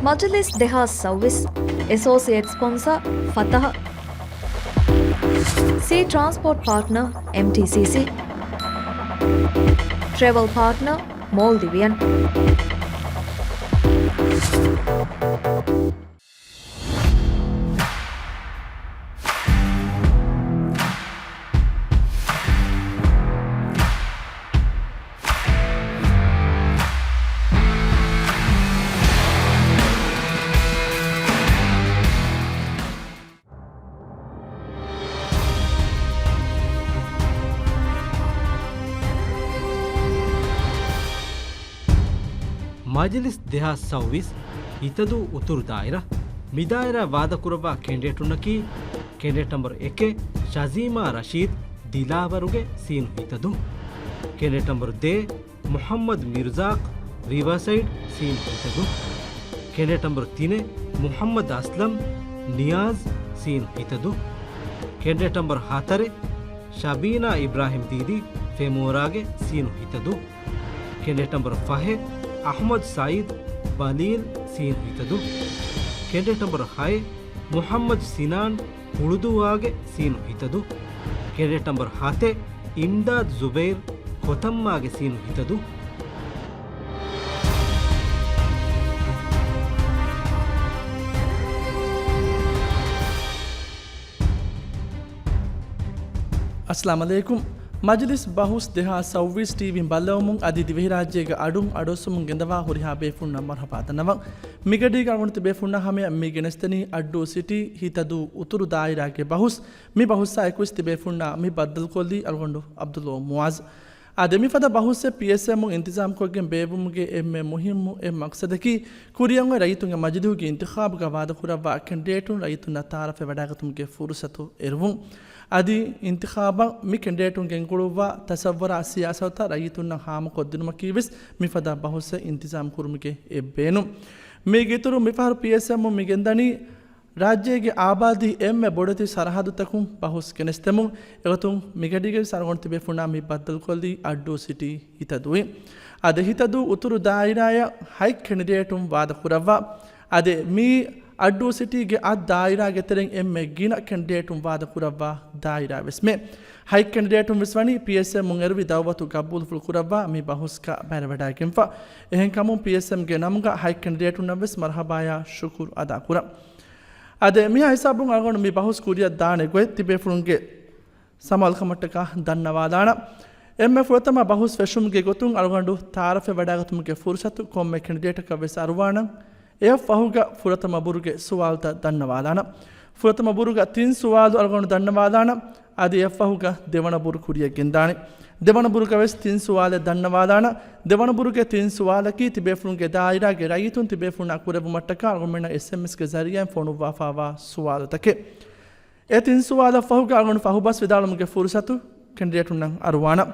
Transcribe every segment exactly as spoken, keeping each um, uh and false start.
މަޖިލިސް ދެހާސް ސައުވީސް. އެސޯސިއޭޓް ސްޕޮންސަރ ފަތަހަ. ސީ ޓްރާންސްޕޯޓް ޕާޓްނަރ އެމްޓީސީސީ. ޓްރެވަލް ޕާޓްނަރ މޯލްޑިވިއަން. މަޖިލިސް ދެހާސް ސައުވީސް، ހިތަދޫ އުތުރު ދާއިރާ. މި ދާއިރާ ވާދަކުރައްވާ ކެނޑިޑޭޓުންނަކީ، ކެނޑިޑޭޓް ނަމްބަރު އެކެއް، ޝަޒީމާ ރަޝީދް، ދިލާވަރުގެ ސީނު ހިތަދޫ. ކެނޑިޑޭޓް ނަމްބަރު ދޭއް، މުޙައްމަދު މިރުޒާޤް، ރިވާސައިޑް، ސީނު ހިތަދޫ. ކެނޑިޑޭޓް ނަމްބަރު ތިނެއް، މުޙައްމަދު އަސްލަމް، ނިޔާޒް، ސީނު ހިތަދޫ. ކެނޑިޑޭޓް ނަމްބަރު ހަތަރެއް، ޝަބީނާ އިބްރާހިމް ދީދީ، ފެމޯރާގެ ސީނު ހިތަދޫ. ކެނޑިޑޭޓް ނަމްބަރު ފަހެއް، އަޙްމަދު ސައީދު، ބަލީލް، ސީނު ހިތަދޫ. ކެނޑިޑޭޓް ނަމްބަރު ހައެއް، މުޙައްމަދު ސިނާން، ހުޅުދޫވާގެ ސީނު ހިތަދޫ. ކެނޑިޑޭޓް ނަމްބަރު ހަތެއް، އިމްދާދު ޒުބައިރު، ކޮތަންމާގެ ސީނު ހިތަދޫ. އައްސަލާމު ޢަލައިކުމް. މަޖިލިސް ބަހުސް ދެހާސް ސައުވީސް ޓީވީން ބައްލަވަމުން އަދި ދިވެހިރާއްޖޭގެ އަޑުން އަޑުއައްސަމުން ގެންދަވާ ހުރިހާ ބޭފުޅުންނަށް މަރުޙަބާ ދަންނަވަން. މިގަޑީގަ އަޅުގަނޑު ތިބޭފުޅުންނާ ހަމަޔަށް މި ގެނެސްދެނީ އައްޑޫ ސިޓީ ހިތަދޫ އުތުރު ދާއިރާގެ ބަހުސް. މި ބަހުސްއާ އެކުވެސް ތިބޭފުޅުންނާ މި ބައްދަލުކޮށްލީ އަޅުގަނޑު ޢަބްދުﷲ މުޢާޒް. އާދެ، މިފަދަ ބަހުސްއެއް ޕީއެސްއެމުން އިންތިޒާމްކޮށްގެން ބޭއްވުމުގެ އެންމެ މުހިއްމު އެއް މަޤްޞަދަކީ، ކުރިއަށް އޮތް ރައްޔިތުންގެ މަޖިލީހުގެ އިންތިޚާބުގަ ވާދަކުރައްވާ ކެންޑިޑޭޓުން ރައްޔިތުންނާ ތަޢާރަފެއް ވަޑައިގަތުމުގެ ފުރުޞަތު އެރުވުން. އަދި އިންތިޚާބަށް މި ކެންޑިޑޭޓުން ގެންގުޅުއްވާ ތަޞައްވަރާ ސިޔާސަތުތައް ރައްޔިތުންނަށް ހާމަކޮށްދިނުމަކީވެސް މިފަދަ ބަހުސްއެއް އިންތިޒާމް ކުރުމުގެ އެއް ބޭނުން. މީގެ އިތުރުން މިފަހަރު ޕީއެސްއެމުން މި ގެންދަނީ ރާއްޖޭގެ އާބާދީ އެންމެ ބޮޑެތި ސަރަހައްދުތަކުން ބަހުސް ގެނެސްދެމުން. އެގޮތުން މިގަޑީގައި އަޅުގަނޑު ތިބޭފުޅުންނާ މި ބައްދަލުކޮށްލީ އައްޑޫ ސިޓީ ހިތަދޫއިން. އަދި ހިތަދޫ އުތުރު ދާއިރާއަށް ހަތް ކެނޑިޑޭޓުން ވާދަކުރައްވާ. އަދި މީ އައްޑޫ ސިޓީގެ އަށް ދާއިރާގެ ތެރެއިން އެންމެ ގިނަ ކެނޑިޑޭޓުން ވާދަކުރައްވާ ދާއިރާ ވެސްމެ. ހަތް ކެނޑިޑޭޓުން ވެސް ވަނީ ޕީއެސްއެމުން އެރުވި ދައުވަތު ގަބޫލުފުޅު ކުރައްވާ މި ބަހުސްގަ ބައިވެރިވަޑައިގެންފަ. އެހެންކަމުން ޕީއެސްއެމްގެ ނަމުގަ ހަތް ކެނޑިޑޭޓުންނަށް ވެސް މަރުޙަބާޔާ ޝުކުރު އަދާކުރަން. އާދެ، މިހާ ހިސާބުން އަޅުގަނޑު މި ބަހުސް ކުރިއަށް ދާނެ ގޮތް ތިބޭފުޅުންގެ ސަމާލުކަމަށްޓަކާ ދަންނަވާލާނަން. އެންމެ ފުރަތަމަ ބަހުސް ފެށުމުގެ ގޮތުން އަޅުގަނޑު ތަޢާރަފެއް ވަޑައިގަތުމުގެ ފުރުޞަތު ކޮންމެ ކެނޑިޑޭޓަކަށް ވެސް އަރުވާނަން. އެއަށްފަހުގަ ފުރަތަމަ ބުރުގެ ސުވާލުތައް ދަންނަވާލާނަން. ފުރަތަމަ ބުރުގަ ތިން ސުވާލު އަޅުގަނޑު ދަންނަވާލާނަން. އަދި އެއަށްފަހުގަ ދެވަނަ ބުރު ކުރިއަށް ގެންދާނެ. ދެވަނަ ބުރުގަ ވެސް ތިން ސުވާލެއް ދަންނަވާލާނަން. ދެވަނަ ބުރުގެ ތިން ސުވާލަކީ ތިބޭފުޅުންގެ ދާއިރާގެ ރައްޔިތުން ތިބޭފުޅުންނާ ކުރެއްވުމަށްޓަކާ އަޅުގަނޑުމެންނަށް އެސްއެމްއެސްގެ ޒަރީޢާއިން ފޮނުއްވާފާވާ ސުވާލުތަކެއް. އެ ތިން ސުވާލަށްފަހުގަ އަޅުގަނޑު ފަހުބަސް ވިދާޅުމުގެ ފުރުޞަތު ކެނޑިޑޭޓުންނަށް އަރުވާނަން.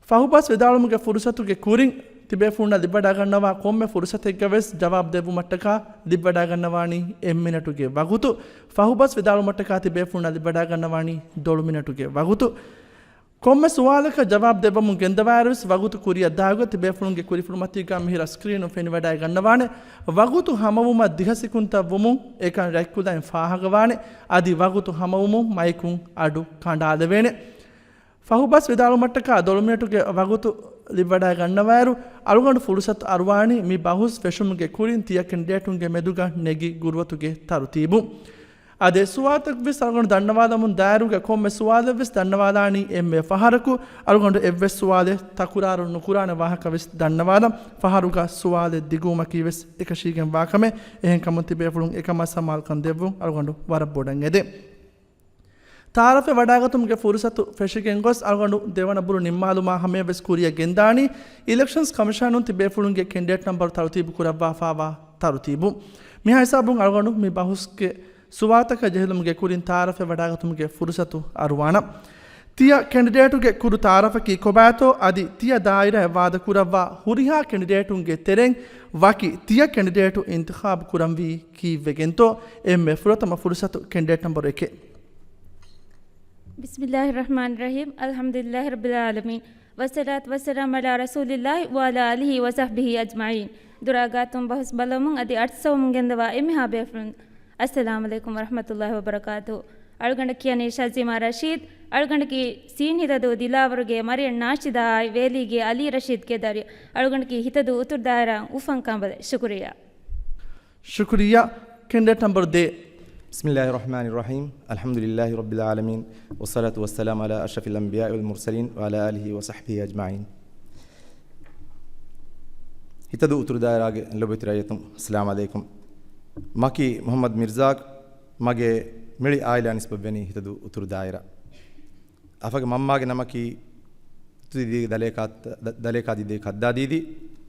ފަހުބަސް ވިދާޅުމުގެ ފުރުޞަތުގެ ކުރިން ތިބޭފުޅުންނަށް ލިބިވަޑައިގަންނަވާ ކޮންމެ ފުރުޞަތެއްގަ ވެސް ޖަވާބު ދެއްވުމަށްޓަކާ ލިބިވަޑައިގަންނަވާނީ އެއް މިނެޓުގެ ވަގުތު. ފަހުބަސް ވިދާޅުމަށްޓަކާ ތިބޭފުޅުންނަށް ލިބިވަޑައިގަންނަވާނީ ދޮޅު މިނެޓުގެ ވަގުތު. ކޮންމެ ސުވާލަކަށް ޖަވާބު ދެއްވަމުން ގެންދަވާއިރުވެސް ވަގުތު ކުރިއަށް ދާގޮތް ތިބޭފުޅުންގެ ކުރިފުޅުމަތީގަ މިހިރަ ސްކްރީނުން ފެނިވަޑައިގަންނަވާނެ. ވަގުތު ހަމަވުމަށް ދިހަ ސިކުންތައް ވުމުން އެކަން ރަތްކުލައިން ފާހަގަވާނެ. އަދި ވަގުތު ހަމަވުމުން މައިކުން އަޑު ކަނޑާލެވޭނެ. ފަހުބަސް ވިދާޅުމަށްޓަކާ ދޮޅުމިނެޓުގެ ވަގުތު ލިބިވަޑައިގަންނަވާއިރު، އަޅުގަނޑު ފުރުސަތު އަރުވާނީ މި ބަހުސް ފެށުމުގެ ކުރިން ތިޔަ ކެންޑިޑޭޓުންގެ މެދުގަ ނެގި ގުރުވަތުގެ ތަރުތީބު. އާދެ، ސުވާލުތަކަށްވެސް އަޅުގަނޑު ދަންނަވާލަމުން ދާއިރުގަ ކޮންމެ ސުވާލެއްވެސް ދަންނަވާލާނީ އެންމެ ފަހަރަކު. އަޅުގަނޑު އެއްވެސް ސުވާލެއް ތަކުރާރު ނުކުރާނެ ވާހަކަވެސް ދަންނަވާލަން. ފަހަރުގަ ސުވާލެއް ދިގުވުމަކީވެސް އެކަށީގެންވާ ކަމެއް. އެހެންކަމުން ތިބޭފުޅުން އެކަމަށް ސަމާލުކަން ދެއްވުން އަޅުގަނޑު ވަރަށް ބޮޑަށް އެދެން. ތަޢާރަފެއް ވަޑައިގަތުމުގެ ފުރުސަތު ފެށިގެން ގޮސް، އަޅުގަނޑު ދެވަނަ ބުރު ނިންމާލުމާ ހަމަޔަށް ވެސް ކުރިއަށް ގެންދާނީ، އިލެކްޝަންސް ކަމިޝަނުން ތިބޭފުޅުންގެ ކެންޑިޑޭޓް ނަމްބަރު ތަރުތީބު ކުރައްވާފާވާ ތަރުތީބު. މިހާ ހިސާބުން އަޅުގަނޑު މި ބަހުސްގެ ސުވާލުތަކަށް ޖެހިލުމުގެ ކުރިން ތަޢާރަފެއް ވަޑައިގަތުމުގެ ފުރުސަތު އަރުވާނަން. ތިޔަ ކެންޑިޑޭޓުގެ ކުރު ތަޢާރަފަކީ ކޮބާތޯ، އަދި ތިޔަ ދާއިރާއަށް ވާދަކުރައްވާ ހުރިހާ ކެންޑިޑޭޓުންގެ ތެރެއިން ވަކި ތިޔަ ކެންޑިޑޭޓު އިންތިޚާބު ކުރަންވީ ކީއްވެގެންތޯ؟ އެންމެ ފުރަތަމަ ފުރުސަތު ކެންޑިޑޭޓް ނަމްބަރު އެކެއް. ބިސްމިއްލާހި ރަޙްމާނި ރަޙީމް. އަލްޙަމްދުލިއްލާހި ރައްބިލް ޢާލަމީން. ވައްސަލާތު ވައްސަލާމު ޢަލާ ރަސޫލިއްލާހި ވަޢަލާ އާލިހި ވަޞަޙްބިހި އަޖްމަޢީން. ދުރާ ގާތުން ބަހުސް ބަލަމުން އަދި އަޑުއައްސަވަމުން ގެންދަވާ އެންމެހާ ބޭފުޅުން، އައްސަލާމު ޢަލައިކުމް ވަރަޙްމަތުﷲި ވަބަރަކާތުހު. އަޅުގަނޑަށް ކިޔަނީ ޝަޒީމާ ރަޝީދު. އަޅުގަނޑަކީ ސީން ހިތަދޫ ދިލާވަރުގެ މަރިޔަން ނާޝިދާއާއި ވޭލީގެ އަލީ ރަޝީދުގެ ދަރި. އަޅުގަނޑަކީ ހިތަދޫ އުތުރު ދާއިރާ އުފަން ކަނބަލެއް. ޝުކުރިއްޔާ. ޝުކުރިއްޔާ. ކެންޑިޑޭޓް ނަމްބަރު ދޭއް. بسم الله الرحمن الرحيم. الحمد لله رب العالمين. والصلاة والسلام على أشرف الأنبياء والمرسلين وعلى آله وصحبه أجمعين. ހިތަދޫ އުތުރު ދާއިރާގެ ލޮބުވެތި ރައްޔިތުން، އައްސަލާމު ޢަލައިކުމް. މަކީ މުޙައްމަދު މިރްޒާ، މަގޭ މިޅި އާއިލާ ނިސްބަތްވެނީ ހިތަދޫ އުތުރު ދާއިރާ. އަފަގެ މަންމާގެ ނަމަކީ ތުދިދީގެ ދަލޭކާ، ދަ-، ދަލޭކާ ދީދީ ކައްދާ ދީދީ،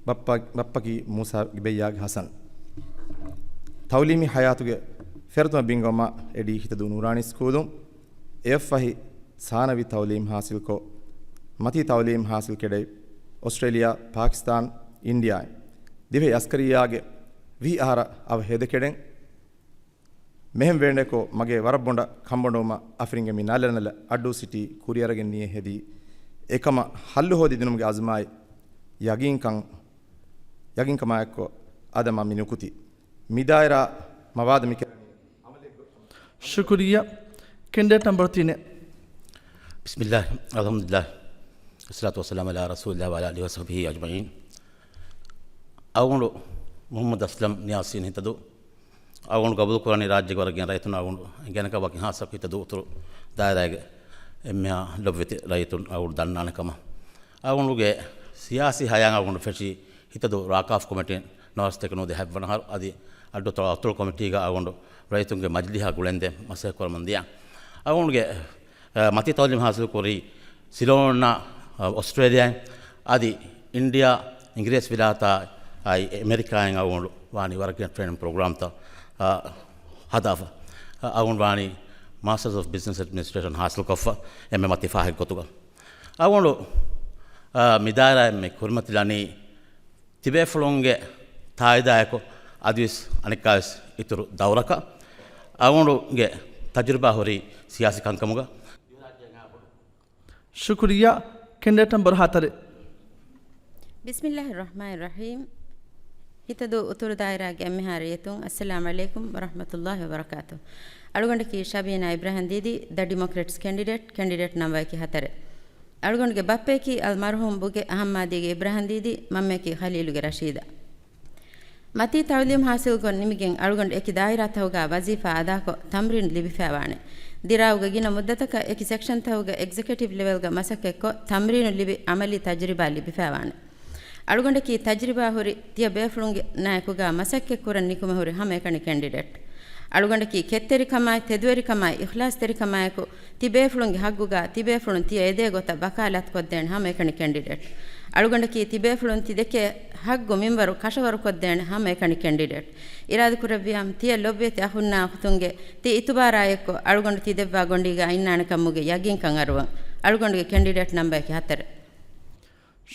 ބައްޕަ، ބައްޕަކީ މޫސާ ގިބައްޔާގެ ހަސަން. ތައުލީމީ ހަޔާތުގެ ފެރަތަމަ ބިންގަމާ އެޑީ ހިތަދޫ ނޫރާނީ ސްކޫލުން އެއަށްފަހި ސާނަވީ ތައުލީމް ހާސިލްކޮށް، މަތީ ތައުލީމް ހާސިލް ކެޑެއް އޮސްޓްރޭލިޔާ، ޕާކިސްތާން، އިންޑިޔާއިން ދިވެހި އަސްކަރިއްޔާގެ ވިހި އަހަރަށް އަވަހެދެ ކެޑެން، މެހެން ވޭނެކޮށް، މަގޭ ވަރަށް ބޮޑަށް ކަންބޮޑުވުމަށް އަފިރިންގެ މި ނަލަނަލަ އައްޑޫ ސިޓީ ކުރިއަރަގެން ނިޔެ ހެދީ، އެކަމަށް ހައްލު ހޯދި ދިނުމުގެ އަޒުމާއި ޔަގީންކަން، ޔަގީންކަމާއެއްކޮށް، އަދަ މަ މި ނުކުތީ. މި ދާއިރާ މަވާދަ މި ކެ- ޝުކުރިއްޔާ. ކެންޑިޑޭޓް ނަމްބަރު ތިނެއް. بسم الله، الحمد لله، والصلاة والسلام على رسول الله وعلى آله وصحبه أجمعين. އަޅުގަނޑު މުޙައްމަދު އަސްލަމް ނިޔާސީން ހިތަދޫ. އަޅުގަނޑު ގަބޫލުކުރަނީ ރާއްޖޭގެ ވަރަށް ގިނަ ރައްޔިތުން އަޅުގަނޑު ގެނެކަމަކީ ހާއްސަކޮށް ހިތަދޫ އުތުރު ދާއިރާގެ އެންމެހާ ލޮބުވެތި ރައްޔިތުން އަޅުގަނޑު ދަންނާނެ ކަމަށް. އަޅުގަނޑުގެ ސިޔާސީ ހަޔާތް އަޅުގަނޑު ފެށީ ހިތަދޫ ރާކާފް ކޮމިޓީން ނަވާރަސްތަކެއް ނުވަދިހަ ހަތްވަނަ އަހަރު އަދި އައްޑޫ ތަޅު އަތޮޅު ކޮމިޓީގަ އަޅުގަނޑު ރައްޔިތުންގެ މަޖިލީހާ ގުޅެންދެން މަސައްކަތް ކުރަމުން ދިޔަ. އަޅުގަނޑުގެ، އަ، މަތީ ތައުލީމް ހާސިލް ކުރީ ސިލޯން، އަ، އޮސްޓްރޭލިޔާއިން އަދި އިންޑިޔާ، އިނގިރޭސި ވިލާތާއި އެމެރިކާއިން އަޅުގަނޑު ވާނީ ވަރަށް ގިނަ ޓްރޭނިން ޕްރޮގްރާމްތައް، އަ، ހަދާފަ. އަ، އަޅުގަނޑު ވާނީ މާސްޓަރސް އޮފް ބިޒްނަސް އެޑްމިނިސްޓްރޭޝަން ހާސިލްކޮށްފަ އެންމެ މަތީ ފާހަގަ ގޮތުގަ. އަޅުގަނޑު، އާ، މި ދާއިރާއިން މި ކުރިމަތިލަނީ ތިބޭފުޅުންގެ ތާއީދާއެކު އަދިވެސް އަނެއްކާވެސް އިތުރު ދައުރަކަށް. އަޅުގަނޑުގެ ތަޖުރިބާ ހުރީ ސިޔާސީ ކަންކަމުގަ. ޝުކުރިއްޔާ. ކެންޑިޑޭޓް ނަމްބަރު ހަތަރެއް. بسم الله الرحمن الرحيم. ހިތަދޫ އުތުރު ދާއިރާގެ އެންމެހާ ރައްޔިތުން، އައްސަލާމު ޢަލައިކުމް ވަރަޙްމަތުﷲި ވަބަރަކާތުހު. އަޅުގަނޑަކީ ޝަބީނާ އިބްރާހިމް ދީދީ، ދަ ޑިމޮކްރެޓްސް ކެންޑިޑޭޓް، ކެންޑިޑޭޓް ނަމްބަރަކީ ހަތަރެއް. އަޅުގަނޑުގެ ބައްޕަޔަކީ އަލްމަރްޙޫމް ބުގެ އަހަންމާދީގެ އިބްރާހިމް ދީދީ، މަންމަޔަކީ ޚަލީލުގެ ރަޝީދާ. މަތީ ތައުލީމް ހާސިލްކޮށް ނިމިގެން އަޅުގަނޑު އެކި ދާއިރާތަކުގަ ވަޒީފާ އަދާކޮށް، ތަމްރީނު ލިބިފައިވާނެ. ދިރާއުގަ ގިނަ މުއްދަތަކަށް އެކި ސެކްޝަންތަކުގަ އެގްޒެކެޓިވް ލެވެލްގަ މަސައްކަތްކޮށް، ތަމްރީނު ލިބި، ޢަމަލީ ތަޖުރިބާ ލިބިފައިވާނެ. އަޅުގަނޑަކީ ތަޖުރިބާ ހުރި ތިޔަ ބޭފުޅުންނާއެކުގަ މަސައްކަތްކުރަން ނިކުމެ ހުރި ހަމައެކަނި ކެންޑިޑޭޓް. އަޅުގަނޑަކީ ކެތްތެރިކަމާއި، ތެދުވެރިކަމާއި، އިޚްލާޞްތެރިކަމާއެކު، ތިބޭފުޅުންގެ ހައްގުގަ ތިބޭފުޅުން ތިޔަ އެދޭ ގޮތަށް ވަކާލާތުކޮށްދޭނެ ހަމައެކަނި ކެންޑިޑޭޓް. އަޅުގަނޑަކީ ތިބޭފުޅުން ތިދެކޭ ހައްގު މިންވަރު ކަށަވަރުކޮށްދޭނެ ހަމައެކަނި ކެންޑިޑޭޓް. އިރާދަކުރެއްވިޔާމު، ތިޔަ ލޮބުވެތި އަޚުންނާ އުޚްތުންގެ ތި އިތުބާރާއެއްކޮށް، އަޅުގަނޑު ތި ދެއްވާ ގޮނޑީގަ އިންނާނެކަމުގެ ޔަގީންކަން އަރުވަން. އަޅުގަނޑުގެ ކެންޑިޑޭޓް ނަމްބަރަކީ ހަތަރެއް.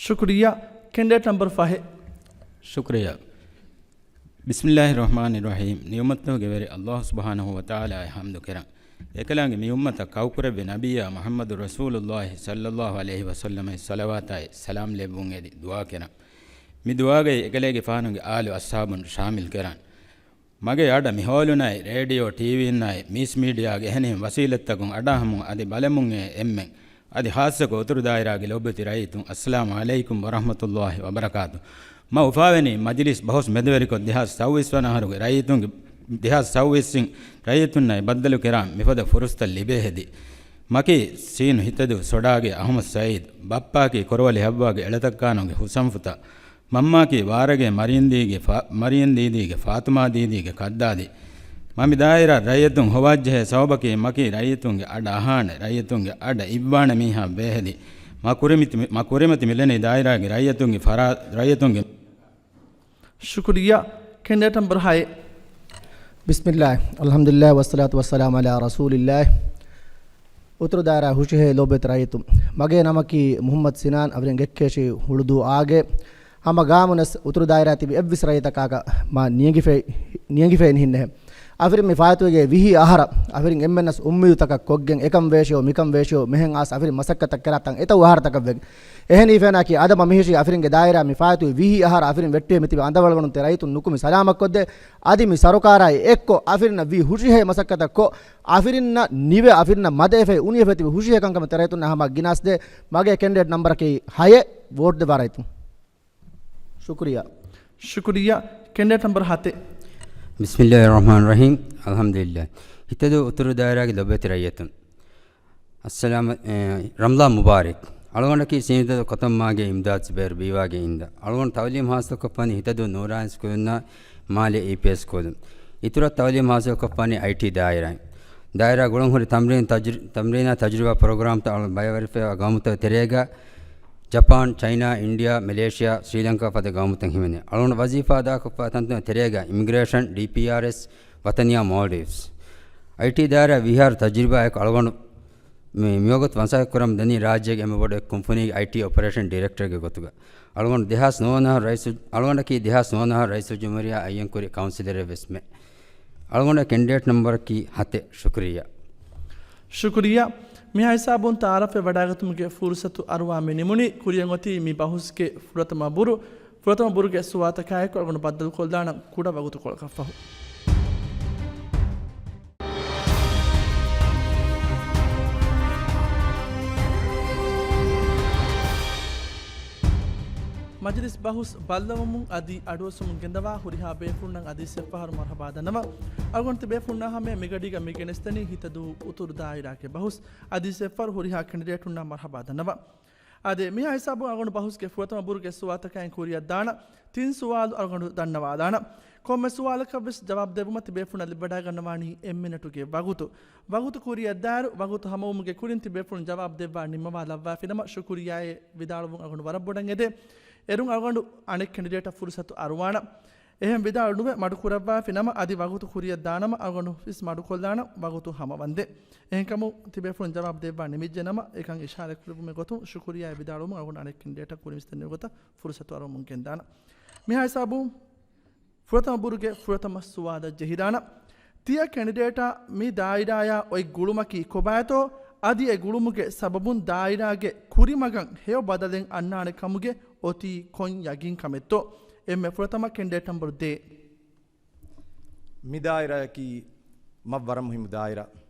ޝުކުރިއްޔާ. ކެންޑިޑޭޓް ނަމްބަރު ފަހެއް. ޝުކުރިއްޔާ. ބިސްމިއްލާހި ރަޙްމާނި ރަޙީމް. ނިޢުމަތްތަކުގެ ވެރި ﷲ ސުބްޙާނަހޫ ވަތަޢާލާއަށް ޙަމްދު ކެރަން. އެކަލާނގެ މި އުއްމަތަށް ކައުކުރެއްވި ނަބިއްޔާ މުޙައްމަދު ރަސޫލުﷲ ޞައްލަﷲ ޢަލައިހި ވަސައްލަމައަށް ޞަލަވާތާއި ސަލާމް ލެއްވުން އެދި ދުޢާ ކެރަން. މި ދުޢާގައި އެކަލޭގެފާނުގެ އާލު އަޞްޙާބުން ޝާމިލް ކެރަން. މަގޭ އަޑަށް މި ހޯލުންނާއި، ރޭޑިއޯ، ޓީވީންނާއި، މީސް މީޑިއާގެ އެހެނިހެން ވަސީލަތްތަކުން އަޑާހަމުން އަދި ބަލަމުން އެ އެންމެން، އަދި ޚާއްޞަކޮށް އުތުރު ދާއިރާގެ ލޮބުވެތި ރައްޔިތުން، އައްސަލާމު ޢަލައިކުމް ވަރަޙްމަތުﷲި ވަބަރަކާތު. މަ އުފާވެނީ މަޖިލިސް ބަހުސް މެދުވެރިކޮށް، ދެހާސް ސައުވީސް ވަނަ އަހަރުގެ ރައްޔިތުންގެ، ދެހާސް ސައުވީސް އިން ރައްޔިތުންނާއި ބައްދަލު ކެރާން މިފަދަ ފުރުސަތައް ލިބޭ ހެދި. މަކީ ސީނު ހިތަދޫ ސޮޑާގެ އަޙްމަދު ސަޢީދު، ބައްޕާކީ ކޮރުވަލި ޙައްވާގެ އެޅަތައްކާނުގެ ޙުސަންފުތާ، މަންމާކީ ވާރަގެ މަރިޔަންދީގެ ފާ-، މަރިޔަން ދީދީގެ ފާތުމާ ދީދީގެ ކައްދާދި. މަ މި ދާއިރާ ރައްޔިތުން ހޮވާއްޖެހޭ ސަބަބަކީ މަކީ ރައްޔިތުންގެ އަޑަށް އަހާނެ، ރައްޔިތުންގެ އަޑަށް އިއްވާނެ މީހާ ބޭހެދި، މަ ކުރިމަތި-، މަ ކުރިމަތި މިލަނީ ދާއިރާގެ ރައްޔިތުންގެ ފަރާ-، ރައްޔިތުންގެ. ޝުކުރިއްޔާ. ކެނޑިޑޭޓް ނަމްބަރު ހައެއް. بسم الله، الحمد لله، والصلاة والسلام على رسول الله. އުތުރު ދާއިރާ ހުށިހޭ ލޯބިވެތި ރައްޔިތުން. މަގޭ ނަމަކީ މުޙައްމަދު ސިނާން، އަވަރެން ގެއްކޭށި ހުޅުދޫ އާގެ. ހަމަ ގާމުނަސް އުތުރު ދާއިރާ ތިބި އެއްވެސް ރައްޔިތަކާކަށް މާ ނިޔަނގިފައި، ނިޔަނގިފައި ނިހިންނެހެ. އަފިރިން މި ފާއިތުވެގެން ވިހި އަހަރަށް އަފިރިން އެންމެންނަސް އުއްމީދުތަކަށް ކޮށްގެން، އެކަން ވޭށެޔޯ، މިކަން ވޭށެޔޯ، މިހެން އާސް އަފިރިން މަސައްކަތްތައް ކެރާ ތަން އެތައް އަހަރުތަކަށް ވެގެން. އެހެނީ ފެނާކީ އަދަ މަ މިހިށީ އަފިރިންގެ ދާއިރާ މި ފާއިތުވި ވިހި އަހަރަށް އަފިރިން ވެއްޓިވެ މިތިބި އަނދަވަޅުގަނޑުން ތެ ރައްޔިތުން ނުކުމެ ސަލާމަތްކޮށްދޭ. އަދި މި ސަރުކާރާއި އެއްކޮށް އަފިރިންނަށް ވީ ހުށިހޭ މަސައްކަތަށް ކޮށް، އަފިރިންނަށް ނިވެ އަފިރިންނަށް މަދަ އެފައި އުނިއެފައި ތިބި ހުށިހޭ ކަންކަމަށް ތެ ރައްޔިތުންނާ ހަމަ ގިނަސްދޭ. މަގޭ ކެންޑިޑޭޓް ނަމްބަރަކީ ހައެއް، ވޯޓް ދެވާ ރައްޔިތުން. ޝުކުރިއްޔާ. ޝުކުރިއްޔާ. ކެންޑިޑޭޓް ނަމްބަރު ހަތެއް. بسم الله الرحمن الرحيم. الحمد لله. ހިތަދޫ އުތުރު ދާއިރާގެ ލޮބުވެތި ރައްޔިތުން. އައްސަލާމް، އެ، ރަމްޟާން މުބާރެކް. އަޅުގަނޑަކީ ސީނިތަދޫ ކޮތަމްމާގެ އިމްދާދު ޒުބޭރު ބީވާގެ އިންދަ. އަޅުގަނޑު ތައުލީމް ހާސިލްކޮށްފާނީ ހިތަދޫ ނޫރާނީ ސްކޫލުންނާ މާލެ އީޕީއެސް ސްކޫލުން. އިތުރަށް ތައުލީމް ހާސިލްކޮށްފާނީ އައިޓީ ދާއިރާއިން. ދާއިރާ ގުޅުން ހުރި ތަމްރީން ތަޖުރި-، ތަމްރީނާ ތަޖުރިބާ ޕްރޮގްރާމްތައް ބަޔަވެރިފައިވާ ގައުމުތައް ތެރޭގަ ޖަޕާން، ޗައިނާ، އިންޑިއާ، މެލޭޝިއާ، ސްރީލަންކާ ފަދަ ގައުމުތައް ހިމެނޭ. އަޅުގަނޑު ވަޒީފާ އަދާކޮށްފާ ތަންތަން ތެރޭގަ އިމިގްރޭޝަން، ޑީޕީއާރްއެސް، ވަތަނިއާ މޯލްޑިވްސް. އައިޓީ ދާއިރާ ވިހާރު ތަޖުރިބާއެކު އަޅުގަނޑު މި-، މިވަގުތު މަސައްކަތް ކުރަމުން ދަނީ ރާއްޖޭގެ އެންމެ ބޮޑު އެއް ކުންފުނީގެ އައިޓީ އޮޕަރޭޝަން ޑިރެކްޓަރގެ ގޮތުގަ. އަޅުގަނޑު ދެހާސް ނުވަ އަހަރު ރައީސު-، އަޅުގަނޑަކީ ދެހާސް ނުވަ އަހަރު ރައީސުލްޖުމްހޫރިއްޔާ އައްޔަންކުރި ކައުންސިލަރެއް ވެސްމެ. އަޅުގަނޑު ކެންޑިޑޭޓް ނަމްބަރަކީ ހަތެއް. ޝުކުރިއްޔާ. ޝުކުރިއްޔާ. މިހާ ހިސާބުން ތައާރަފެއް ވަޑައިގަތުމުގެ ފުރުސަތު އަރުވާ މި ނިމުނީ. ކުރިއަށް އޮތީ މި ބަހުސްގެ ފުރަތަމަ ބުރު. ފުރަތަމަ ބުރުގެ ސުވާލުތަކާއެކު އަޅުގަނޑު ބައްދަލުކޮށްލާނަން ކުޑަ ވަގުތުކޮޅަކަށްފަހު. މަޖިލިސް ބަހުސް ބައްލަވަމުން އަދި އަޑުއައްސަމުން ގެންދަވާ ހުރިހާ ބޭފުޅުންނަށް އަދި އެއްފަހަރު މަރުހަބާ ދަންނަވަން. އަޅުގަނޑު ތިބޭފުޅުންނާ ހަމަޔަށް މިގަޑީގަ މި ގެނެސްދަނީ ހިތަދޫ އުތުރު ދާއިރާގެ ބަހުސް. އަދި އެއްފަހަރު ހުރިހާ ކެނޑިޑޭޓުންނާ މަރުހަބާ ދަންނަވަން. އާދެ، މިހާ ހިސާބުން އަޅުގަނޑު ބަހުސްގެ ފުރަތަމަ ބުރުގެ ސުވާލުތަކާއިން ކުރިއަށް ދާނަން. ތިން ސުވާލު އަޅުގަނޑު ދަންނަވާލާނަން. ކޮންމެ ސުވާލަކަށްވެސް ޖަވާބު ދެއްވުމަށް ތިބޭފުޅުންނަށް ލިބިވަޑައިގަންނަވާނީ އެއް މިނެޓުގެ ވަގުތު. ވަގުތު ކުރިއަށް ދާއިރު، ވަގުތު ހަމަވުމުގެ ކުރިން ތިބޭފުޅުން ޖަވާބު ދެއްވާ ނިންމަވާލައްވާފިނަމަ، ޝުކުރިއްޔާއޭ ވިދާޅުވުން އަޅުގަނޑު ވަރަށް ބޮޑަށް އެދޭ. އޭރުން އަޅުގަނޑު އަނެއް ކެނޑިޑޭޓަށް ފުރުސަތު އަރުވާނަން. އެހެން ވިދާޅު ނުވެ މަޑުކުރައްވާފިނަމަ، އަދި ވަގުތު ކުރިއަށް ދާނަމަ، އަޅުގަނޑު ވެސް މަޑުކޮށްލާނަން ވަގުތު ހަމަވަންދެން. އެހެންކަމުން ތިބޭފުޅުން ޖަވާބު ދެއްވާ ނިމިއްޖެނަމަ، އެކަން އިޝާރަތްކުރެއްވުމެއް ގޮތުން ޝުކުރިއްޔާއޭ ވިދާޅުވުމުން އަޅުގަނޑު އަނެއް ކެނޑިޑޭޓަށް ކުރިން ވިސްނެން ގޮތަށް ފުރުސަތު އަރުވަމުން ގެންދާނަން. މިހާ ހިސާބުން ފުރަތަމަ ބުރުގެ ފުރަތަމަ ސުވާލަށް ޖެހިދާނަން. ތިޔަ ކެނޑިޑޭޓާ މި ދާއިރާޔާ އޮތް ގުޅުމަކީ ކޮބާތޯ؟ އަދި އެ ގުޅުމުގެ ސަބަބުން ދާއިރާގެ ކުރިމަގަށް ހެޔޮ ބަދަލެއް އަންނާނެ ކަމުގެ އޮތީ ކޮން ޔަގީންކަމެއްތޯ؟ އެންމެ ފުރަތަމަ ކެނޑިޑޭޓް ނަމްބަރު ދޭއް. މި ދާއިރާއަކީ މަށް ވަރަށް މުހިއްމު ދާއިރާ.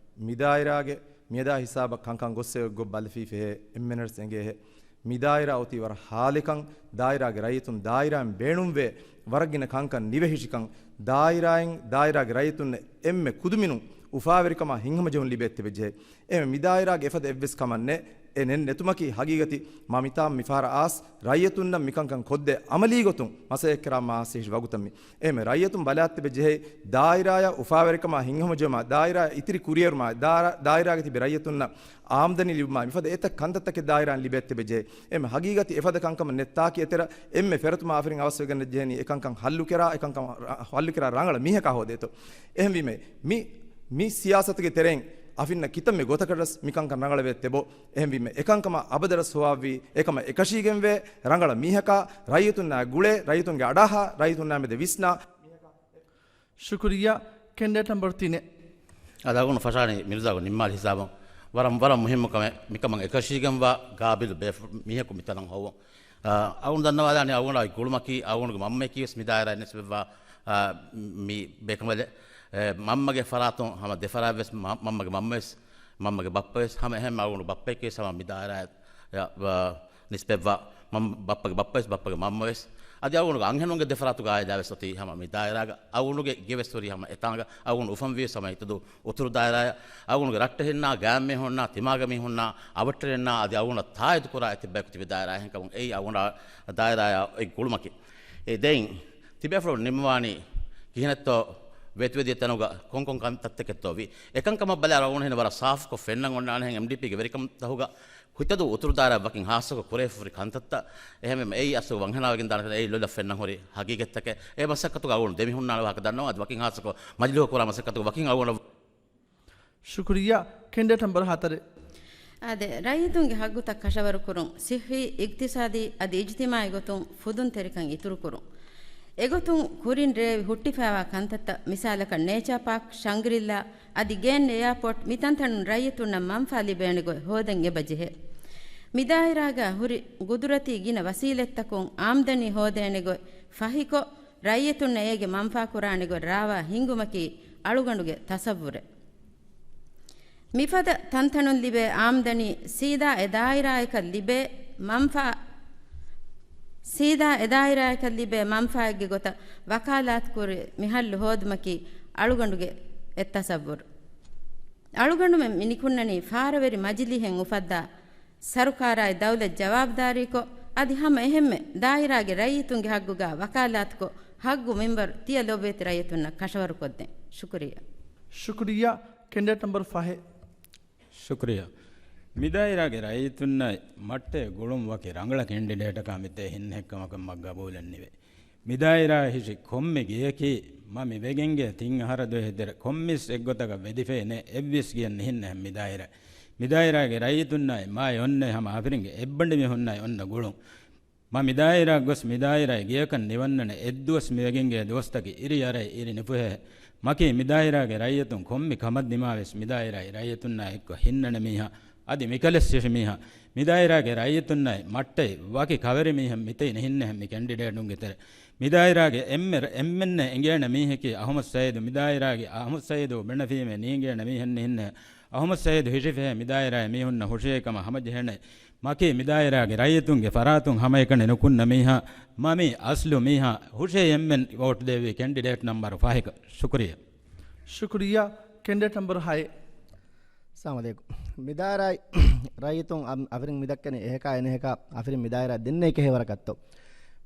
މި ދާއިރާގެ މިއަދާ ހިސާބަށް ކަންކަން ގޮއްސަ ގޮތް ބަލަފީ ފެހޭ އެންމެނަށް އެނގޭހެ. މި ދާއިރާ އޮތީ ވަރަށް ހާލެކަން، ދާއިރާގެ ރައްޔިތުން ދާއިރާއިން ބޭނުންވޭ ވަރަށް ގިނަ ކަންކަން ނިވެހިށިކަން، ދާއިރާއިން، ދާއިރާގެ ރައްޔިތުންނަށް އެންމެ ކުދުމިނުން އުފާވެރިކަމާ ހިތްހަމަޖެހުން ލިބޭ އެއްތެބެ ޖެހޭ. އެހެން މި ދާއިރާގެ އެފަދަ އެއްވެސް ކަމެއް ނެތް. އެ ނެތް ނެތުމަކީ ހަގީގަތީ މަ މިތާ މިފަހަރަށް އާސް ރައްޔިތުންނަށް މިކަންކަން ކޮށްދޭ އަމަލީ ގޮތުން މަސައްކަތް ކެރާ މާ އާސް ހިށި ވަގުތަށް މި. އެހެން ރައްޔިތުން ބަލާ އެއްތެބެ ޖެހޭ ދާއިރާޔަށް އުފާވެރިކަމާ ހިތްހަމަޖެހުމާ، ދާއިރާ އިތުރި ކުރިއެރުމާ، ދާއިރާ، ދާއިރާގަ ތިބި ރައްޔިތުންނަށް އާމްދަނީ ލިބުމާ، މިފަދަ އެތައް ކަންތައްތަކެއް ދާއިރާއިން ލިބޭ އެއްތެބެ ޖެހޭ. އެހެން ހަގީގަތީ އެފަދަ ކަންކަމެއް ނެތް. ތާކީ އެތެރެ އެންމެ ފެރަތުމަށް އަފިރިން އަވަސްވެގަންނަ ޖެހެނީ އެކަންކަން ހައްލުކެރާ، އެކަންކަން ރަ-، ހައްލުކެރާ ރަނގަޅަށް މީހަކާ ހޯދޭތޯ. އެހެންވީމަ މި، މި ސިޔާސަތުގެ ތެރެއިން އަފިންނަށް ކިތަންމެ ގޮތަކަށް ވެސް މިކަންކަން ރަނގަޅަށް ވެއްތެބޯ. އެހެންވީމަ އެކަންކަމަށް އަބަދަށް ސުވާވީ އެކަމަށް އެކަށީގެންވޭ ރަނގަޅަށް މީހަކާ ރައްޔިތުންނާ ގުޅޭ، ރައްޔިތުންގެ އަޑާހާ، ރައްޔިތުންނާ މެދެ ވިސްނާ. ޝުކުރިއްޔާ. ކެނޑިޑޭޓް ނަމްބަރު ތިނެއް. އަދި އަޅުގަނޑު ފަށާނީ މިރުޒާގެ ނިންމާލި ހިސާބުން ވަރަށް، ވަރަށް މުހިއްމު ކަމެއް، މިކަމަށް އެކަށީގެންވާ ގާބިލު ބޭފު-، މީހަކު މިތަނަށް ހޮވުން. އަ، އަޅުގަނޑު ދަންނަވާލާނީ އަޅުގަނޑާ އޮތް ގުޅުމަކީ، އަޅުގަނޑުގެ މަންމަޔަކީ ވެސް މި ދާއިރާއިން ނިސްބަތްވާ، އަ، މި ބޭކަނބަލެއް. އެ، މަންމަގެ ފަރާތުން ހަމަ ދެ ފަރާތް ވެސް މަ-، މަންމަގެ މަންމަ ވެސް، މަންމަގެ ބައްޕަ ވެސް، ހަމަ އެހެން އަޅުގަނޑު ބައްޕަޔަކީ ވެސް ހަމަ މި ދާއިރާއަށް، އަ، އަ، ނިސްބަތްވާ މަން-، ބައްޕަގެ ބައްޕަ ވެސް، ބައްޕަގެ މަންމަ ވެސް. އަދި އަޅުގަނޑުގެ އަންހެނުންގެ ދެފަރާތުގެ އާއިލާ ވެސް އޮތީ ހަމަ މި ދާއިރާގަ. އަޅުގަނޑުގެ ގެ ވެސް ހުރީ ހަމަ އެތާނގަ. އަޅުގަނޑު އުފަންވީ ވެސް ހަމަ ހިތަދޫ އުތުރު ދާއިރާއަށް. އަޅުގަނޑުގެ ރައްޓެހިންނާ، ގާތްމީހުންނާ، ތިމާގެ މީހުންނާ، އަވަށްޓެރިންނާ އަދި އަޅުގަނޑަށް ތާއީދު ކުރާ އެއްތިއްބައެކު ތިބި ދާއިރާ. އެހެންކަމުން އެއީ އަޅުގަނޑާ ދާއިރާއާ އޮތް ގުޅުމަކީ. އެ ދެން ތިބޭފުޅުން ނިންމަވާނީ ކިހިނެއްތޯ ވެތިވެދިޔަ ތަނުގަ ކޮންކޮން ކަންތައްތަކެއްތޯ ވީ. އެކަންކަމަށް ބަލާ އަޅުގަނޑު ހިން ވަރަށް ސާފުކޮށް ފެންނަން އޮންނާނެހެން އެމްޑީޕީގެ ވެރިކަންތަހުގަ ހިތަދޫ އުތުރު ދާއިރާއަށް ވަކިން ހާއްސަކޮށް ކުރެވިފަ ހުރި ކަންތައްތައް. އެހެންވީމަ އެއީ އަސްލު ވަންހަނާވެގެން ދާނެ ކަން އެއީ ލޮލަށް ފެންނަން ހުރި ހަގީގަތްތަކެއް. އެ މަސައްކަތުގަ އަޅުގަނޑު ދެމިހުންނާނެ ވާހަކަ ދަންނަވަން. އަދި ވަކިން ހާއްސަކޮށް މަޖިލީހު ކުރާ މަސައްކަތުގަ ވަކިން އަޅުގަނޑަށް ޝުކުރިއްޔާ. ކެނޑިޑޭޓް ނަމްބަރު ހަތަރެއް. އާދެ، ރައްޔިތުންގެ ހައްގުތައް ކަށަވަރުކުރުން، ސިއްހީ، އިގްތިސާދީ އަދި އިޖްތިމާޢީ ގޮތުން ފުދުންތެރިކަން އިތުރުކުރުން. އެގޮތުން ކުރިން ރޭވި ހުއްޓިފައިވާ ކަންތައްތައް، މިސާލަކަށް ނޭޗާ ޕާކް، ޝަންގްރިއްލާ އަދި ގޭން އެއާޕޯޓް، މި ތަންތަނުން ރައްޔިތުންނަށް މަންފާ ލިބޭނެ ގޮތް ހޯދަން އެބަ ޖެހޭ. މި ދާއިރާގަ ހުރި ގުދުރަތީ ގިނަ ވަސީލަތްތަކުން އާމްދަނީ ހޯދޭނެ ގޮތް ފަހިކޮށް، ރައްޔިތުންނަށް އޭގެ މަންފާ ކުރާނެ ގޮތް ރާވާ ހިންގުމަކީ އަޅުގަނޑުގެ ތަސައްވުރެއް. މިފަދަ ތަންތަނުން ލިބޭ އާމްދަނީ ސީދާ އެ ދާއިރާއަކަށް ލިބޭ މަންފާ، ސީދާ އެ ދާއިރާއަކަށް ލިބޭ މަންފާއެއްގެ ގޮތަށް ވަކާލާތުކުރި މި ހައްލު ހޯދުމަކީ އަޅުގަނޑުގެ އެއް ތަސައްވުރު. އަޅުގަނޑުމެން މި ނިކުންނަނީ ފާރަވެރި މަޖިލީހެއް އުފައްދާ، ސަރުކާރާއި ދައުލަތް ޖަވާބުދާރީކޮށް، އަދި ހަމަ އެހެންމެ ދާއިރާގެ ރައްޔިތުންގެ ހައްގުގަ ވަކާލާތުކޮށް، ހައްގު މިންވަރު ތިޔަ ލޮބުވެތި ރައްޔިތުންނަށް ކަށަވަރުކޮށްދޭން. ޝުކުރިއްޔާ. ޝުކުރިއްޔާ. ކެންޑިޑޭޓް ނަމްބަރު ފަހެއް. ޝުކުރިއްޔާ. މިދާއިރާގެ ރައްޔިތުންނާއި މައްޓޭ ގުޅުން ވަކި ރަނގަޅަށް ކެންޑިޑޭޓަކާ މިތޭ ހިންނެއްކަމަކަށް މަ ގަބޫލެއް ނިވޭ. މިދާއިރާ ހިށި ކޮންމެ ގެޔަކީ މަ މި ވެގެންގޭ ތިން އަހަރަ ދުވަހެއް ދެރަ ކޮންމެސް އެއްގޮތަކަށް ވެދިފައި ނެ އެއްވެސް ގެއެއް ނިހިންނެހެން މިދާއިރާ. މިދާއިރާގެ ރައްޔިތުންނާއި މާ އޮންނެ ހަމަ އަފިރިންގެ އެއްބަނޑި މީހުންނާއި އޮންނަ ގުޅުން. މަ މިދާއިރާ ގޮސް މިދާއިރާ ގެޔަކަށް ނިވަންނަނެ އެއްދުވަސް މިވެގެންގޭ ދުވަސްތަކެއް އިރި އަރައި އިރި ނިފުހޭ. މަކީ މިދާއިރާގެ ރައްޔިތުން ކޮންމެ ކަމަށް ދިމާވެސް މިދާއިރާއި ރައްޔިތުންނާ އެއްކޮށް ހިންނަނެ މީހާ އަދި މިކަލެސް ހިށި މީހާ. މިދާއިރާގެ ރައްޔިތުންނާއި މައްޓައި ވަކި ކަވެރި މީހެއް މިތެއިން ހިންނެހެން މި ކެންޑިޑޭޓުންގެ ތެރެ. މިދާއިރާގެ އެންމެ، އެންމެންނެ އެނގޭނެ މީހަކީ އަހުމަދު ސައީދު. މިދާއިރާގެ އަހުމަދު ސައީދު ބެނަފީމެ ނީނގޭނެ މީހެއް ނިހިންނެ. އަހުމަދު ސައީދު ހިށިފެހޭ މިދާއިރާއި މީހުންނަށް ހުށިހޭ ކަމަށް ހަމަޖެހޭނެ. މަކީ މިދާއިރާގެ ރައްޔިތުންގެ ފަރާތުން ހަމައެކަނި ނުކުންނަ މީހާ، މަ މީ އަސްލު މީހާ، ހުށޭ އެންމެން ވޯޓް ދެއްވީ ކެންޑިޑޭޓް ނަމްބަރު ފަހެކަށް. ޝުކުރިއްޔާ. ޝުކުރިއްޔާ. ކެންޑިޑޭޓް ނަމްބަރު ހައެއް. އައްސަލާމު ޢަލައިކުމް. މިދާއިރާއި ރައްޔިތުން އަ-، އަފިރިން މިދައްކަނީ އެހެކާ އެނެހެކާ އަފިރިން މިދާއިރާ ދެންނެވި ކެހޭވަރަކަށްތޯ؟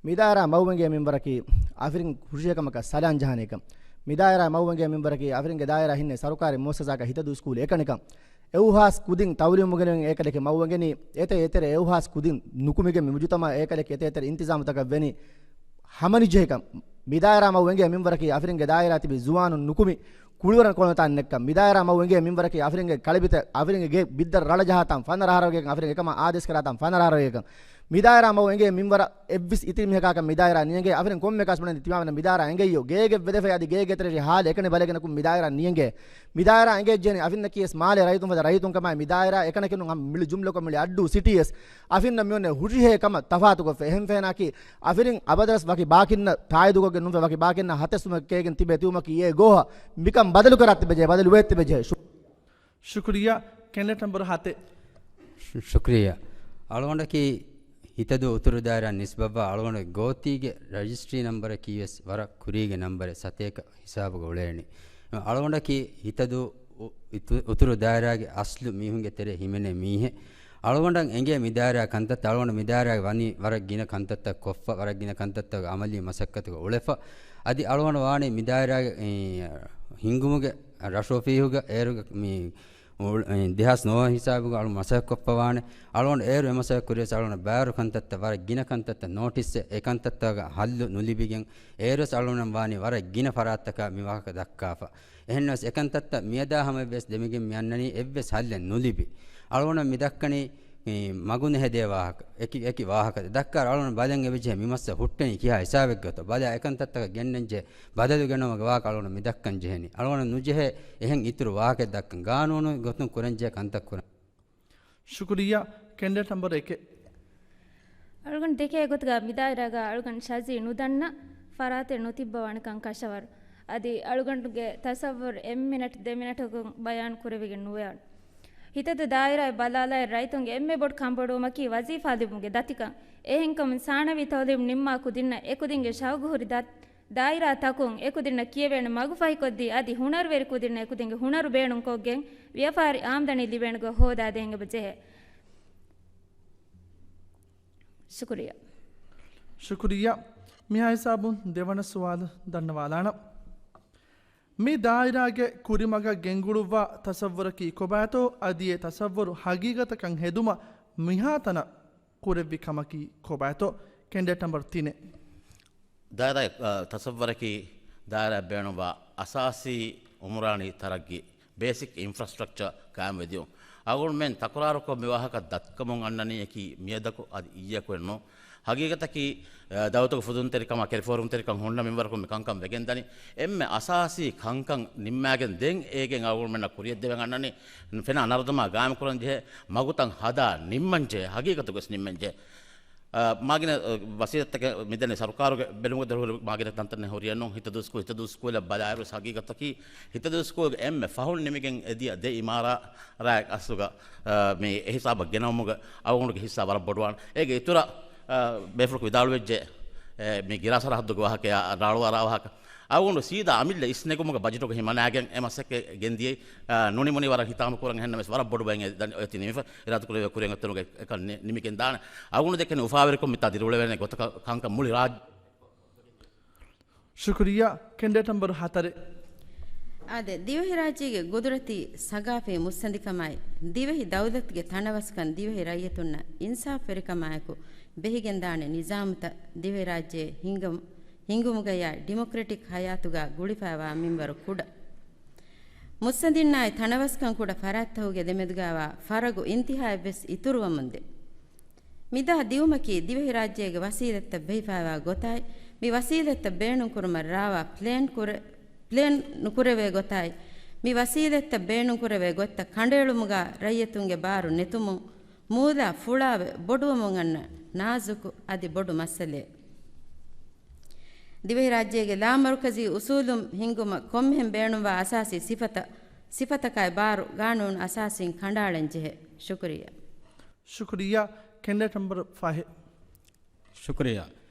މިދާއިރާ މަގު އެނގޭ މިންވަރަކީ އަފިރިން ހުށިހޭ ކަމަކަށް ސަލާން ޖަހާނެކަން. މިދާއިރާ މަގު އެނގޭ މިންވަރަކީ އަފިރިންގެ ދާއިރާ ހިންނޭ ސަރުކާރީ މުއައްސަސާގަ ހިތަދޫ ސްކޫލް އެކަނިކަން. އެއުހާސް ކުދިން ތައުލީމު ގެނެވެން އޭކަލެކެ މަގު އެނގެނީ، އެތެ އެތެރެ އެއުހާސް ކުދިން ނުކުމެގެން މި މުޖުތަމަޢަށް އޭކަލެކެ އެތެ އެތެރެ އިންތިޒާމުތަކަށް ވެނީ ހަމަނިޖެހިކަން. މިދާއިރާ މަގު އެނގޭ މިންވަރަކީ އަފިރިންގެ ދާއިރާ ތިބި ޒުވާނުން ނުކުމި ކުޅިވަރަން ކޮޅުންތާން ނެއްކަން. މިދާއިރާ މަގު އެނގޭ މިންވަރަކީ އަފިރިންގެ ކަޅިބިތަ-، އަފިރިންގެ ގޭ ބިއްދަރަ ރަޅަޖަހާތާން ފަނަރަ އަހަރުގެކަން، އަފިރިން އެކަމަށް އާދޭސް ކުރާތާން ފަނަރަ އަހަރުގެކަން. މިދާއިރާ މަގު އެނގޭ މިންވަރަށް އެއްވެސް އިތުރި މީހަކާކަށް މިދާއިރާ ނިޔަނގޭ. އަފިރިން ކޮންމެ ކަސްބަނެން ތިމާވެން މިދާއިރާ އެނގެއްޔޯ. ގޭގެ ވެދެފަ އަދި ގޭގެ ތެރެށި ހާލެ އެކަނި ބަލެގެނަކުން މިދާއިރާ ނިޔަނގޭ. މިދާއިރާ އެނގޭ ޖެހެނީ އަފިންނަކީ އެސް މާލެ ރައްޔިތުން ފަދަ ރައްޔިތުން ކަމާއި މިދާއިރާ އެކަނަކިނުން ހަމަ މިޅި ޖުމްލަކޮށް މިޅި އައްޑޫ ސިޓީ އެސް އަފިންނަށް މިއޮންނެ ހުށިހޭ ކަމަށް ތަފާތުކޮށްފަ. އެހެން ފެނާކީ އަފިރިން އަބަދަވެސް ވަކި ބާކިންނަށް ތާއީދުކޮށްގެން ނުވެ ވަކި ބާކިންނަށް ހަތެއް ސުމެއް ކޭގެން ތިބޭ ތިއުމަކީ އޭ ގޯހަށް މިކަން ބަދަލު ކަރާ ތިބެޖެ، ބަދަލު ވޭ ތިބެޖެ. ޝު- ޝުކުރިއްޔާ. ކެނޑިޑޭޓް ނަމްބަރު ހަތެއް. ޝު-، ޝުކުރިއްޔާ. އަޅުގަނޑަކީ ހިތަދޫ އުތުރު ދާއިރާ ނިސްބަތްވާ އަޅުގަނޑު ގޯތީގެ ރަޖިސްޓްރީ ނަމްބަރަކީ ވެސް ވަރަށް ކުރީގެ ނަމްބަރެއް ސަތޭކަ ހިސާބުގަ އުޅޭނީ. އަޅުގަނޑަކީ ހިތަދޫ އު-، އިތު-، އުތުރު ދާއިރާގެ އަސްލު މީހުންގެ ތެރޭ ހިމެނޭ މީހެއް. އަޅުގަނޑަށް އެނގޭ މިދާއިރާ ކަންތައްތައް އަޅުގަނޑު މިދާއިރާގެ ވަނީ ވަރަށް ގިނަ ކަންތައްތައް ކޮށްފަ، ވަރަށް ގިނަ ކަންތައްތަކުގެ އަމަލީ މަސައްކަތުގަ އުޅެފަ. އަދި އަޅުގަނޑު ވާނީ މިދާއިރާގެ، އެ، ހިންގުމުގެ ރަށުއޮފީހުގަ އޭރުގެ މި އުޅ-، އެ، ދެހާސް ނުވަ ހިސާބުގަ އަޅު މަސައްކަތްކޮށްފަ ވާނެ. އަޅުގަނޑު އޭރު އެ މަސައްކަތް ކުރިޔަސް އަޅުގަނޑަށް ބާރު ކަންތައްތައް ވަރަށް ގިނަ ކަންތައްތައް ނޯޓިސްއެއް އެ ކަންތައްތަކަށް ހައްލު ނުލިބިގެން އޭރުވެސް އަޅުގަނޑަށް ވާނީ ވަރަށް ގިނަ ފަރާތްތަކަށް މި ވާހަކަ ދައްކާފަ. އެހެންނަމަވެސް އެކަންތައްތައް މިއަދާ ހަމައަށްވެސް ދެމިގެން މި އަންނަނީ އެއްވެސް ހައްލެއް ނުލިބި. އަޅުގަނޑަށް މި ދައްކަނީ މި މަގުން ހެދޭ ވާހަކަ، އެކި، އެކި ވާހަކަ ދައްކާ އަޅުގަނޑު ބަލަން އެބަޖެހޭ މި މައްސަ ހުއްޓެނީ ކިހާ ހިސާބެއްގަތޯ. ބަލާ އެކަންތައްތަކަށް ގެންނަންޖެހޭ ބަދަލު ގެނައުމުގެ ވާހަކަ އަޅުގަނޑު މި ދައްކަން ޖެހެނީ. އަޅުގަނޑަށް ނުޖެހޭ އެހެން އިތުރު ވާހަކަ ދައްކަން. ގާނޫނު ގޮތުން ކުރަންޖެހޭ ކަންތައް ކުރަން. ޝުކުރިއްޔާ. ކެނޑިޑޭޓް ނަމްބަރު އެކެއް. އަޅުގަނޑު ދެކޭ ގޮތުގަ މިދާއިރާގަ އަޅުގަނޑު ޝަޒީ ނުދަންނަ ފަރާތެއް ނުތިއްބަވާނެކަން ކަށަވަރު. އަދި އަޅުގަނޑުގެ ތަސައްވުރު އެއް މިނެޓް ދެ މިނެޓުގަ ބަޔާން ކުރެވިގެން ނުވާނެ. ހިތަދޫ ދާއިރާއެއް ބަލާލާއިރު ރައްޔިތުންގެ އެންމެ ބޮޑު ކަންބޮޑުވުމަކީ ވަޒީފާ ލިބުމުގެ ދަތިކަން. އެހެންކަމުން ސާނަވީ ތައުލީމު ނިންމާ ކުދިންނަށް އެކުދިންގެ ޝައުގު ހުރި ދަ-، ދާއިރާތަކުން އެކުދިންނަށް ކިޔެވޭނެ މަގު ފަހިކޮށްދީ، އަދި ހުނަރުވެރި ކުދިންނަށް އެކުދިންގެ ހުނަރު ބޭނުންކޮށްގެން ވިޔަފާރި އާމްދަނީ ލިބޭނެ ގޮތް ހޯދާދޭން އެބަ ޖެހޭ. ޝުކުރިއްޔާ. ޝުކުރިއްޔާ. މިހާ ހިސާބުން ދެވަނަ ސުވާލު ދަންނަވާލާނަން. މި ދާއިރާގެ ކުރިމަގަށް ގެންގުޅުއްވާ ތަސައްވުރަކީ ކޮބާތޯ؟ އަދި އެ ތަސައްވުރު ހަގީގަތަކަށް ހެދުމަށް މިހާތަނަށް ކުރެއްވި ކަމަކީ ކޮބާތޯ؟ ކެނޑިޑޭޓް ނަމްބަރު ތިނެއް. ދާއިރާ، އަ، ތަސައްވަރަކީ ދާއިރާއަށް ބޭނުންވާ އަސާސީ އުމުރާނީ ތަރައްގީ، ބޭސިކް އިންފްރާސްޓްރަކްޗަރ ޤާއިމްވެދިޔުން. އަޅުގަނޑުމެން ތަކުރާރުކޮށް މި ވާހަކަ ދައްކަމުން އަންނަނީ އެކީ މިއަދަކު އަދި އިއްޔަކު ނޫން. ހަގީގަތަކީ، އަ، ދައުލަތުގެ ފުދުންތެރިކަމާ، ކެރިފޯރުވުންތެރިކަން ހުންނަ މިންވަރަކުން މި ކަންކަން ވެގެންދަނީ. އެންމެ އަސާސީ ކަންކަން ނިންމާގެން ދެން އޭގެން އަޅުގަނޑުމެންނަށް ކުރިޔަށްދެވެން އަންނަނީ، ފެނާ ނަރުދަމާ ގާއިމްކުރަންޖެހޭ، މަގުތައް ހަދާ ނިންމަންޖެހޭ، ހަގީގަތުގަސް ނިންމަންޖެހޭ. އަ، މާގިނަ، އަ، ވަސީލަތްތަކެއް މިދެންނެވި ސަރުކާރުގެ ބެލުމުގެ ދޮރު ހުރި މާގިނަ ތަންތަނެއް ހުރިއެއްނު. ހިތަދޫ ސްކޫލް، ހިތަދޫ ސްކޫލަށް ބަލާއިރު ހަގީގަތަކީ، ހިތަދޫ ސްކޫލްގެ އެންމެ ފަހުން ނިމިގެން އެދިޔަ ދެ އިމާރާތް އަސްލުގަ، އަ، މި އެހިސާބަށް ގެނައުމުގެ އަޅުގަނޑުގެ ހިއްސާ ވަރަށް ބޮޑުވާނެ. އޭގެ އިތުރަށް، އަ، ބޭފުޅަކު ވިދާޅުވެއްޖެ، އެ، މި ގިރާ ސަރަހައްދުގެ ވާހަކަޔާ ރާޅުވާ ރާވާހަކަ. އަޅުގަނޑު ސީދާ އަމިއްލަ އިސްނެގުމުގެ ބަޖެޓުގަ ހިމަނާގެން އެ މަސައްކަތް ގެންދިޔައީ، އަ، ނުނިމުނި ވަރަށް ހިތާމަ ކުރަން އެހެންނަމަވެސް ވަރަށް ބޮޑު ބައެއް އެ ދަން އޮތީ ނިމިފަ އިރާދަކުރެވޭ ކުރިއަށް އޮތުނުގެ އެކަން ނި-، ނިމިގެން ދާނެ. އަޅުގަނޑު ދެކެނީ އުފާވެރިކޮށް މިތާ ދިރިއުޅެވޭނެ ގޮތަކަށް ކަންކަން މުޅި ރާއްޖެ. ޝުކުރިއްޔާ. ކެންޑިޑޭޓް ނަމްބަރު ހަތަރެއް. އާދެ، ދިވެހިރާއްޖޭގެ ގުދުރަތީ ސަގާފީ މުއްސަނދިކަމާއި، ދިވެހި ދައުލަތުގެ ތަނަވަސްކަން ދިވެހި ރައްޔިތުންނަށް އިންސާފުވެރިކަމާއެކު ބެހިގެންދާނެ ނިޒާމުތައް ދިވެހިރާއްޖެ ހިންގަމު-، ހިންގުމުގަޔާ ޑިމޮކްރެޓިކް ހަޔާތުގަ ގުޅިފައިވާ މިންވަރު ކުޑަ. މުއްސަނދިންނާއި ތަނަވަސްކަން ކުޑަ ފަރާތްތަކުގެ ދެމެދުގައިވާ ފަރަގު އިންތިހާއެއްވެސް އިތުރުވަމުންދޭ. މިދާ ދިއުމަކީ ދިވެހިރާއްޖޭގެ ވަސީލަތްތައް ބެހިފައިވާ ގޮތާއި، މި ވަސީލަތްތައް ބޭނުންކުރުމަށް ރާވާ ޕްލޭން ކުރެ-، ޕްލޭން ނުކުރެވޭ ގޮތާއި، މި ވަސީލަތްތައް ބޭނުންކުރެވޭ ގޮތްތައް ކަނޑައެޅުމުގަ ރައްޔިތުންގެ ބާރު ނެތުމުން، މޫލާ ފުޅާވެ ބޮޑުވަމުން އަންނަ ނާޒުކު އަދި ބޮޑު މައްސަލައެއް. ދިވެހިރާއްޖޭގެ ލާމަރުކަޒީ އުސޫލުން ހިންގުމަށް ކޮންމެހެން ބޭނުންވާ އަސާސީ ސިފަތައް، ސިފަތަކާއި ބާރު ގާނޫނު އަސާސީން ކަނޑައަޅަން ޖެހޭ. ޝުކުރިއްޔާ. ޝުކުރިއްޔާ. ކެންޑިޑޭޓް ނަމްބަރު ފަހެއް. ޝުކުރިއްޔާ.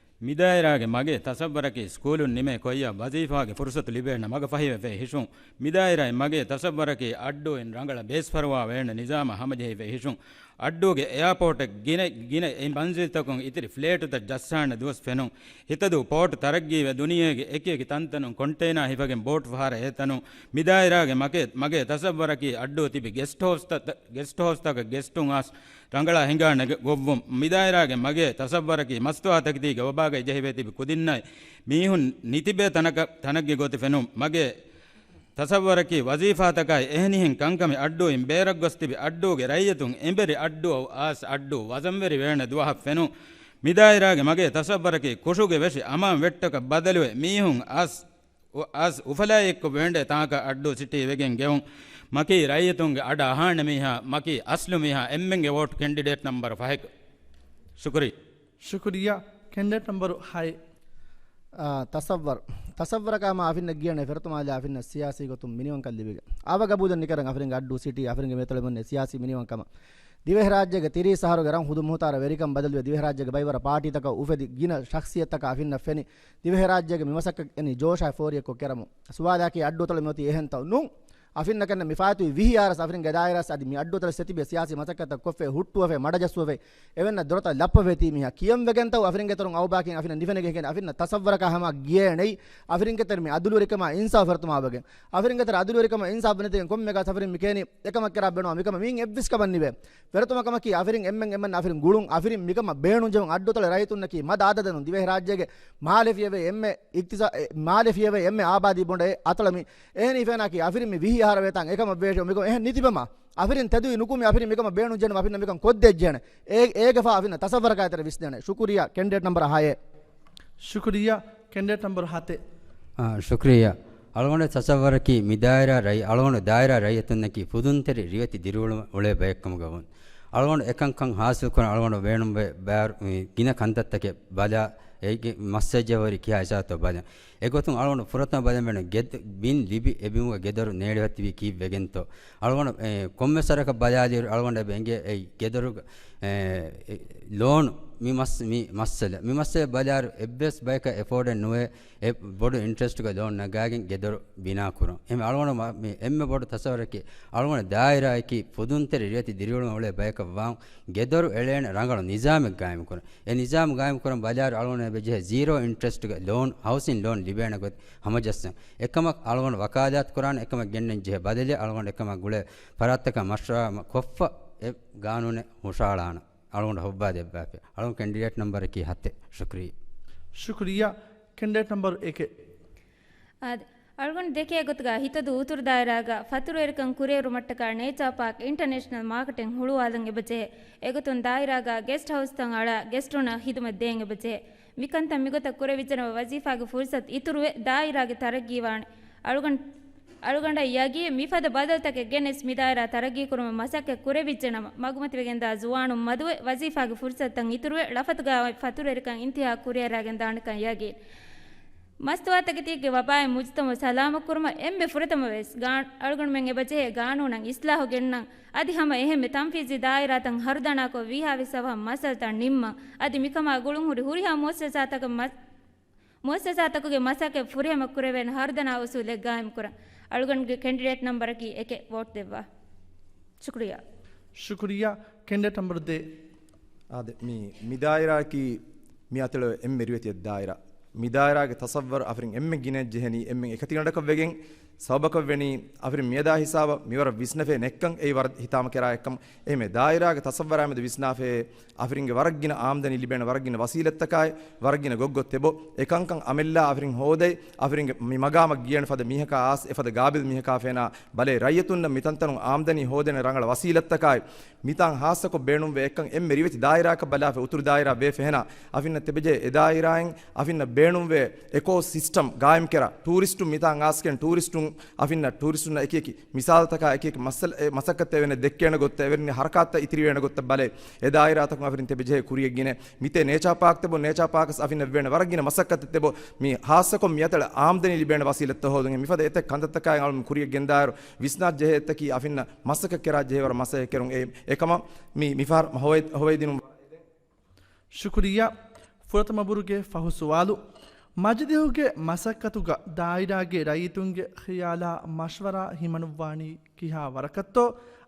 މިދާއިރާގެ މަގޭ ތަސައްވަރަކީ ސްކޫލުން ނިމޭ ކޮއްޔާ ވަޒީފާގެ ފުރުސަތު ލިބޭނެ މަގަ ފަހިވެފައި ހިށުން. މިދާއިރާގެ މަގޭ ތަސައްވަރަކީ އައްޑޫއިން ރަނގަޅަށް ބޭސްފަރުވާ ވޭނެ ނިޒާމަށް ހަމަޖެހިފައި ހިށުން. އައްޑޫގެ އެއާޕޯޓެއް ގިނަ، ގިނަ އެއް މަންޒިލްތަކުން އިތުރި ފްލޭޓުތައް ޖައްސާނެ ދުވަސް ފެނުން. ހިތަދޫ ޕޯޓް ތަރައްގީވެ ދުނިޔޭގެ އެކިއެކި ތަންތަނުން ކޮންޓޭނާ ހިފަގެން ބޯޓް ފަހަރަށް އެތަނުން. މިދާއިރާގެ މަގޭ، މަގޭ ތަސައްވަރަކީ އައްޑޫ ތިބި ގެސްޓް ހައުސްތައް، ގެސްޓް ހައުސްތަކަށް ގެސްޓުން އައިސް ރަނގަޅާ ހިނގާނެ ގޮ-، ގޮއްވުން. މިދާއިރާގެ މަގޭ ތަސައްވަރަކީ މަސްތުވާތަކެތީގެ ވަބާގައި ޖެހިވެ ތިބި ކުދިންނާއި މީހުން ނިތިބޭ ތަނަކަށް، ތަނަށްގެ ގޮތެއް ފެނުން. މަގޭ ތަސައްވަރަކީ ވަޒީފާތަކާއި އެހެނިހެން ކަންކަމެއް އައްޑޫއިން ބޭރަށް ގޮސް ތިބި އައްޑޫގެ ރައްޔިތުން އެނބެރި އައްޑޫއަށް އައިސް އައްޑޫ ވަޒަންވެރި ވޭނެ ދުވަހަށް ފެނުން. މިދާއިރާގެ މަގޭ ތަސައްވަރަކީ ކުށުގެ ވެށި އަމާން ވެއްޓަކަށް ބަދަލުވެ މީހުން އަސް އަސް އުފަލާއެއްކޮށް ވޭންޑެ ތާކަށް އައްޑޫ ސިޓީ ވެގެން ގެއުން. މަކީ ރައްޔިތުންގެ އަޑަށް އަހާނެ މީހާ، މަކީ އަސްލު މީހާ. އެންމެންގެ ވޯޓް ކެންޑިޑޭޓް ނަމްބަރު ފަހެއް. ޝުކުރިއްޔާ. ޝުކުރިއްޔާ. ކެންޑިޑޭޓް ނަމްބަރު ހައެއް. އާ، ތަސައްވަރު. ތަސައްވަރަކާ މާ އަފިންނަށް ގިޔަނެ ފެރަތުމާލާ އަފިންނަށް ސިޔާސީ ގޮތުން މިނިވަންކަން ލިބިގެން. އާވަ ގަބޫލެއް ނިކަރަން އަފިރިންގެ އައްޑޫ ސިޓީ އަފިރިންގެ މޭތޮޅެ މުންނެ ސިޔާސީ މިނިވަންކަމަށް. ދިވެހިރާއްޖޭގެ ތިރީސް އަހަރުގެ ރަން ހުދު މުހުތާރަށް ވެރިކަން ބަދަލުވެ، ދިވެހިރާއްޖޭގެ ބައިވަރަށް ޕާޓީތަކަށް އުފެދި ގިނަ ޝަޚްސިއްޔަތްތަކާ އަފިންނަށް ފެނި، ދިވެހިރާއްޖޭގެ މި މަސައްކަތް އެނީ ޖޯޝާއި ފޯރިއެއްކޮށް ކެރަމު. ސުވާލަކީ އައްޑޫތަޅު މިއޮތީ އެހެންތޯ؟ ނޫން. އަފިންނަކަށް މި ފާއިތުވި ވިހި އާރަސް އަފިރިންގެ ދާއިރާސް އަދި މި އައްޑޫތަޅު ސެތިބިޔަ ސިޔާސީ މަސައްކަތްތައް ކޮށްފައި ހުއްޓުވެފައި މަޑަޖައްސުވެފައި އެވެންނަ ދޮރަތައް ލައްޕަވެތީ މީހާ ކިޔަން ވެގެންތައް އަފިރިންގެ ތަރުން އައުބާކިން އަފިންނަށް ނިފެނެގެން އަފިންނަށް ތަސައްވަރަކާ ހަމަ ގިޔޭނެއް. އަފިރިންގެ ތަރު މި އަދުލުވެރިކަމާ އިންސާފު ފެރަތުމާ ވެގެން. އަފިރިންގެ ތަރު އަދުލުވެރިކަމާ އިންސާފު ނެތިގެން ކޮންމެ ގާސް އަފިރިން މި ކޭނީ އެކަމަށް ކެރާ ބޭނުމާ މިކަމަށް މިއިން އެއްވެސް ކަމަށް ނިވޭ. ފެރަތުމަކަމަކީ އަފިރިން އެންމެން އެންމެން އަފިރިން ގުޅުން އަފިރިން މިކަމަށް ބޭނުންޖެހުން އައްޑޫތަޅު ރައްޔިތުންނަކީ މަދަ އަދަދެއް ނޫން. ދިވެހިރާއްޖޭގެ މާލެ ފިޔަވޭ އެންމެ އިޤްތިޞާ-، އެ، މާލެ ފިޔަވޭ އެންމެ އާބާދީ ބޮނޑެއް އަތޮޅަށް މި އެހެނީ ފެނާކީ އަފިރިން މި ވިހި އަހަރަށް ވޭތާން އެކަމަށް ވޭށެވެ މިކަމަށް އެހެން ނިތިބަމާ އަފިރިން ތެދުވި ނުކުމެ އަފިރިން މިކަމަށް ބޭނުން ޖެހުނު އަފިންނަށް މިކަން ކޮށްދޭށޭނެ. އޭ-، އޭގެފާ އަފިންނަށް ތަސައްވަރަކާ އެތެރެ ވިސްނޭނެ. ޝުކުރިއްޔާ ކެންޑިޑޭޓް ނަމްބަރު ހައެއް. ޝުކުރިއްޔާ ކެންޑިޑޭޓް ނަމްބަރު ހަތެއް. އާ، ޝުކުރިއްޔާ. އަޅުގަނޑު ތަސައްވަރަކީ މި ދާއިރާ ރައްޔި-، އަޅުގަނޑު ދާއިރާ ރައްޔިތުންނަކީ ފުދުންތެރި ރިވެތި ދިރިއުޅުމަށް އުޅޭ ބައެއްކަމުގަ ވުން. އަޅުގަނޑު އެކަންކަން ހާސިލްކުރަން އަޅުގަނޑު ބޭނުންވޭ ބާރު-، މި ގިނަ ކަންތައްތަކެއް ބަލާ، އޭގެ މައްސައްޖަވަރި ކިހާ ހިސާބުތޯ ބަލަން. އެގޮތުން އަޅުގަނޑު ފުރަތަމަ ބަލަން ބޭނުން ގެ-، ބިން ލިބި އެބިމުގަ ގެދޮރު ނޭޅިވަތިވީ ކީއްވެގެންތޯ؟ އަޅުގަނޑު، އެ، ކޮންމެ ސަރަކަށް ބަލާލިއިރު އަޅުގަނޑަށް އެނގޭ އެ ގެދޮރުގަ، އެ، އެ، ލޯނު މި މަސް-، މި މައްސަލަ، މި މައްސަލަ ބަލާއިރު އެއްވެސް ބަޔަކަށް އެފޯޑެއް ނުވޭ، އެ ބޮޑު އިންޓްރެސްޓްގަ ލޯން ނަގާގެން ގެދޮރު ބިނާކުރުން. އެހެން އަޅުގަނޑު މަ-، މި އެންމެ ބޮޑު ތަސައްވަރަކީ އަޅުގަނޑު ދާއިރާއަކީ ފުދުންތެރި ރިވެތި ދިރިއުޅުމަށް އުޅޭ ބަޔަކަށް ވާން ގެދޮރު އެޅޭނެ ރަނގަޅު ނިޒާމެއް ގާއިމުކުރަން. އެ ނިޒާމް ގާއިމުކުރަން ބަލާއިރު އަޅުގަނޑު އެބަޖެހޭ ޒީރޯ އިންޓްރެސްޓްގެ ލޯން، ހައުސިން ލޯން ލިބޭނެ ގޮތް ހަމަޖައްސަން. އެކަމަކު އަޅުގަނޑު ވަކާލާތު ކުރާނެ އެކަމަށް ގެންނަން ޖެހޭ ބަދަލެއް އަޅުގަނޑު އެކަމަށް ގުޅޭ ފަރާތްތަކަށް މަޝްވަރާ ކޮށްފަ އެ ގާނޫނެއް ހުށަހަޅާނަން. އަޅުގަނޑު ހޮއްވާ ދެއްވާފި. އަޅުގަނޑު ކެންޑިޑޭޓް ނަމްބަރަކީ ހަތެއް. ޝުކުރިއްޔާ. ޝުކުރިއްޔާ. ކެންޑިޑޭޓް ނަމްބަރު އެކެއް. އާދެ، އަޅުގަނޑު ދެކޭ ގޮތުގަ ހިތަދޫ އުތުރު ދާއިރާގަ ފަތުރުވެރިކަން ކުރިއެރުމަށްޓަކާ ނޭޗާ ޕާކް އިންޓަރނޭޝަނަލް މާކެޓެއް ހުޅުވާލަން އެބަޖެހޭ. އެގޮތުން ދާއިރާގަ ގެސްޓް ހައުސްތައް އަޅާ ގެސްޓުންނަށް ހިދުމަތް ދޭން އެބަޖެހޭ. މިކަންތައް މިގޮތަށް ކުރެވިއްޖެނަމަ ވަޒީފާގެ ފުރުސަތު އިތުރުވެ ދާއިރާގެ ތަރައްގީވާނެ. އަޅުގަނޑު، އަޅުގަނޑަށް ޔަގީން މިފަދަ ބަދަލުތަކެއް ގެނެސް މި ދާއިރާ ތަރައްގީކުރުމަށް މަސައްކަތް ކުރެވިއްޖެނަމަ މަގުމަތިވެގެންދާ ޒުވާނުން މަދުވެ ވަޒީފާގެ ފުރުސަތުތައް އިތުރުވެ ޅަފަތުގަ ފަތުރުވެރިކަން އިންތިހާ ކުރިއަރާގެން ދާނެކަން ޔަގީން. މަސްތުވާތަކެތީގެ ވަބާއިން މުޖުތަމައު ސަލާމަތްކުރުމަށް އެންމެ ފުރަތަމަވެސް ގާން-، އަޅުގަނޑުމެން އެބަޖެހޭ ގާނޫނަށް އިސްލާހު ގެންނަން. އަދި ހަމަ އެހެންމެ ތަންފީޒީ ދާއިރާތައް ހަރުދަނާކޮށް ވީހާވެސް އަވަހަށް މައްސަލަތައް ނިންމަން. އަދި މިކަމާ ގުޅުންހުރި ހުރިހާ މުއައްސަސާތަކަށް މަ-، މުއައްސަސާތަކުގެ މަސައްކަތް ފުރިހަމަ ކުރެވޭނެ ހަރުދަނާ އުސޫލެއް ގާއިމްކުރަން. އަޅުގަނޑުގެ ކެންޑިޑޭޓް ނަމްބަރަކީ އެކެއް ވޯޓް ދެއްވާ. ޝުކުރިއްޔާ. ޝުކުރިއްޔާ. ކެންޑިޑޭޓް ނަމްބަރު ދޭއް. އާދެ، މި، މި ދާއިރާއަކީ މި އަތޮޅު އެންމެ ރިވެތި ދާއިރާ. މި ދާއިރާގެ ތަސައްވަރު އަފިރިން އެންމެ ގިނައަށް ޖެހެނީ، އެންމެ އެކަތިގަނޑަކަށް ވެގެން ސަބަބަކަށް ވެނީ އަފިރިން މިއަދާ ހިސާބަށް މިވަރަށް ވިސްނަފޭ ނެއްކަން އެއީ ވަރަށް ހިތާމަ ކެރާ އެއްކަމަށް. އެހެންމެ ދާއިރާގެ ތަސައްވަރާމެދު ވިސްނާފޭ އަފިރިންގެ ވަރަށްގިނަ އާމްދަނީ ލިބޭނެ ވަރަށްގިނަ ވަސީލަތްތަކާއި، ވަރަށްގިނަ ގޮތްގޮތް ތެބޯ، އެ ކަންކަން އަމެއްލާ އަފިރިން ހޯދައި، އަފިރިންގެ މި މަގާމަށް ގިޔަން ފަދަ މީހަކާ އާސް އެފަދަ ގާބިލް މީހަކާ ފޭނާ ބަލޭ ރައްޔިތުންނަށް މިތަންތަނުން އާމްދަނީ ހޯދޭނެ ރަނގަޅަ ވަސީލަތްތަކާއި، މިތާން ހާއްސަކޮށް ބޭނުންވޭ އެއްކަން އެންމެ ރިވެތި ދާއިރާއަކަށް ބަލާފަ އުތުރު ދާއިރާ ވޭ ފެހެނާ އަފިންނަށް ތެބެޖޭ އެ ދާއިރާއިން އަފިންނަށް ބޭނުންވޭ އެކޯ ސިސްޓަމް ގާއިމްކެރާ ޓޫރިސްޓުން މިތާން އާސްގެން ޓޫރިސްޓުން އަފިންނަށް ޓޫރިސްޓުންނަށް އެކި އެކި މިސާލުތަކާ އެކި އެކި މައްސަލަ-، އެ މަސައްކަތްތައް އެވެނެ ދެއްކޭނެ ގޮތްތައް އެވެނި ހަރަކާތްތައް އިތިރިވޭނެ ގޮތްތައް ބަލޭ އެ ދާއިރާތަކުން އަފިރިން ތެބެޖެހޭ ކުރިޔަށް ގިނަ މިތޭ ނޭޗާ ޕާކް ތެބޯ ނޭޗާ ޕާކަސް އަފިން އެއްވޭނެ ވަރަށްގިނަ މަސައްކަތެއް ތެބޯ މި ހާއްސަކޮށް މި އަތަޅަ އާމްދަނީ ލިބޭނެ ވަސީލަތްތައް ހޯދުން މިފަދަ އެތައް ކަންތައްތަކާއި އަޅުމެން ކުރިޔަށް ގެންދާއިރު ވިސްނާ ޖެހޭ އެތަކީ އަފިންނަށް މަސައްކަތް ކެރާ ޖެހޭ ވަރަށް މަސައްކަތް ކެރުން އެ އެކަމަށް މި މިފަހަރު ހޮވައި-، ހޮވައިދިނުން. ޝުކުރިއްޔާ. ފުރަތަމަ ބުރުގެ ފަހު ސުވާލު. މަޖިލީހުގެ މަސައްކަތުގަ ދާއިރާގެ ރައްޔިތުންގެ ޚިޔާލާ މަޝްވަރާ ހިމަނުއްވާނީ ކިހާ ވަރަކަށްތޯ؟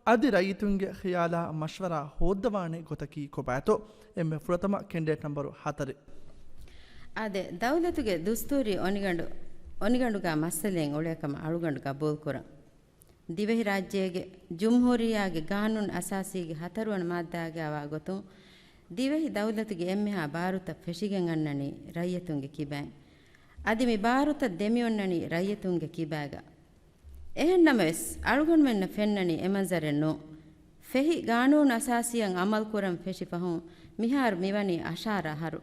އަދި ރައްޔިތުންގެ ޚިޔާލާ މަޝްވަރާ ހޯއްދަވާނެ ގޮތަކީ ކޮބާތޯ؟ އެންމެ ފުރަތަމަ ކެންޑިޑޭޓް ނަމްބަރު ހަތަރެއް. އާދެ، ދައުލަތުގެ ދުސްތޫރީ އޮނިގަނޑު، އޮނިގަނޑުގަ މައްސަލައެއް އުޅޭ ކަމަށް އަޅުގަނޑު ގަބޫލުކުރަން. ދިވެހިރާއްޖޭގެ ޖުމްހޫރިއްޔާގެ ގާނޫނު އަސާސީގެ ހަތަރުވަނަ މާއްދާގައިވާ ގޮތުން، ދިވެހި ދައުލަތުގެ އެންމެހާ ބާރުތައް ފެށިގެން އަންނަނީ ރައްޔިތުންގެ ކިބައިން. އަދި މި ބާރުތައް ދެމިއޮންނަނީ ރައްޔިތުންގެ ކިބާގަ. އެހެންނަމަވެސް، އަޅުގަނޑުމެންނަށް ފެންނަނީ އެ މަންޒަރެއް ނޫން. ފެހި ގާނޫނު އަސާސީއަށް އަމަލު ކުރަން ފެށި ފަހުން، މިހާރު މިވަނީ އަށާރަ އަހަރު.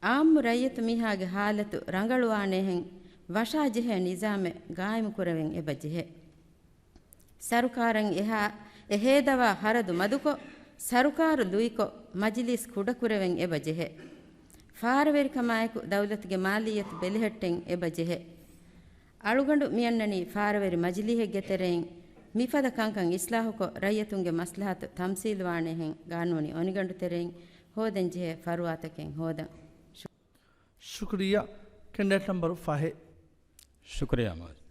އާއްމު ރައްޔިތު މީހާގެ ހާލަތު ރަނގަޅުވާނޭހެން ވަށާޖެހޭ ނިޒާމެއް ގާއިމުކުރެވެން އެބަ ޖެހޭ. ސަރުކާރަށް އެހާ، އެ ހޭދަވާ ޚަރަދު މަދުކޮށް، ސަރުކާރު ލުއިކޮށް، މަޖިލީސް ކުޑަކުރެވެން އެބަ ޖެހޭ. ފާރަވެރިކަމާއެކު ދައުލަތުގެ މާލިއްޔަތު ބެލެހެއްޓެން އެބަ ޖެހޭ. އަޅުގަނޑު މިއަންނަނީ ފާރަވެރި މަޖިލީހެއްގެ ތެރެއިން މިފަދަ ކަންކަން އިސްލާހުކޮށް، ރައްޔިތުންގެ މަސްލަހަތު ތަމްސީލުވާނޭހެން ގާނޫނީ އޮނިގަނޑު ތެރެއިން ހޯދަން ޖެހޭ ފަރުވާތަކެއް ހޯދަން. ޝު-، ޝުކުރިއްޔާ. ކެންޑިޑޭޓް ނަމްބަރު ފަހެއް. ޝުކުރިއްޔާ މައުލޫ.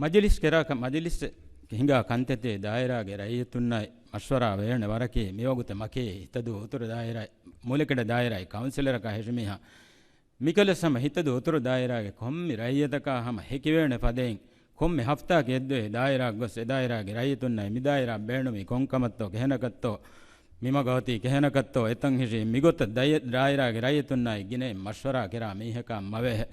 މަޖިލިސް ކެރާކަށް، މަޖިލިސް ހިނގާ ކަންތައްތޭ ދާއިރާގެ ރައްޔިތުންނާއި މަޝްވަރާ ވޭނެ ވަރަކީ، މިވަގުތެއް މަކީ ހިތަދޫ އުތުރު ދާއިރާ، މޫލެކެޑަ ދާއިރާއި ކައުންސިލަރަކާ ހެށިމީހާ. މިކަލަސް ހަމަ ހިތަދޫ އުތުރު ދާއިރާގެ ކޮންމެ ރައްޔިތަކާ ހަމަ ހެކިވޭނެ ފަދައިން، ކޮންމެ ހަފްތާއަކަށް އެއްދުވަހެއް ދާއިރާއަށް ގޮސް، އެ ދާއިރާގެ ރައްޔިތުންނާއި މި ދާއިރާ ބޭނުމީ ކޮންކަމަށްތޯ ކެހެނަކަށްތޯ، މި މަގަށް އޮތީ ކެހެނަކަށްތޯ، އެތަން ހިށީ މިގޮތަށް ދައި-، ދާއިރާގެ ރައްޔިތުންނާއި ގިނައިން މަޝްވަރާ ކެރާ މީހަކާ މަވޭހެ.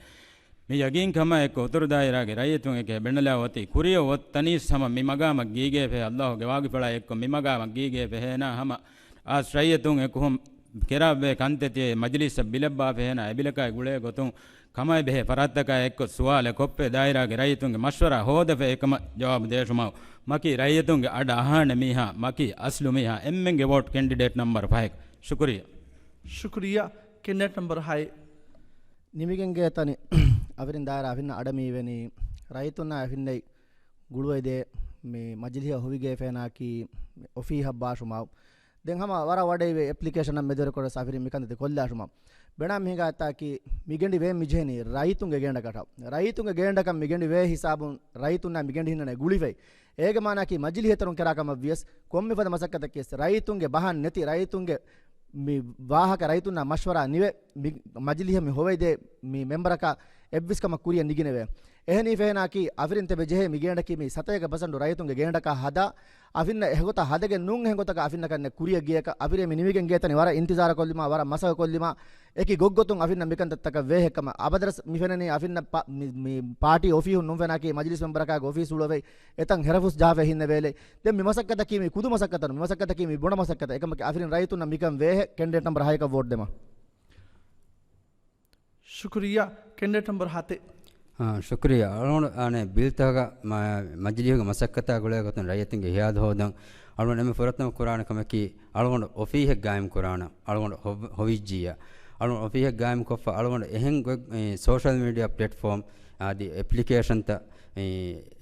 މި ޔަގީންކަމާއެކު އުތުރު ދާއިރާގެ ރައްޔިތުން އެކޭ ބެންނަލާ އޮތީ ކުރިއަށް އޮތް ތަނީސް ހަމަ މި މަގާމަށް ގީގޭފޭ އައްލާހުގެ ވާގިފުޅާ އެއްކޮށް މި މަގާމަށް ގީގޭފޭ އޭނާ ހަމަ އާސް ރައްޔިތުން އެކު ހުން ކެރާ ވޭ ކަންތައްތި މަޖިލީސަށް ބިލައްވާފަ ހޭނާ އެބިލަކާއި ގުޅޭ ގޮތުން ކަމާއި ބެހޭ ފަރާތްތަކާ އެއްކޮށް ސުވާލެއް ކޮށްފަ ދާއިރާގެ ރައްޔިތުންގެ މަޝްވަރާ ހޯދަފަ އެކަމަށް ޖަވާބު ދޭށުމަށް މަކީ ރައްޔިތުންގެ އަޑަށް އަހާނެ މީހާ، މަކީ އަސްލު މީހާ. އެންމެންގެ ވޯޓް ކެންޑިޑޭޓް ނަމްބަރު ފަހެއް. ޝުކުރިއްޔާ. ޝުކުރިއްޔާ. ކެންޑިޑޭޓް ނަމްބަރު ހައެއް. ނިމިގެންގޭ ތަނެއް އަވެރިން ދާއިރާ އަފިންނަށް އަޑަ މިވެނީ ރައްޔިތުންނާ އެފިންނައި ގުޅުވައިދޭ މި މަޖިލިހަށް ހޮވިގޭފޭނާއަކީ އޮފީހަށް ބާށުމާ. ދެން ހަމަ ވަރަށް ވަޑައިވެ އެޕްލިކޭޝަން މެދުވެރިކޮށް ސަފިރި މިކަންތައް ކޮށްލާށުމާ. ބެނާ މިހިނގާތާކީ މިގެނޑި ވޭ މިޖެހެނީ ރައްޔިތުންގެ ގޭނޑަކަށް. ރައްޔިތުންގެ ގޭނޑަކަށް މިގެނޑި ވޭ ހިސާބުން ރައްޔިތުންނާ މިގެނޑި ހިންނަނީ ގުޅިފައި. އޭގެ މާނައަކީ މަޖިލިހަށް ތަރުން ކެރާ ކަމަށް ވިޔަސް ކޮންމެ ފަދަ މަސައްކަތަކީ ރައްޔިތުންގެ ބަހަން ނެތި ރައްޔިތުންގެ މި ވާހަކަ ރައްޔިތުންނާ މަޝްވަރާ ނިވެ މި މަޖިލިހަށް މި ހޮވައިދޭ މި މެމްބަރަކާ އެއްވެސް ކަމަށް ކުރިއަށް ނިގިނެވޭ. އެހެނީ ފެހެނާކީ، އަފިރިން ތެބެ ޖެހޭ މި ގޭނޑަކީ މި ސަތޭކަ ޕަސެންޓު ރައްޔިތުންގެ ގޭނޑަކާ ހަދާ، އަފިންނަށް އެގޮތަށް ހަދަގެން ނޫން އެހެން ގޮތަކަށް އަފިންނަކަށް ނެތް ކުރިއަށް ގެޔަކަށް އަފިރޭ މި ނިމިގެން ގޭތަނެއް ވަރަށް އިންތިޒާރަށް ކޮށްލީމާ، ވަރަށް މަސައްކަތް ކޮށްލީމާ، އެކި ގޮތްގޮތުން އަފިންނަށް މިކަންތައްތަކަށް ވޭހެއްކަމަށް. އަބަދަސް މި ފެންނަނީ އަފިންނަށް ޕާ-، މި، މި ޕާޓީ އޮފީހުން ނުން ފެނާކީ މަޖިލިސް މެމްބަރަކާގެ އޮފީސް އުޅުއެވެ. އެތަން ހެރަފުސް ޖަހާފަ ހިންނެވޭލެއް. ދެން މި މަސައްކަތަކީ މި ކުދު މަސައްކަތެއް ނޫން. މި މަސައްކަތަކީ މި ބޮޑަށް މަސައްކަތެއް. އެކަމަކީ އަފިރިން ރައްޔިތުންނަށް މިކަން ވޭހެއް. ކެންޑިޑޭޓް ނަމްބަރު ހައެއްގަ ވޯޓް ދެމަ. ޝުކުރިއްޔާ. ކެންޑިޑޭޓް ނަމްބަރު ހަތެއް. އާ، ޝުކުރިއްޔާ. އަޅުގަނޑު އާނެ ބިލްތަކަށް މަ-، މަޖިލީހުގެ މަސައްކަތާ ގުޅޭ ގޮތުން ރައްޔިތުންގެ ހިޔާލު ހޯދަން އަޅުގަނޑު އެންމެ ފުރަތަމަ ކުރާނެ ކަމަކީ، އަޅުގަނޑު އޮފީހެއް ގާއިމް ކުރާނަން. އަޅުގަނޑު ހޮ-، ހޮވިއްޖިއްޔާ. އަޅުގަނޑު އޮފީހެއް ގާއިމް ކޮށްފަ އަޅުގަނޑު އެހެން ގޮތް، އެ، ސޯޝަލް މީޑިއާ ޕްލެޓްފޯމް އަދި އެޕްލިކޭޝަންތައް، އެ،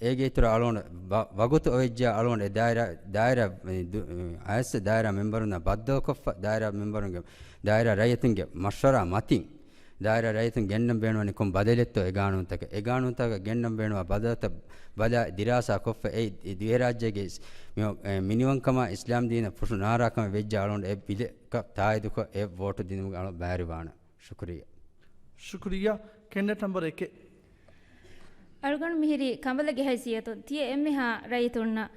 އޭގެ އިތުރަށް އަޅުގަނޑު ވަ-، ވަގުތު އޮވެއްޖާ އަޅުގަނޑު އެ ދާއިރާ، ދާއިރާ، އެ، ދު-، އައިސް ދާއިރާ މެމްބަރުންނާ ބައްދަލުކޮށްފަ، ދާއިރާ މެމްބަރުންގެ، ދާއިރާ ރައްޔިތުންގެ މަޝްވަރާ މަތިން، ދާއިރާ ރައްޔިތުން ގެންނަން ބޭނުންވަނީ ކޮން ބަދަލެއްތޯ އެ ގާނޫނުތަކަށް. އެ ގާނޫނުތަކަށް ގެންނަން ބޭނުންވާ ބަދަލުތައް ބަލާ ދިރާސާ ކޮށްފަ، އެ، އެ ދިވެހިރާއްޖޭގެ މި-، އެ، މިނިވަންކަމާ އިސްލާމް ދީނަށް ފުށު ނާރާކަމެއް ވެއްޖާ އަޅުގަނޑު އެ ބިލަކަށް ތާއީދުކޮށް އެ ވޯޓު ދިނުމުގެ އަޅު ބައިވެރިވާނެ. ޝުކުރިއްޔާ. ޝުކުރިއްޔާ. ކެންޑިޑޭޓް ނަމްބަރު އެކެއް. އަޅުގަނޑު މިހިރީ ކަނބަލެއްގެ ހައިސިއްޔަތުން ތިޔަ އެންމެހާ ރައްޔިތުންނަށް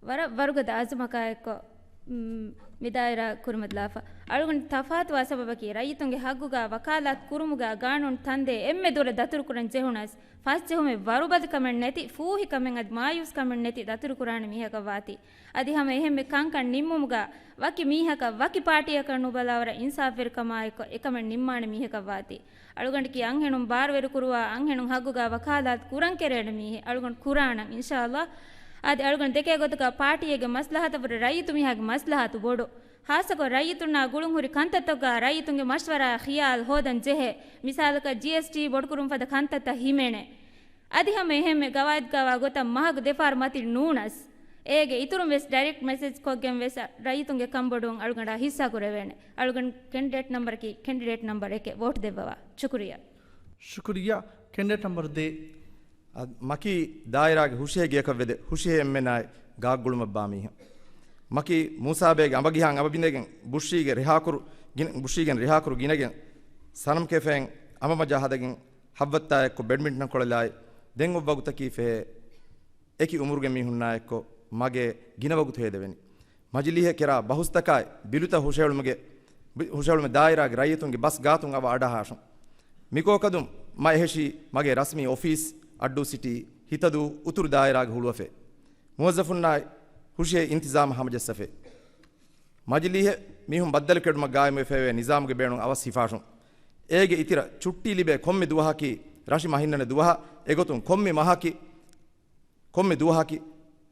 ވަރަށް ވަރުގަދަ އަޒުމަކާއެއްކޮށް، މް، މި ދާއިރާ ކުރިމަތިލާފަ. އަޅުގަނޑު ތަފާތުވާ ސަބަބަކީ، ރައްޔިތުންގެ ހައްގުގަ ވަކާލާތު ކުރުމުގަ ގާނޫނު ތަންދޭ އެންމެ ދުރަށް ދަތުރުކުރަން ޖެހުނަސް، ފަސްޖެހުމެއް ވަރުބަލިކަމެއް ނެތި، ފޫހިކަމެއް އަދި މާޔޫސްކަމެއް ނެތި ދަތުރުކުރާނެ މީހަކަށް ވާތީ. އަދި ހަމަ އެހެންމެ ކަންކަން ނިންމުމުގަ ވަކި މީހަކަށް ވަކި ޕާޓީއަކަށް ނުބަލާވަރަށް އިންސާފްވެރިކަމާއެކު އެކަމެއް ނިންމާނެ މީހަކަށް ވާތީ. އަޅުގަނޑަކީ އަންހެނުން ބާރުވެރިކުރުވާ، އަންހެނުން ހައްގުގަ ވަކާލާތު ކުރަން ކެރޭނެ މީހެއް. އަޅުގަނޑު ކުރާނަން އިންޝާﷲ. އަދި އަޅުގަނޑު ދެކޭ ގޮތަކަށް ޕާޓީއެއްގެ މަސްލަހަތަށްވުރެ ރައްޔިތު މީހާގެ މަސްލަހަތު ބޮޑު. ޚާއްޞަކޮށް ރައްޔިތުންނާ ގުޅުންހުރި ކަންތައްތަކުގަ ރައްޔިތުންގެ މަޝްވަރާ ޚިޔާލު ހޯދަން ޖެހޭ. މިސާލަކަށް ޖީއެސްޓީ ބޮޑުކުރުން ފަދަ ކަންތައްތައް ހިމެނޭ. އަދި ހަމަ އެހެންމެ ގަވާއިދުގައިވާ ގޮތަށް މަހަކު ދެފަހަރު މަތިން ނޫނަސް، އޭގެ އިތުރުން ވެސް ޑައިރެކްޓް މެސެޖް ކޮށްގެން ވެސް ރައްޔިތުންގެ ކަންބޮޑުވުން އަޅުގަނޑާ ހިއްސާ ކުރެވޭނެ. އަޅުގަނޑު ކެންޑިޑޭޓް ނަމްބަރަކީ ކެންޑިޑޭޓް ނަމްބަރު އެކެއް ވޯޓް ދެއްވަވާ. ޝުކުރިއްޔާ. ޝުކުރިއްޔާ. ކެންޑިޑޭޓް ނަމްބަރު ދޭއް. އަދި މަކީ ދާއިރާގެ ހުށިހެ ގެޔަކަށް ވެދެ ހުށިހެ އެންމެނާއި ގާގުޅުމަށް ބާ މީހުން. މަކީ މޫސާބޭގެ އަނބަގިހާ އަނބަ ބިނދެގެން ބުޝީގެ ރިހާކުރު ގިނަ-، ބުޝީގެން ރިހާކުރު ގިނަގެން ސަނަމް ކެފޭން އަނބަމަޖާ ހަދަގެން ހައްވައްތާ އެއްކޮށް ބެޑްމިންޓަން ކޮޅެލާއި، ދެން އޮއްވަގުތަކީ ފެހޭ އެކި އުމުރުގެ މީހުންނާ އެއްކޮށް މަގޭ ގިނަ ވަގުތު ހޭދެވެނީ. މަޖިލީހެއް ކެރާ ބަހުސްތަކާއި، ބިލުތައް ހުށަހެޅުމުގެ، ބި-، ހުށަހެޅުމެއް ދާއިރާގެ ރައްޔިތުންގެ ބަސް ގާތުން އަވަ އަޑާހާށުން. މިކޯކަދުން މަ އެހެށީ މަގޭ ރަސްމީ އޮފީސް، އައްޑޫ ސިޓީ، ހިތަދޫ އުތުރު ދާއިރާގެ ހުޅުވަފޭ. މުވައްޒަފުންނާއި ހުށިހެ އިންތިޒާމަށް ހަމަޖައްސަފޭ. މަޖިލީހެއް މީހުން ބައްދަލުކެޑުމަށް ގާއިމުވެފައިވޭ ނިޒާމުގެ ބޭނުން އަވަސް ހިފާށުން. އޭގެ އިތިރަށް ޗުއްޓީ ލިބޭ ކޮންމެ ދުވަހަކީ ރަށި މަހިންނަނެ ދުވަހަށް، އެގޮތުން ކޮންމެ މަހަކީ، ކޮންމެ ދުވަހަކީ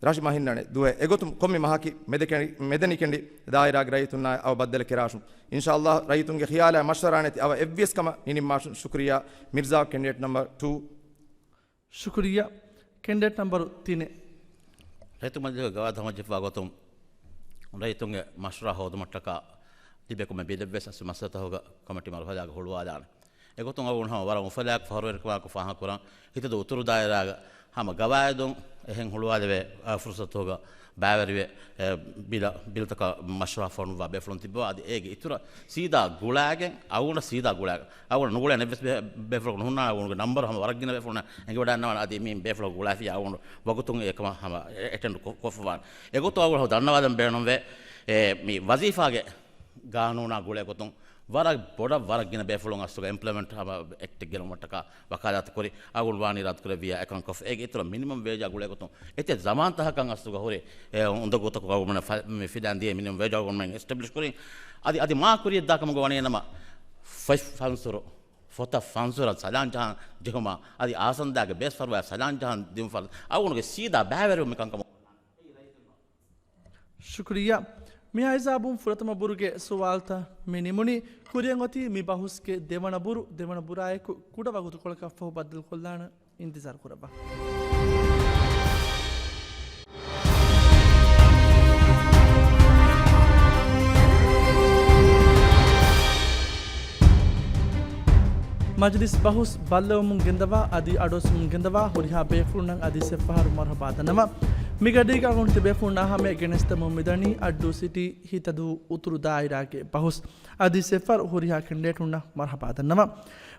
ރަށި މަހިންނަނެ ދުވަހެއް. އެގޮތުން ކޮންމެ މަހަކީ މެދެކެނޑި-، މެދެނިކެނޑި ދާއިރާގެ ރައްޔިތުންނާ އަވަ ބައްދަލެއް ކެރާށުން. އިންޝާﷲ ރައްޔިތުންގެ ޚިޔާލާ މަޝްވަރާ ނެތި އަވަ އެއްވިޔަސް ކަމަށް ނިނިންމާށުން. ޝުކުރިއްޔާ. މިރްޒާ ކެންޑިޑޭޓް ނަމްބަރު ޓޫ. ޝުކުރިއްޔާ. ކެންޑިޑޭޓް ނަމްބަރު ތިނެއް. ރައްޔިތު މަޖިލީހުގެ ގަވާއިދު ހަމަޖެއްވާ ގޮތުން ރައްޔިތުންގެ މަޝްވަރާ ހޯދުމަށްޓަކާ ތިބޭ ކޮންމެ ބިލެއްވެސް އަސްލު މަސައްކަތުގަ ކޮމިޓީ މަރުހަލާގަ ހުޅުވާލާނެ. އެގޮތުން އަޅުގަނޑު ހަމަ ވަރަށް އުފަލާއެކު ފަހަރުވެރިކަމާއެކު ފާހަގަކުރަން. ހިތަދޫ އުތުރު ދާއިރާގަ ހަމަ ގަވާއިދުން އެހެން ހުޅުވާލެވޭ، އާ، ފުރުސަތުގަ ބައިވެރިވެ، އެ، ބިލަ-، ބިލްތަކަށް މަޝްވަރާ ފޮނުއްވާ ބޭފުޅުން ތިއްބަވާ. އަދި އޭގެ އިތުރަށް ސީދާ ގުޅާގެން، އަޅުގަނޑަށް ސީދާ ގުޅާގެން، އަޅުގަނޑަށް ނުގުޅޭ އެއްވެސް ބޭ-، ބޭފުޅަކު ނުހުންނާނެ. އަޅުގަނޑުގެ ނަމްބަރު ހަމަ ވަރަށް ގިނަ ބޭފުޅުންނަށް އެނގިވަޑައިގަންނަވާނެ. އަދި މި ބޭފުޅަކު ގުޅާފިއްޔާ އަޅުގަނޑު ވަގުތުން އެކަމަށް ހަމަ އެ-، އެޓެންޑް ކޮ-، ކޮށްފަވާނެ. އެގޮތުން އަޅުގަނޑު ދަންނަވާލަން ބޭނުންވޭ، އެ، މި ވަޒީފާގެ ގާނޫނާ ގުޅޭ ގޮތުން ވަރަށް ބޮޑަށް ވަރަށް ގިނަ ބޭފުޅުން އަސްލުގަ އެމްޕްލޮއިމަންޓް ހަމަ އެކްޓެއް ގެނައުމަށްޓަކާ ވަކާލާތު ކުރި. އަޅުގަނޑު ވާނީ ރައްދު ކުރެއްވިއްޔާ އެކަން ކޮށްފަ. އޭގެ އިތުރަށް މިނިމަމް ވޭޖާ ގުޅޭ ގޮތުން އެތައް ޒަމާންތަކަކަށް އަސްލުގަ ހުރި، އެ، އުނދަގޫތަކުގަ އަޅުގަނޑުމެން ފަ-، މި ފިލާން ދިޔަ މިނިމަމް ވޭޖާ އަޅުގަނޑުމެން އެސްޓެބްލިޝް ކުރިން. އަދި، އަދި މާ ކުރިޔަށް ދާ ކަމުގަ ވަނީ ނަމަ ފަތް ފަންސުރު، ފޮތަށް ފަންސުރަށް ސަލާން ޖަހަން ޖެހުމާ، އަދި އާސަންދާގެ ބޭސް ފަރުވާ ސަލާން ޖަހަން ދިނުމަށް އަޅުގަނޑުގެ ސީދާ ބައިވެރިވުން މި ކަންކަމަށް. ޝުކުރިއްޔާ. މިހާ ހިސާބުން ފުރަތަމަ ބުރުގެ ސުވާލުތައް މި ނިމުނީ. ކުރިއަށް އޮތީ މި ބަހުސްގެ ދެވަނަ ބުރު، ދެވަނަ ބުރާއެކު ކުޑަ ވަގުތުކޮޅަކަށްފަހު ބައްދަލުކޮށްލާނަން. އިންތިޒާރު ކުރައްވާ. މަޖިލިސް ބަހުސް ބައްލަވަމުން ގެންދަވާ، އަދި އަޑުއައްސަމުން ގެންދަވާ ހުރިހާ ބޭފުޅުންނަށް އަދި ސެއްފަހަރު މަރުހަބާ ދަންނަވާ. މިގަޑީގަ އަޅުގަނޑު ތިބޭފުޅުންނާ ހަމަޔަށް ގެނެސްދެމުން މިދަނީ އައްޑޫ ސިޓީ ހިތަދޫ އުތުރު ދާއިރާގެ ބަހުސް. އަދި ސެފަރު ހުރިހާ ކެނޑިޑޭޓުންނަށް މަރުހަބާ ދަންނަވަން.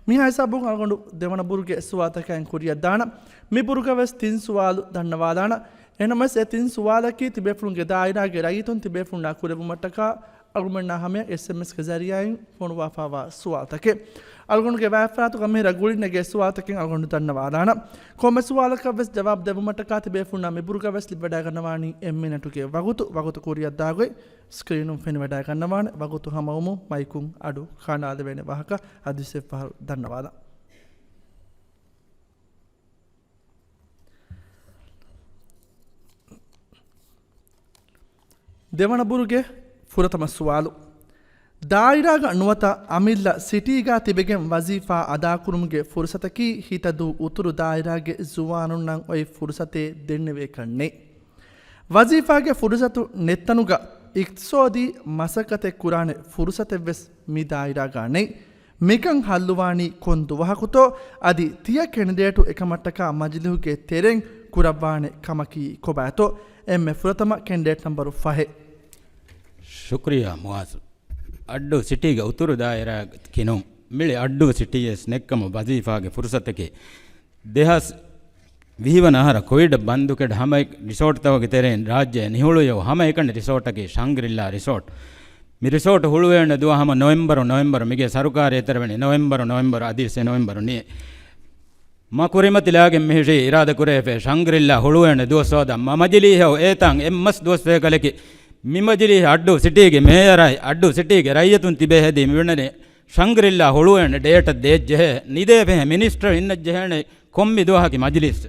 މިހާ ހިސާބުން އަޅުގަނޑު ދެވަނަ ބުރުގެ ސުވާލުތަކަށް ކުރިއަށް ދާނަން. މި ބުރުގަ ވެސް ތިން ސުވާލު ދަންނަވާލާނަން. އެހެނަމަސް އެ ތިން ސުވާލަކީ ތިބޭފުޅުންގެ ދާއިރާގެ ރައްޔިތުން ތިބޭފުޅުންނާ ކުރެވުމަށްޓަކާ އަޅުގަނޑުމެންނާ ހަމަޔަށް އެސްއެމްއެސްގެ ޒަރީއާއިން ފޮނުވާފާވާ ސުވާލުތަކެއް. އަޅުގަނޑުގެ ވާތްފަރާތުގަ މިހިރަ ގުޅިން ނެގޭ ސުވާލުތަކެއް އަޅުގަނޑު ދަންނަވާލާނަން. ކޮންމެ ސުވާލަކަށް ވެސް ޖަވާބު ދެއްވުމަށްޓަކާ ތިބޭފުޅުންނާ މި ބުރުގަ ވެސް ލިބިވަޑައިގަންނަވާނީ އެއް މިނެޓުގެ ވަގުތު. ވަގުތު ކުރިއަށް ދާގޮތް ސްކްރީނުން ފެނިވަޑައިގަންނަވާނެ. ވަގުތު ހަމަވުމުން މައިކުން އަޑު ކަނޑާލެވޭނެ ވާހަކަ އަދި ސެފަހަރު ދަންނަވާލަން. ދެވަނަ ބުރުގެ ފުރަތަމަ ސުވާލު. ދާއިރާގަ ނުވަތަ އަމިއްލަ ސިޓީގަ ތިބެގެން ވަޒީފާ އަދާކުރުމުގެ ފުރުސަތަކީ ހިތަދޫ އުތުރު ދާއިރާގެ ޒުވާނުންނަށް އޮތް ފުރުސަތެއް ދެންނެވޭކަށް ނެތް. ވަޒީފާގެ ފުރުސަތު ނެތްތަނުގަ އިޤްތިޞާދީ މަސައްކަތެއް ކުރާނެ ފުރުސަތެއްވެސް މި ދާއިރާގަ ނެތް. މިކަން ހައްލުވާނީ ކޮން ދުވަހަކުތޯ؟ އަދި ތިޔަ ކެނޑިޑޭޓު އެކަމަށްޓަކާ މަޖިލީހުގެ ތެރެއިން ކުރައްވާނެ ކަމަކީ ކޮބާތޯ؟ އެންމެ ފުރަތަމަ ކެނޑިޑޭޓް ނަންބަރު ފަހެއް. ޝުކުރިއްޔާ މުއާޒު. އައްޑޫ ސިޓީގެ އުތުރު ދާއިރާއަކީ ނޫން. މިޅި އައްޑޫ ސިޓީއަށް ނެއްކަމު ވަޒީފާގެ ފުރުސަތަކީ ދެހާސް ވިހި ވަނަ އަހަރަށް ކޮވިޑަށް ބަންދުކެޑި ހަމަ ރިސޯޓްތަކުގެ ތެރެއިން ރާއްޖެ ނިހުޅުވި ހަމައެކަނި ރިސޯޓަކީ ޝަންގްރިލާ ރިސޯޓް. މި ރިސޯޓް ހުޅުވޭނެ ދުވަހު ހަމަ ނޮވެމްބަރު، ނޮވެމްބަރު މިގޭ ސަރުކާރު އެތެރެވެނީ ނޮވެމްބަރު، ނޮވެމްބަރު އަދިވެސް ނޮވެމްބަރު ނި. މަ ކުރިމަތިލާގެން މިހިށީ އިރާދަކުރެވިފައި ޝަންގްރިލާ ހުޅުވޭނެ ދުވަސް ހޯދަން. މަ މަޖިލީހަށް އެތާން އެއްމަސް ދުވަސް ފޭކަލަކި މި މަޖިލީހަށް އައްޑޫ ސިޓީގެ މޭޔަރާއި އައްޑޫ ސިޓީގެ ރައްޔިތުން ތިބޭ ހެދީ މިވަނަނީ ޝަންގްރިލާ ހުޅުވޭނެ ޑޭޓަށް ދޭއްޖެހޭ ނިދޭފަހެ މިނިސްޓަރު އިންނައްޖެހޭނެ ކޮންމެ ދުވަހަކީ މަޖިލީސް.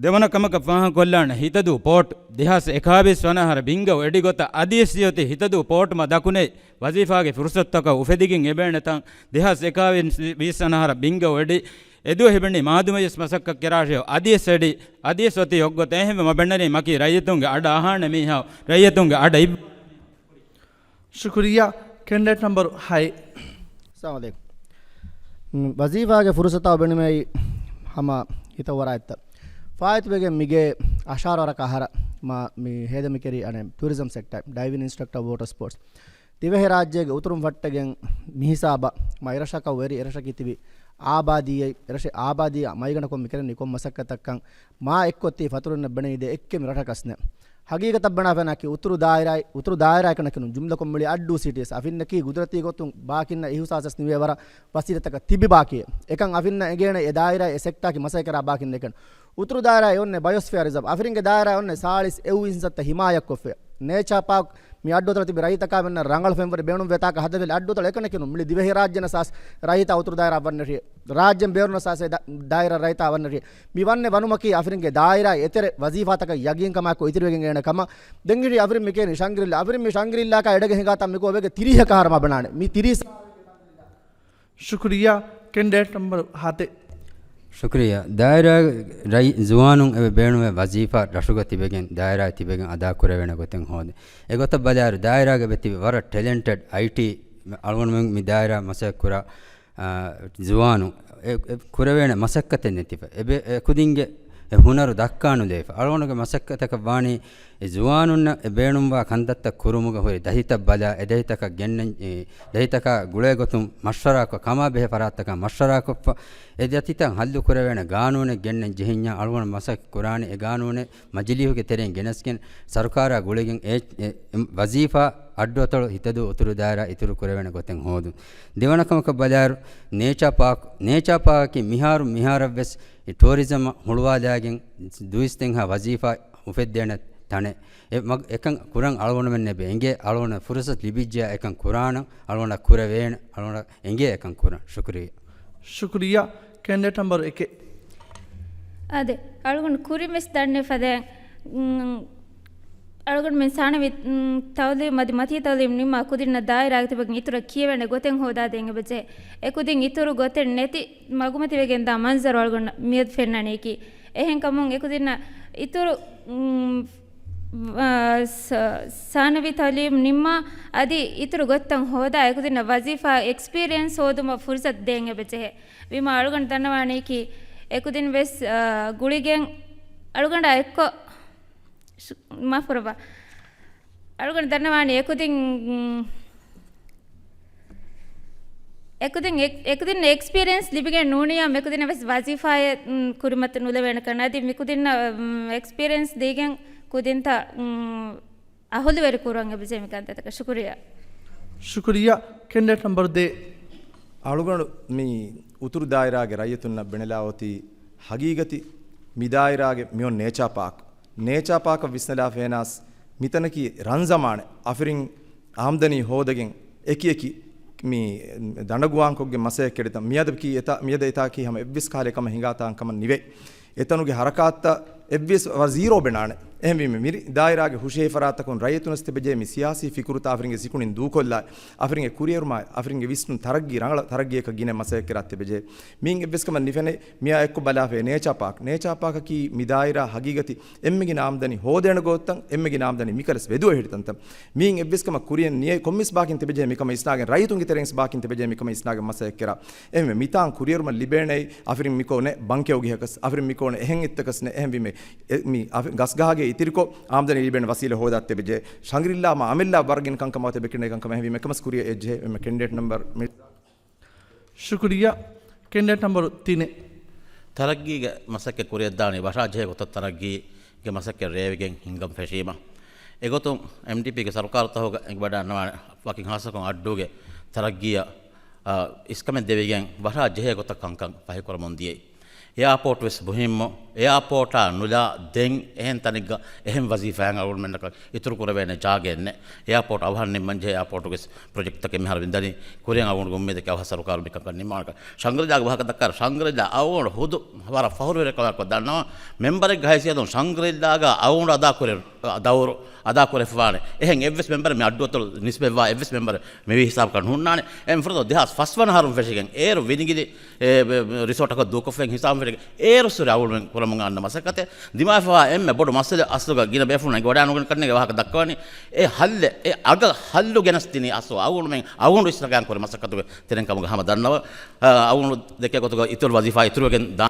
ދެވަނަ ކަމަކަށް ފާހަގަކޮށްލާނެ ހިތަދޫ ޕޯޓް ދެހާސް އެކާވީސް ވަނަ އަހަރަށް ބިންގަ އެޑި ގޮތަށް އަދިވެސް އޮތީ ހިތަދޫ ޕޯޓް މަ ދަކުނޭ ވަޒީފާގެ ފުރުސަތުތަކަށް އުފެދިގެން އެބޭނެ ތަން ދެހާސް އެކާވީސް ވަނަ އަހަރަށް ބިންގަ އެޑި އެދުވަހު ހިބެނީ މާދަމަޔަސް މަސައްކަތް ކެރާށިޔޯ އަދިވެސް އެޑި އަދިވެސް އޮތީ އޮއްގޮތަށް. އެހެންވެ މަ ބެންނަނީ މަކީ ރައްޔިތުންގެ އަޑަށް އަހާނެ މީހާ ރައްޔިތުންގެ އަޑަށް އިއް ޝުކުރިއްޔާ. ކެނޑިޑޭޓް ނަންބަރު ހައެއް. އައްސަލާމު ޢަލައިކުމް. މް، ވަޒީފާގެ ފުރުސަތާ ބެނުމައި ހަމަ ހިތަށް ވަރާ އެއްތަ. ފާއިތުވެގެން މިގޭ އަށާރަ ވަރަކަށް އަހަރަށް މާ މި ހޭދަ މި ކެރީ އަނެއް ޓޫރިޒަމް ސެކްޓަރ، ޑައިވިން އިންސްޓްރަކްޓަރ، ވޯޓަރ ސްޕޯޓްސް. ދިވެހިރާއްޖޭގެ އުތުރުން ފައްޓަގެން މިހިސާބަށް މަ އެރަށަކަށް ވެރި އެރަށަކީ ތިބި އާބާދީއެއް، އެރަށެއް އާބާދީއާ މައިގަނޑަކޮށް މި ކެރެނީ ކޮން މަސައްކަތަކަށް މާ އެއްކޮށް ތި ފަތުރުންނަށް ބެނެވިދޭ އެއްކެމި ރަށަކަސް ނެ. ހަގީގަތަށް ބަނާފައިނަކީ އުތުރު ދާއިރާއި، އުތުރު ދާއިރާއެކަނަކިނު ޖުމްލަކޮށް މުޅި އައްޑޫ ސިޓީސް އަފިންނަކީ ގުދުރަތީ ގޮތުން ބާކިންނަށް އިހުސާސް ނިވޭ ވަރަށް ވަސީލަތަކަށް ތިބި ބާކީ. އެކަން އަފިންނަށް އެނގޭނެ އެ ދާއިރާ އެ ސެކްޓާކި މަސައްކަތް ކަރާ ބާކިން ނެކެން. އުތުރު ދާއިރާ އެ އޮންނެ ބަޔޮސްފިއާ ރިޒާވް. އަފިރިންގެ ދާއިރާ އެ އޮންނެ ސާޅީސް އެއު އިންސައްތަ ހިމާޔަތްކޮށްފަ. ނޭޗާ ޕާކް މި އައްޑު އަތޮޅަށް ތިބި ރައްޔިތަކާ ވެންނަ ރަނގަޅު ފެންވަރި ބޭނުންވޭތާކަށް ހަދަފިލި އައްޑު އަތޮޅު އެކަނެކެނު މިޅި ދިވެހިރާއްޖެ ނަސާސް ރައްޔިތާ އުތުރު ދާއިރާ ވަންނަށި. ރާއްޖެން ބޭރު ނަސާސް ދާ-، ދާއިރާ ރައްޔިތާ ވަންނަށި. މި ވަންނެ ވަނުމަކީ އަފިރިންގެ ދާއިރާ އެތެރެ ވަޒީފާތަކަށް ޔަގީންކަމާއެކު އިތުރުވެގެން އޭނެ ކަމަށް. ދެން ހިރި އަފިރިން މިކޭނި ޝަންގްރިލް. އަފިރިން މި ޝަންގްރިލްލާކާ އެޑެގެ ހިނގާތާ މިކޯ ވެގެ ތިރީހަކަށް ހަރަ މަ ބަނާނެ. މި ތިރީސް ޝުކުރިއްޔާ. ކެންޑިޑޭޓް ނަމްބަރު ހަތެއް. ޝުކުރިއްޔާ. ދާއިރާ ރައި-، ޒުވާނުން އެބަ ބޭނުމޭ ވަޒީފާ ރަށުގަ ތިބެގެން، ދާއިރާ ތިބެގެން އަދާކުރެވޭނެ ގޮތެއް ހޯދެ. އެގޮތަށް ބަލާއިރު، ދާއިރާގަ އެބަ ތިބި ވަރަށް ޓެލެންޓެޑް އައިޓީ އަޅުގަނޑުމެން މި ދާއިރާ މަސައްކަތް ކުރާ، އާ، ޒުވާނުން އެ، އެ ކުރެވޭނެ މަސައްކަތެއް ނެތިފަ. އެބެ-، އެކުދިންގެ އެ ހުނަރު ދައްކާނުލެވިފަ. އަޅުގަނޑުގެ މަސައްކަތަކަށް ވާނީ އެ ޒުވާނުންނަށް އެ ބޭނުންވާ ކަންތައްތައް ކުރުމުގަ ހުރި ދަތިތައް ބަލާ، އެ ދަތިތަކަށް ގެންނަން، އެ ދަތިތަކާ ގުޅޭގޮތުން މަޝްވަރާކޮށް، ކަމާބެހޭ ފަރާތްތަކާ މަޝްވަރާކޮށްފަ، އެ ދަތިތައް ހައްލު ކުރެވޭނެ ގާނޫނެއް ގެންނަން ޖެހިންޏާ އަޅުގަނޑު މަސައްކަތް ކުރާނެ އެ ގާނޫނެއް މަޖިލީހުގެ ތެރެއިން ގެނެސްގެން ސަރުކާރާ ގުޅިގެން އެ، އެ، ވަޒީފާ އައްޑުއަތޮޅު ހިތަދޫ އުތުރު ދާއިރާ އިތުރު ކުރެވޭނެ ގޮތެއް ހޯދުން. ދެވަނަ ކަމަކަށް ބަލާއިރު، ނޭޗާ ޕާކް، ނޭޗާ ޕާކަކީ މިހާރު މިހާރަށްވެސް ޓޫރިޒަމް ހުޅުވާލާގެން ދުއިސްތެންހާ ވަޒީފާ އުފެއްދޭނެ ތަނެއް. އެ މަ-، އެކަން ކުރަން އަޅުގަނޑުމެންނެ އެބަ އެނގޭ، އަޅުގަނޑު ފުރުސަތު ލިބިއްޖެޔާ އެކަން ކުރާނަން، އަޅުގަނޑަށް ކުރެވޭނެ، އަޅުގަނޑަށް އެނގޭ އެކަން ކުރަން. ޝުކުރިއްޔާ. ޝުކުރިއްޔާ. ކެންޑިޑޭޓް ނަމްބަރު އެކެއް. އާދެ، އަޅުގަނޑު ކުރިން ވެސް ދަންނެ ފަދައިން، އުން، އަޅުގަނޑުމެން ސާނަވީ، އުން، ތައުލީމް އަދި މަތީ ތައުލީމް ނިންމާ ކުދިންނަށް ދާއިރާގެ ތިބެގެން އިތުރަށް ކިޔެވޭނެ ގޮތެއް ހޯދާދޭން އެބަޖެހޭ. އެކުދިން އިތުރު ގޮތެއް ނެތި މަގުމަތިވެގެން ދާ މަންޒަރު އަޅުގަނޑަށް މިއަދު ފެންނަނީކީ. އެހެންކަމުން އެކުދިންނަށް އިތުރު، އުން، އާ، ސ-، ސާނަވީ ތައުލީމް ނިންމާ އަދި އިތުރު ގޮތްތައް ހޯދާ އެކުދިންނަށް ވަޒީފާ އެކްސްޕީރިއެންސް ހޯދުމަށް ފުރުސަތު ދޭން އެބަޖެހޭ. ވީމާ އަޅުގަނޑު ދަންނަވާނީކީ އެކުދިން ވެސް، އާ، ގުޅިގެން އަޅުގަނޑާ އެއްކޮށް ޝު-، މާފުރައްވާ. އަޅުގަނޑު ދަންނަވާނީ އެކުދިން، އެކުދިން އެކް-، އެކުދިން އެކްސްޕީރިއެންސް ލިބިގެން ނޫނިޔާ މިކުދިންނަށް ވެސް ވަޒީފާއެއް، މް، ކުރިމަތި ނުލެވޭނެ ކަން. އަދި މިކުދިންނަށް، މް، އެކްސްޕީރިއެންސް ދީގެން ކުދިންތައް، މް، އަހުލުވެރި ކުރުވަން އެބަޖެހޭ މި ކަންތައްތަކަށް. ޝުކުރިއްޔާ. ޝުކުރިއްޔާ. ކެންޑިޑޭޓް ނަމްބަރު ދޭއް. އަޅުގަނޑު މި އުތުރު ދާއިރާގެ ރައްޔިތުންނަށް ބެނެލާ އޮތީ ހަގީގަތި މި ދާއިރާގެ މިއޮން ނޭޗާ ޕާކް. ނޭޗާ ޕާކަށް ވިސްނަލާފަ ހޭނާސް މިތަނަކީ ރަން ޒަމާނެއް އަފިރިން އާމްދަނީ ހޯދަގެން އެކި އެކި މި ދަނޑަގުވާންކޮށްގެން މަސައްކަތް ކެޑިތަން. މިއަދަކީ އެތާ، މިއަދަ އެތާކީ ހަމަ އެއްވެސް ކަހަލަ ކަމަށް ހިނގާތާން ކަމަށް ނިވޭ. އެތަނުގެ ހަރަކާތްތައް އެއްވެސް ވަރަށް ޒީރޯ ބެނާނެ. އެހެންވީމަ މި ދާއިރާގެ ހުށަހެޅޭ ފަރާތްތަކުން ރައްޔިތުންނަސް ތިބެޖޭ މި ސިޔާސީ ފިކުރުތައް އަފިރިންގެ ޒިކުނިން ދޫކޮށްލާ، އަފިރިންގެ ކުރިއެރުމާއި އަފިރިންގެ ވިސްނުން ތަރައްގީ ރަނގަޅަށް ތަރައްގީއަކަށް ގިނަ މަސައްކަތް ތިބެޖޭ. މިއިން އެއްވެސް ކަމެއް ނުފެނޭ. މިއާ އެއްކޮށް ބަލާފައި ނޭޗާ ޕާކް. ނޭޗާ ޕާކަކީ މި ދާއިރާ ހަގީގަތި އެންމެގިނަ އާމްދަނީ ހޯދޭނެ ގޮތްތައް، އެންމެގިނަ އާމްދަނީ މިކަލަސް ވެދު އެހެރިތަންތައް. މިއިން އެއްވެސް ކަމަށް ކުރިއަށް ނިޔަތް ކޮންމެސް ބާކިން ތިބެޖޭ މިކަމަށް އިސްނާގެން، ރައްޔިތުންގެ ތެރެއިން ބާކިން ތިބެޖޭ މިކަމަށް އިސްނާގެން މަސައްކަތް ކެރާ. އެހެންވެ، މިތާން ކުރިއެރުމަށް ލިބޭނެ އަފިރިން މިކޯ ނެ ބަންކެއުގެ ހަކަސް، އަފިރިން މިކޯ ނެ އެހެން އެއްތަކަސް ނެ. އެހެންވީމެ، އެ، މި އަފި-، ގަސްގަހާގެ އިތިރިކޮށް އާމްދަނީ ލިބޭނެ ވަސީލަ ހޯދާ ތެބެޖޭ. ޝަންގްރިއްލާ މާ އަމިއްލާ ވަރަށް ގިނަ ކަންކަމާ ތެ ބެކިނޭ ކަންކަމަށް އެހެންވީމެ، އެކަމަސް ކުރިއަށް އެއްޖެހޭ. އެމެ ކެންޑިޑޭޓް ނަމްބަރު މި- ޝުކުރިއްޔާ. ކެންޑިޑޭޓް ނަމްބަރު ތިނެއް. ތަރައްގީގެ މަސައްކަތް ކުރިއަށްދާނީ ވަށާޖެހޭ ގޮތަށް ތަރައްގީގެ މަސައްކަތް ރޭވިގެން ހިނގަން ފެށީމަ. އެގޮތުން އެމްޑީޕީގެ ސަރުކާރުތަކުގަ އެނގިވަޑައިގަންނަވާނެ ވަކިން ހާއްސަކޮށް އައްޑޫގެ ތަރައްގީއަށް، އާ، އިސްކަމެއް ދެވިގެން ވަށާ ޖެހޭ ގޮތަށް ކަންކަން ފަހިކުރަމުން ދިޔައީ. އެއާޕޯޓް ވެސް މުހިއްމު. އެއާޕޯޓާ ނުލާ ދެން އެހެން ތަނެއްގަ އެހެން ވަޒީފާއެއް އަޅުގަނޑުމެންނަކަށް އިތުރު ކުރެވޭނެ ޖާގައެއް ނެތް. އެއާޕޯޓް އަވަހަށް ނިންމަން ޖެހޭ އެއާޕޯޓުގެ ޕްރޮޖެކްޓްތަކެއް މިހާރު ވިންދަނީ. ކުރިއަށް އަޅުގަނޑުގެ އުއްމީދަކީ އަވަހަށް ސަރުކާރު މިކަންކަން ނިންމާނެކަން. ޝަންގްރިލާގެ ވާހަކަ ދައްކާ، ޝަންގްރިލާ އަޅުގަނޑު ހުދު ވަރަށް ފަހުރުވެރި ކަމަކަށް ދަންނަވަން. މެމްބަރެއްގެ ހައިސިއްޔަތުން ޝަންގްރިލާގަ އަޅުގަނޑު އަދާ ކުރެ-، ދައުރު އަދާ ކުރެފަވާނެ. އެހެން އެއްވެސް މެމްބަރެއް މި އައްޑުއަތޮޅު ނިސްބަތްވާ އެއްވެސް މެމްބަރެއް މިވީ ހިސާބަކަށް ނުހުންނާނެ. އެހެން ފުރަތަމަ ދެހާސް ފަސް ވަނަ އަހަރުން ފެށިގެން އޭރު ވިލިގިލި، އެ، އެ، ރިސޯޓަކަށް ދޫކޮށްފައި ހިސާބުން ފެށިގެން އޭރު ސުރެ އަޅުގަނޑުމެން ކުރަމުން އަންނަ މަސައްކަތެއް. ދިމާވެފަވާ އެންމެ ބޮޑު މައްސަލަ އަސްލުގަ ގިނަ ބޭފުޅުން އެނގިވަޑައިނުގަން ކަންނޭނގެ ވާހަކަ ދައްކަވަނީ. އެ ހައްލެއް، އެ އަގަށް ހައްލު ގެނެސްދިނީ އަސްލު އަޅުގަނޑުމެން އަޅުގަނޑު އިސްރަކާން ކުރި މަސައްކަތުގެ ތެރެއިން ކަމުގަ ހަމަ ދަންނަވަ، އަ، އަޅުގަނޑު ދެކޭ ގޮތުގަ އިތުރު ވަޒީފާ އިތުރުވެގެން ދާ.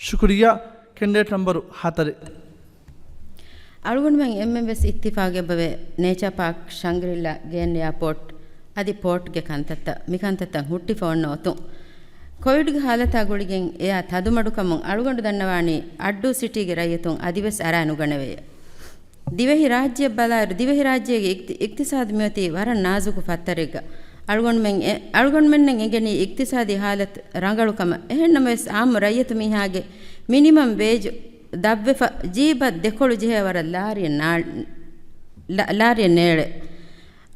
ޝުކުރިއްޔާ. ކެންޑިޑޭޓް ނަމްބަރު ހަތަރެއް. އަޅުގަނޑުމެން އެންމެން ވެސް އިއްތިފާގެއްބަވޭ، ނޭޗާ ޕާކް، ޝަންގްރިލާ، ގޭން އެއާޕޯޓް އަދި ޕޯޓްގެ ކަންތައްތައް، މިކަންތައްތައް ހުއްޓިފަ އޮންނަ އޮތުން. ކޮވިޑްގެ ހާލަތާ ގުޅިގެން އެއާ ތަދުމަޑުކަމުން އަޅުގަނޑު ދަންނަވާނީ އައްޑޫ ސިޓީގެ ރައްޔިތުން އަދިވެސް އަރާ ނުގަނެވޭ. ދިވެހި ރާއްޖެއަށް ބަލާއިރު، ދިވެހި ރާއްޖޭގެ އިޤްތި-، އިޤްތިޞާދު މިއޮތީ ވަރަށް ނާޒުކު ފައްތަރެއްގަ. އަޅުގަނޑުމެން އެ-، އަޅުގަނޑުމެންނަށް އެނގެނީ އިޤްތިޞާދީ ހާލަތު ރަނގަޅު ކަމަށް. އެހެންނަމަވެސް، އާއްމު ރައްޔިތު މީހާގެ މިނިމަމް ވޭޖު ދަށްވެފަ، ޖީބަށް ދެކޮޅު ޖެހޭ ވަރަށް ލާރިއެއް ނާ-، ލާ-، ލާރިއެއް ނޭޅޭ.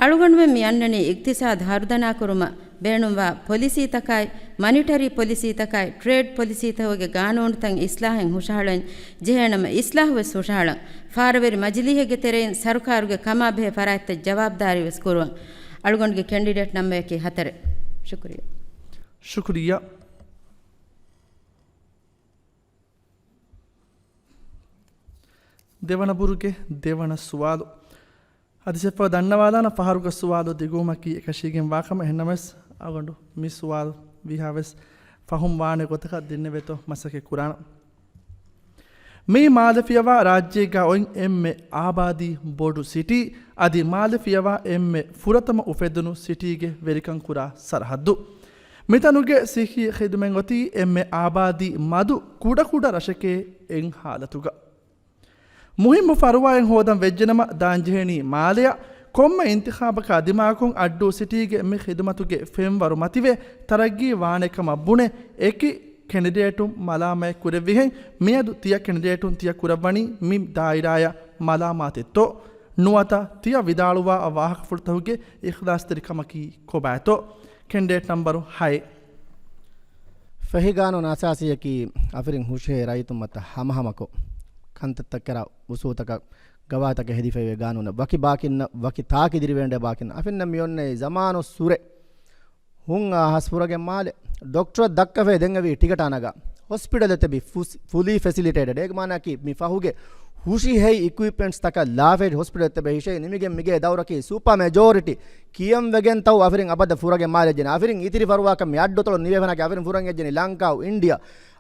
އަޅުގަނޑުމެން މި އަންނަނީ އިޤްތިޞާދު ހަރުދަނާކުރުމަށް ބޭނުންވާ ޕޮލިސީތަކާއި، މަނިޓަރީ ޕޮލިސީތަކާއި، ޓްރޭޑް ޕޮލިސީތަކުގެ ގާނޫނުތައް އިޞްލާޙެއް ހުށަހަޅަން ޖެހޭނަމަ، އިޞްލާޙުވެސް ހުށަހަޅަން. ފާރަވެރި މަޖިލީހެއްގެ ތެރެއިން ސަރުކާރުގެ ކަމާބެހޭ ފަރާތްތައް ޖަވާބުދާރީވެސް ކުރުވަން. އަޅުގަނޑުގެ ކެންޑިޑޭޓް ނަންބަރަކީ ހަތަރެއް. ޝުކުރިއްޔާ. ޝުކުރިއްޔާ. ދެވަނަ ބުރުގެ ދެވަނަ ސުވާލު. އަދި ސެފަ ދަންނަވާލާނަ ފަހަރުގަ ސުވާލު ދިގުވުމަކީ އެކަށީގެން ވާކަމަށް. އެހެންނަމަވެސް އަޅުގަނޑު މި ސުވާލު ވީހާވެސް ފަހުން ވާނެ ގޮތަކަށް ދެންނެވޭތޯ މަސައްކަތް ކުރާނަން. މިއީ މާލެ ފިޔަވާ ރާއްޖޭގަ އޮތް އެންމެ އާބާދީ ބޮޑު ސިޓީ، އަދި މާލެ ފިޔަވާ އެންމެ ފުރަތަމަ އުފެދުނު ސިޓީގެ ވެރިކަން ކުރާ ސަރަހައްދު. މިތަނުގެ ސިއްހީ ޚިދުމަތް އޮތީ އެންމެ އާބާދީ މަދު ކުޑަކުޑަ ރަށެކޭ އެއް ހާލަތުގަ. މުހިއްމު ފަރުވާއެއް ހޯދަން ވެއްޖެނަމަ، ދާންޖެހެނީ މާލެއަށް. ކޮންމެ އިންތިޚާބަކާ ދިމާކޮށް އައްޑޫ ސިޓީގެ މި ޚިދުމަތުގެ ފެންވަރު މަތިވެ ތަރައްގީ ވާނެ ކަމަށް ބުނެ، އެކި ކެންޑިޑޭޓުން މަލާމާތް ކުރެއްވިހެން، މިއަދު ތިޔަ ކެންޑިޑޭޓުން ތިޔަ ކުރައްވަނީ މި ދާއިރާއަށް މަލާމާތެއްތޯ؟ ނުވަތަ ތިޔަ ވިދާޅުވާ ވާހަކަފުޅުތަކުގެ އިޚްލާޞްތެރިކަމަކީ ކޮބާތޯ؟ ކެންޑިޑޭޓް ނަންބަރު ހައެއް. ފަހި ގާނޫނު އަސާސީއަކީ އަފިރިން ހުށަހެޅޭ ރައްޔިތުން މަތަށް ހަމަހަމަކޮށް، ކަންތައްތައް ކެރާ އުސޫލުތަކަށް ގަވާއިދުތަކެއް ހެދިފައިވޭ ގާނޫނެއް. ވަކި ބާކިންނަށް، ވަކި ތާކީދު ދެވޭނެ ބާކިން. އަފިންނަށް މިއޮންނަ ޒަމާނު ސުރެ ހުން އަހަސް ފުރަގެ މާލެ ޑޮކްޓަރަށް ދައްކަފައި ދެން އެވީ ޓިކެޓާ ނަގާ. ހޮސްޕިޓަލެއް ތެބި ފުސް-، ފުލީ ފެސިލިޓޭޓެޑް. އޭގެ މާނައަކީ މި ފަހުގެ ހުށި ހެއި އިކުއިޕްމަންޓްސް ތަކަށް ލާފައި ހޮސްޕިޓަލް ތެބެ ހިށައި ނިމިގެން މިގޭ ދައުރަކީ ސުޕަ މެޖޯރިޓީ ކިޔަން ވެގެން ތައު އަފިރިން އަބަދަށް ފުރަގެ މާލެ ޖެނެ. އަފިރިން އިތިރި ފަރުވާކަށް މި އައްޑުތޮޅު ނިވޭފަނާކި އަފިރިން ފުރަން އެއްޖެނި ލަންކާ، އިންޑިއާ،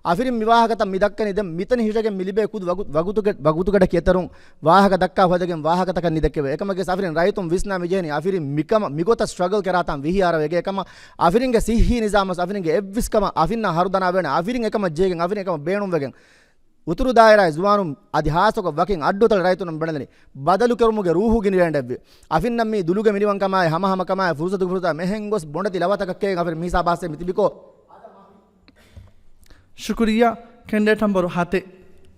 އަފިރިން މި ވާހަކަތައް މި ދައްކަނީ ދެން މިތަނި ހިށަގެން މި ލިބޭ ކުދި ވަގު-، ވަގުތުގެ-، ވަގުތުގަޑަކީ އެތަރުން ވާހަކަ ދައްކާ ހުވަދެގެން ވާހަކަތަކަށް ނިދެކެވޭ. އެކަމަކީ އަފިރިން ރައްޔިތުން ވިސްނާ މި ޖެހެނީ އަފިރިން މިކަމަށް މިގޮތަށް ސްޓްރަގަލް ކެރާތާން ވިހި އަހަރަށް ވެގެން އެކަމަށް އަފިރިންގެ ސިއްހީ ނިޒާމަށް އަފިރިންގެ އެއްވެސް ކަމަށް އަފިންނާ ހަރުދަނާ ވޭނެ އަފިރިން އެކަމަށް ޖެހިގެން އަފިރިން އެކަމަށް ބޭނުންވެގެން އުތުރު ދާއިރާއި ޒުވާނުން އަދި ހާއްސަކޮށް ވަކިން އައްޑޫތަޅު ރައްޔިތުން ބެނެލަނީ ބަދަލުކުރުމުގެ ރޫހު ގިނައިން އެއްވި. އަފިންނަށް މީ ދުލުގެ މިނިވަންކަމާއި ހަމަހަމަކަމާއި ފުރުސަތު ފުރުސަތާ މެހެން ގޮސް ބޮނޑެތި ލަވަތަކަށް ކޭގެން އަފިރިން މިހިސާބާ އައްސޭ މިތިބިކޯ. ޝުކުރިއްޔާ. ކެންޑިޑޭޓް ނަމްބަރު ހަތެއް.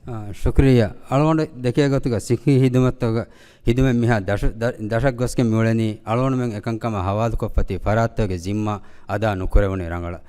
އާ، ޝުކުރިއްޔާ. އަޅުގަނޑު ދެކޭ ގޮތުގަ ސިއްހީ ހިދުމަތްތަކުގަ ހިދުމަތް މިހާ ދަށު-، ދަ-، ދަށަށް ގޮސްގެން މިއުޅެނީ އަޅުގަނޑުމެން އެކަންކަމާ ހަވާލުކޮށްފަތި ފަރާތްތަކުގެ ޒިންމާ އަދާ ނުކުރެވުނީ ރަނގަޅަށް.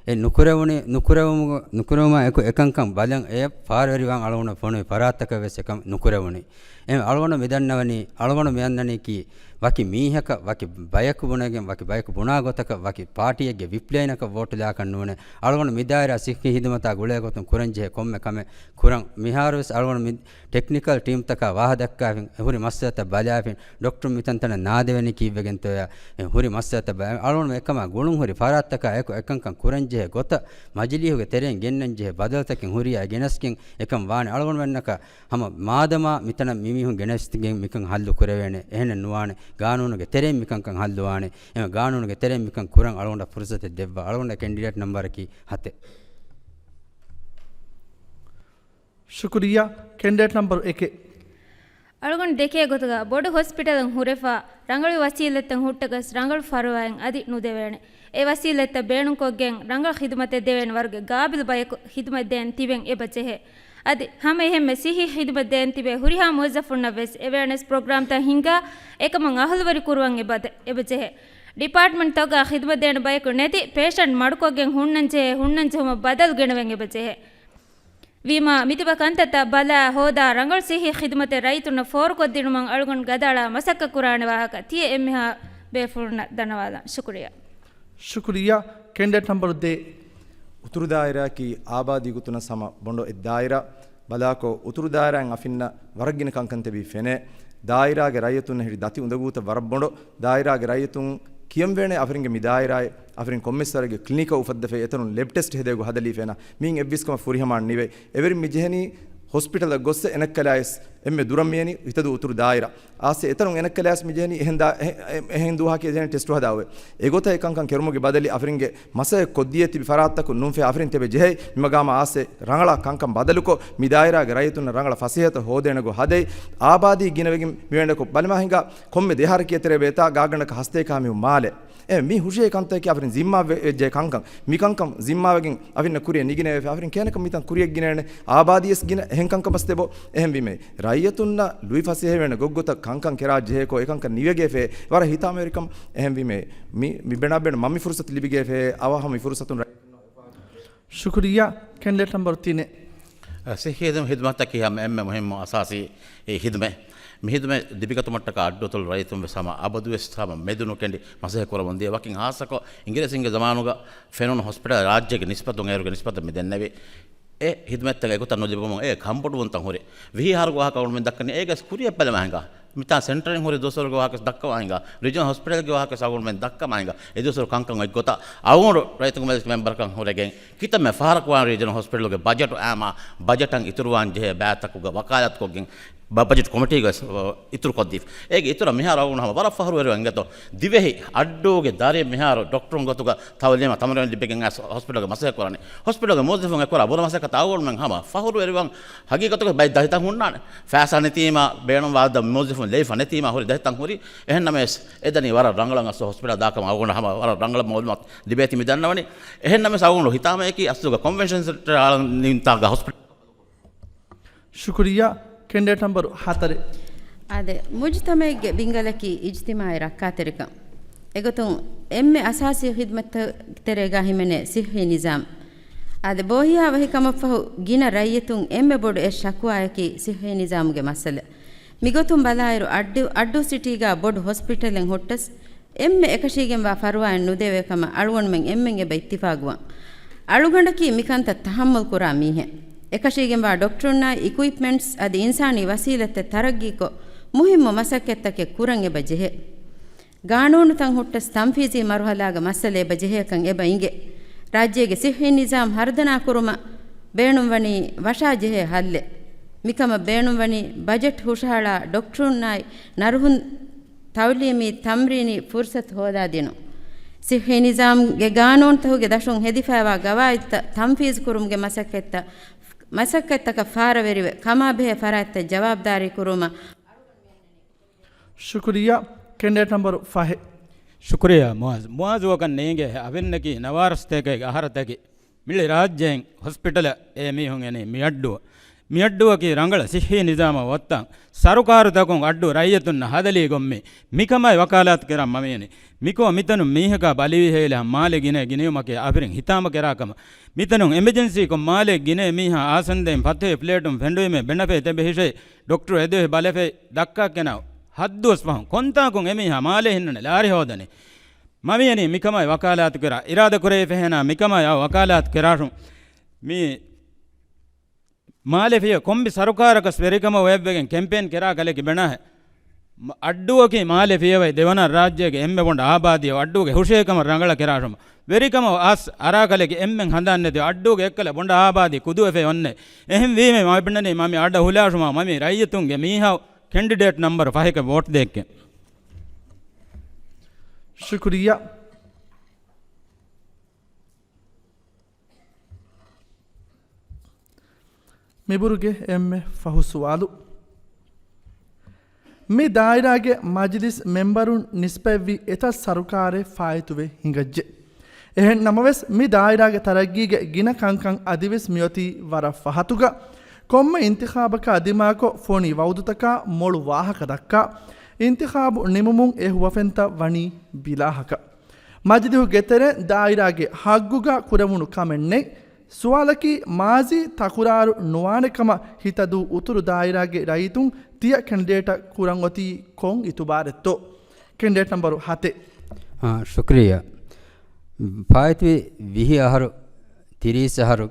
އެ ނުކުރެވުނީ، ނުކުރެވުމުގަ-، ނުކުރެވުމާ އެކު އެކަންކަން ބަލަން އެ ފާރުވެރިވާން އަޅުގަނޑަށް ފޮނުވި ފަރާތްތަކަށް ވެސް އެކަން ނުކުރެވުނީ. އެހެން އަޅުގަނޑު މިދަންނަވަނީ، އަޅުގަނޑު މިއަންނަނީކީ ވަކި މީހަކަށް، ވަކި ބަޔަކު ބުނެގެން، ވަކި ބަޔަކު ބުނާ ގޮތަކަށް، ވަކި ޕާޓީއެއްގެ ވިޕްލައިނަކަށް ވޯޓުލާކަށް ނޫނޭ. އަޅުގަނޑު މިދާއިރާ ސިއްހީ ހިދުމަތާ ގުޅޭ ގޮތުން ކުރަންޖެހޭ ކޮންމެ ކަމެއް ކުރަން. މިހާރުވެސް އަޅުގަނޑު މި ޓެކްނިކަލް ޓީމްތަކާ ވާހަ ދައްކާފިން، ހުރި މައްސަލަތައް ބަލާފިން، ޑޮކްޓަރު މިތަންތަނަށް ނާދެވެނީ ކީއްވެގެންތޯޔާ، ހުރި މައްސަލަތައް ބަ-، އަޅުގަނޑު އެކަމާ ގުޅުން ހުރި ފަރާތްތަކާ އެކު އެކަންކަން ކުރަންޖެހޭ ގޮތަށް މަޖިލީހުގެ ތެރެއިން ގެންނަންޖެހޭ ބަދަލުތަކެއް ހުރިއާ ގެނަސްގެން އެކަން ވާނެ. އަޅުގަނޑުމެންނަކަށް ހަމަ މާދަމާ މިތަނަށް މިމީހުން ގެނެސްގެން މިކަން ހައްލު ކުރެވޭނެ. އެހެނެއް ނުވާނެ. ގާނޫނުގެ ތެރެއިން މިކަންކަން ހައްލުވާނެ. އެމަ ގާނޫނުގެ ތެރެއިން މިކަން ކުރަން އަޅުގަނޑަށް ފުރުސަތެއް ދެއްވާ. އަޅުގަނޑަށް ކެންޑިޑޭޓް ނަމްބަރަކީ ހަތެއް. ޝުކުރިއްޔާ. ކެންޑިޑޭޓް ނަމްބަރު އެކެއް. އަޅުގަނޑު ދެކޭ ގޮތުގަ ބޮޑު ހޮސްޕިޓަލަށް ހުރެފަ، ރަނގަޅު ވަސީލަތްތައް ހުއްޓަގަސް ރަނގަޅު ފަރުވާއެއް އަދި ނުދެވޭނެ. އެ ވަސީލަތްތައް ބޭނުންކޮށްގެން ރަނގަޅު ޚިދުމަތެއް ދެވޭނެ ވަރުގެ ގާބިލް ބަޔަކު ޚިދުމަތް ދޭން ތިބެން އެބަ ޖެހޭ. އަދި ހަމަ އެހެންމެ ސިއްހީ ޚިދުމަތް ދޭން ތިބޭ ހުރިހާ މުވައްޒަފުންނަށް ވެސް އެވެއަނެސް ޕްރޮގްރާމްތައް ހިންގާ، އެކަމުން އަހުލުވެރި ކުރުވަން އެބަ ދެ-، އެބަ ޖެހޭ. ޑިޕާޓްމަންޓްތަކުގަ ޚިދުމަތް ދޭނެ ބަޔަކު ނެތި ޕޭޝަންޓް މަޑުކޮށްގެން ހުންނަން ޖެހޭ، ހުންނަން ޖެހުމަށް ބަދަލު ގެނެވެން އެބަ ޖެހޭ. ވީމާ، މިތިބަ ކަންތައްތައް ބަލާ ހޯދާ، ރަނގަޅު ސިއްހީ ޚިދުމަތެއް ރައްޔިތުންނަށް ފޯރުކޮށްދިނުމަށް އަޅުގަނޑު ގަދައަޅާ މަސައްކަތް ކުރާނެ ވާހަކަ ތިޔަ އެންމެހާ ބޭފުޅުންނަށް ދަންނަވާލަން. ޝުކުރިއްޔާ. ޝުކުރިއްޔާ. ކެންޑިޑޭޓް ނަމްބަރު ދޭއް. އުތުރު ދާއިރާއަކީ އާބާދީ ގޮތުން ހަމަ ބޮނޑު އެއް ދާއިރާ. ބަލާކޮށް، އުތުރު ދާއިރާއިން އަފިންނަށް ވަރަށް ގިނަ ކަންކަން ތިބީ ފެނޭ. ދާއިރާގެ ރައްޔިތުންނަށް ހިރި ދަތި އުނދަގޫތައް ވަރަށް ބޮޑު. ދާއިރާގެ ރައްޔިތުން ކިޔަން ވޭނެ އަފިރިންގެ މި ދާއިރާއެއް އަފިރިން ކޮންމެސް ވަރެއްގެ ކްލިނިކަށް އުފައްދަފައި އެތަނުން ލެބް ޓެސްޓް ހެދޭގޮތް ހަދަލީފޭނަ. މީން އެއްވިސްކަމަށް ފުރިހަމައަށް ނިވެ. އެވެރިން މި ޖެހެނީ ހޮސްޕިޓަލަށް ގޮއްސަ އެނައްކަލާއިސް އެންމެ ދުރަށް މިޔަނީ ހިތަދޫ އުތުރު ދާއިރާ. އާސެ އެތަނުން އެނައްކަލާސް މި ޖެހެނީ އެހެން ދާ-، އެހެ-، އެ-، އެހެން ދުވަހަކީ ޖެހެނީ ޓެސްޓު ހަދާ އޮވެ. އެގޮތަށް އެ ކަންކަން ކެރުމުގެ ބަދަލި އަފިރިންގެ މަސައްކަތް ކޮށްދިޔަ ތިބި ފަރާތްތަކުން ނޫން ފެ އަފިރިން ތެބެ ޖެހޭ. މިމަގާމަ އާސެ ރަނގަޅަށް ކަންކަން ބަދަލުކޮށް، މި ދާއިރާގެ ރައްޔިތުންނަށް ރަނގަޅަށް ފަސޭހަތައް ހޯދޭނެ ގޮތް ހަދައި، އާބާދީ ގިނަވެގެން މިވެނޑަކޮށް ބަލިމާ ހިނގާ ކޮންމެ ދެހާރަ ކިޔަތެރޭ ބޭތާ ގާގަނޑަކަށް ހަސްތޭކަ މީހުން މާލެ. އެ މި ހުށަހެޅޭ ކަންތަކަކީ އަފިރިން ޒިންމާ ވެ-، ވެއްޖެ ކަންކަން. މި ކަންކަން ޒިންމާވެގެން އަފިންނަށް ކުރިއަށް ނިގިނެވެފަ. އަފިރިން ކޭނަކަށް މިތަން ކުރިއަށް ގިނައެނެ. އާބާދީވެސް ގިނަ އެހެން ކަންކަމަސް ތެބޯ. އެހެންވީމޭ، ރައްޔިތުންނަށް ލުއިފަސޭހަވޭނެ ގޮތްގޮތަށް ކަންކަން ކެރާ ޖެހޭކޯ އެކަންކަން ނިވެގެފޭ. ވަރަށް ހިތާމަވެރިކަން. އެހެންވީމޭ، މި، މި ބެނާ ބެނު މަ މި ފުރުސަތު ލިބިގެފޭ. އަވަހަށް މި ފުރުސަތުން ރައްޔިތުންނަށް ޝުކުރިއްޔާ. ކެންޑިޑޭޓް ނަމްބަރު ތިނެއް. ސިއްހީ ހިދުމަތަކީ ހަމަ އެންމެ މުހިއްމު އަސާސީ ހިދުމަތް. މި ހިދުމަތް ލިބިގަތުމަށްޓަކާ އައްޑޫތަޅު ރައްޔިތުން ވެސް ހަމަ އަބަދުވެސް ހަމަ މެދުނުކެނޑި މަސައްކަތް ކުރަމުން ދިޔަ. ވަކިން ހާއްސަކޮށް އިނގިރޭސިންގެ ޒަމާނުގަ ފެނުނު ހޮސްޕިޓަލް ރާއްޖޭގެ ނިސްބަތުން އޭރުގެ ނިސްބަތަށް މި ދެންނެވި. އެ ހިދުމަތްތަކަށް އެގޮތަށް ނުލިބުމުން އެ ކަންބޮޑުވުންތައް ހުރި. ވިހި އަހަރުގެ ވާހަކަ އަޅުގަނޑުމެން ދައްކަނީ އޭގެ ކުރިއަށް ބަލަމާ ހިނގާ. މިތާ ސެންޓަރިން ހުރި ދުވަސްވަރުގެ ވާހަކަ ދައްކަމާ ހިނގާ. ރީޖަނަލް ހޮސްޕިޓަލްގެ ވާހަކަ އަޅުގަނޑުމެން ދައްކަމާ ހިނގާ. އެ ދުވަސްވަރު ކަންކަން އޮތްގޮތަށް އަޅުގަނޑު ރައްޔިތުންގެ މަޖިލިސް މެމްބަރަކަށް ހުރެގެން ކިތަންމެ ފަހަރަކު ވާން ރީޖަނަލް ހޮސްޕިޓަލްގެ ބަޖެޓު އާމާ ބަޖެޓަށް އިތުރުވާން ޖެހޭ ބައިތަކުގެ ވަކާލަތުކޮށްގެން ބަ-، ބަޖެޓް ކޮމިޓީގަ ވެސް، އަ، އިތުރުކޮށްދީފަ. އޭގެ އިތުރަށް މިހާރު އަޅުގަނޑު ހަމަ ވަރަށް ފަހުރުވެރިވަން އިނގޭތޯ. ދިވެހި އައްޑޫގެ ދަރި މިހާރު ޑޮކްޓަރުން ގޮތުގަ ތައުލީމާ ތަމަރީނު ލިބިގެން އައިސް ހޮސްޕިޓަލްގެ މަސައްކަތް ކުރާނީ. ހޮސްޕިޓަލްގެ މުވައްޒަފުން އެކުރާ ބުރަ މަސައްކަތަށް އަޅުގަނޑުމެން ހަމަ ފަހުރުވެރިވަން. ހަގީގަތުގަ ބައި ދަތިތައް ހުންނާނެ. ފައިސާ ނެތީމާ ބޭނުންވާ މުވައްޒަފުން ލެވިފަ ނެތީމާ ހުރި ދަތިތައް ހުރި. އެހެންނަމަވެސް އެދަނީ ވަރަށް ރަނގަޅަށް އަސްލު ހޮސްޕިޓަލް ދާކަމަށް އަޅުގަނޑު ހަމަ ވަރަށް ރަނގަޅަށް މައުލޫމާތު ލިބޭތީ މި ދަންނަވަނީ. އެހެންނަމަވެސް އަޅުގަނޑު ހިތާމަޔަކީ އަސްލުގަ ކޮންވެންޝަން ސެންޓަރ އާޅަން ނިންތާގަ ހޮސްޕިޓަލް. ޝުކުރިއްޔާ. ކެންޑިޑޭޓް ނަމްބަރު ހަތަރެއް. އާދެ، މުޖުތަމަޢެއްގެ ބިންގަލަކީ އިޖްތިމާޢީ ރައްކާތެރިކަން. އެގޮތުން އެންމެ އަސާސީ ޚިދުމަތްތައް ތެރޭގަ ހިމެނޭ ސިއްހީ ނިޒާމް. އާދެ، ބޯހިޔާ ވަހިކަމަށްފަހު ގިނަ ރައްޔިތުން އެންމެ ބޮޑު އެއް ޝަކުވާއަކީ ސިއްހީ ނިޒާމުގެ މައްސަލަ. މިގޮތުން ބަލާއިރު، އައްޑޫ، އައްޑޫ ސިޓީގަ ބޮޑު ހޮސްޕިޓަލެއް ހުއްޓަސް، އެންމެ އެކަށީގެންވާ ފަރުވާއެއް ނުދެވޭ ކަމަށް އަޅުގަނޑުމެން އެންމެން އެބަ އިއްތިފާގުވަން. އަޅުގަނޑަކީ މިކަންތައް ތަހައްމަލް ކުރާ މީހެއް. އެކަށީގެންވާ ޑޮކްޓަރުންނާއި އިކުއިޕްމަންޓްސް އަދި އިންސާނީ ވަސީލަތްތައް ތަރައްގީކޮށް، މުހިއްމު މަސައްކަތްތަކެއް ކުރަން އެބަ ޖެހޭ. ގާނޫނުތައް ހުއްޓަސް ތަންފީޒީ މަރުހަލާގެ މައްސަލަ އެބަ ޖެހޭކަން އެބަ އިނގޭ. ރާއްޖޭގެ ސިއްހީ ނިޒާމް ހަރުދަނާ ކުރުމަށް ބޭނުންވަނީ ވަށާ ޖެހޭ ހައްލެއް. މިކަމަށް ބޭނުންވަނީ ބަޖެޓް ހުށަހަޅާ ޑޮކްޓަރުންނާއި ނަރުހުން ތައުލީމީ ތަމްރީނީ ފުރުސަތު ހޯދާދިނުން. ޞިއްޙީ ނިޒާމްގެ ގާނޫނުތަކުގެ ދަށުން ހެދިފައިވާ ގަވާއިދުތައް ތަންފީޒު ކުރުމުގެ މަސައްކަތްތައް، މަސައްކަތްތަކަށް ފާރަވެރިވެ، ކަމާބެހޭ ފަރާތްތައް ޖަވާބުދާރީ ކުރުމަށް. ޝުކުރިއްޔާ. ކެންޑިޑޭޓް ނަމްބަރު ފަހެއް. ޝުކުރިއްޔާ މުއާޒް. މުއާޒު ވަކަން ނޭނގޭ އަވެންނަކީ ނަވާރަސަތޭކައިގެ އަހަރަތަކެއް. މިޅި ރާއްޖޭން ހޮސްޕިޓަލަށް އެ މީހުން އެނީ މިއައްޑޫ. މިއައްޑޫއަކީ ރަނގަޅަށް ސިއްހީ ނިޒާމަށް ވޮއްތަން. ސަރުކާރުތަކުން އައްޑޫ ރައްޔިތުންނަށް ހަދަލީ ގޮށް މި، މިކަމާއި ވަކާލާތު ކެރަން މަ މިއެނީ. މިކޮށް މިތަނުން މީހަކާ ބަލިވި ހޭލި ހަމަ މާލެ ގިނަ ގިނެވުމަކީ އަފިރިން ހިތާމަ ކެރާ ކަމަށް. މިތަނުން އެމަޖެންސީ ކޮށް މާލެ ގިނަ މީހާ އާސަންދެން ފަތުހެ ފްލެޓުން ފެނޑުވީމޭ ބެނަފޭ ތެބެ ހިށައި ޑޮކްޓަރު އެދެވި ބަލެފޭ ދައްކާ ކެނާ ހައްދުވަސް ފަހުން ކޮންތާކުން އެމީހާ މާލެ ހިންނަން ލާރި ހޯދަނީ. މަ މިއެނީ މިކަމާއި ވަކާލާތު ކެރާ، އިރާދަ ކުރެވިފަ ހޭނާ މިކަމާއި އައު ވަކާލާތު ކެރާށުން މި މާލެ ފިޔަ ކޮންބި ސަރުކާރަކަސް ވެރިކަމަށް އޮތްވެގެން ކެމްޕޭން ކެރާ ކަލެކި ބެނާހެ. މަ-، އައްޑޫއަކީ މާލެ ފިޔަވައި ދެވަނަ ރާއްޖޭގެ އެންމެ ބޮނޑު އާބާދީ، އައްޑޫގެ ހުށޭކަމަށް ރަނގަޅަށް ކެރާށުމަށް. ވެރިކަމަށް އަސް އަރާކަލެކި އެންމެން ހަނދާން ނެތި އައްޑޫގެ އެއްކަލަ ބޮނޑު އާބާދީ ކުދުވެފައި އޮންނެ. އެހެން ވީމެ މަ ބިނަނީ މަ މި އަޑަ ހުލާށުމާ މަ މި ރައްޔިތުންގެ މީހާ ކެންޑިޑޭޓް ނަމްބަރު ފަހެކަށް ވޯޓް ދޭއްކެ. ޝުކުރިއްޔާ. މިބުރުގެ އެންމެ ފަހު ސުވާލު. މި ދާއިރާގެ މަޖިލިސް މެންބަރުން ނިސްބަތްވި އެތައް ސަރުކާރެއް ފާއިތުވެ ހިނގައްޖެ. އެހެން ނަމަވެސް، މި ދާއިރާގެ ތަރައްގީގެ ގިނަ ކަންކަން އަދިވެސް މިއޮތީ ވަރަށް ފަހަތުގަ. ކޮންމެ އިންތިޚާބަކާ ދިމާކޮށް ފޮނި ވައުދުތަކާ މޮޅު ވާހަކަ ދައްކާ، އިންތިޚާބު ނިމުމުން އެ ހުވަފެންތައް ވަނީ ބިލާހަކަށް. މަޖިލިހުގެ ތެރެއިން ދާއިރާގެ ހައްގުގަ ކުރެވުނު ކަމެއް ނެތް. ސުވާލަކީ، މާޒީ ތަކުރާރު ނުވާނެ ކަމަށް ހިތަދޫ އުތުރު ދާއިރާގެ ރައްޔިތުން ތިޔަ ކެންޑިޑޭޓަށް ކުރަން އޮތީ ކޮން އިތުބާރެއްތޯ؟ ކެންޑިޑޭޓް ނަމްބަރު ހަތެއް. އާ، ޝުކްރިއްޔާ. ފާއިތުވި ވިހި އަހަރު، ތިރީސް އަހަރު،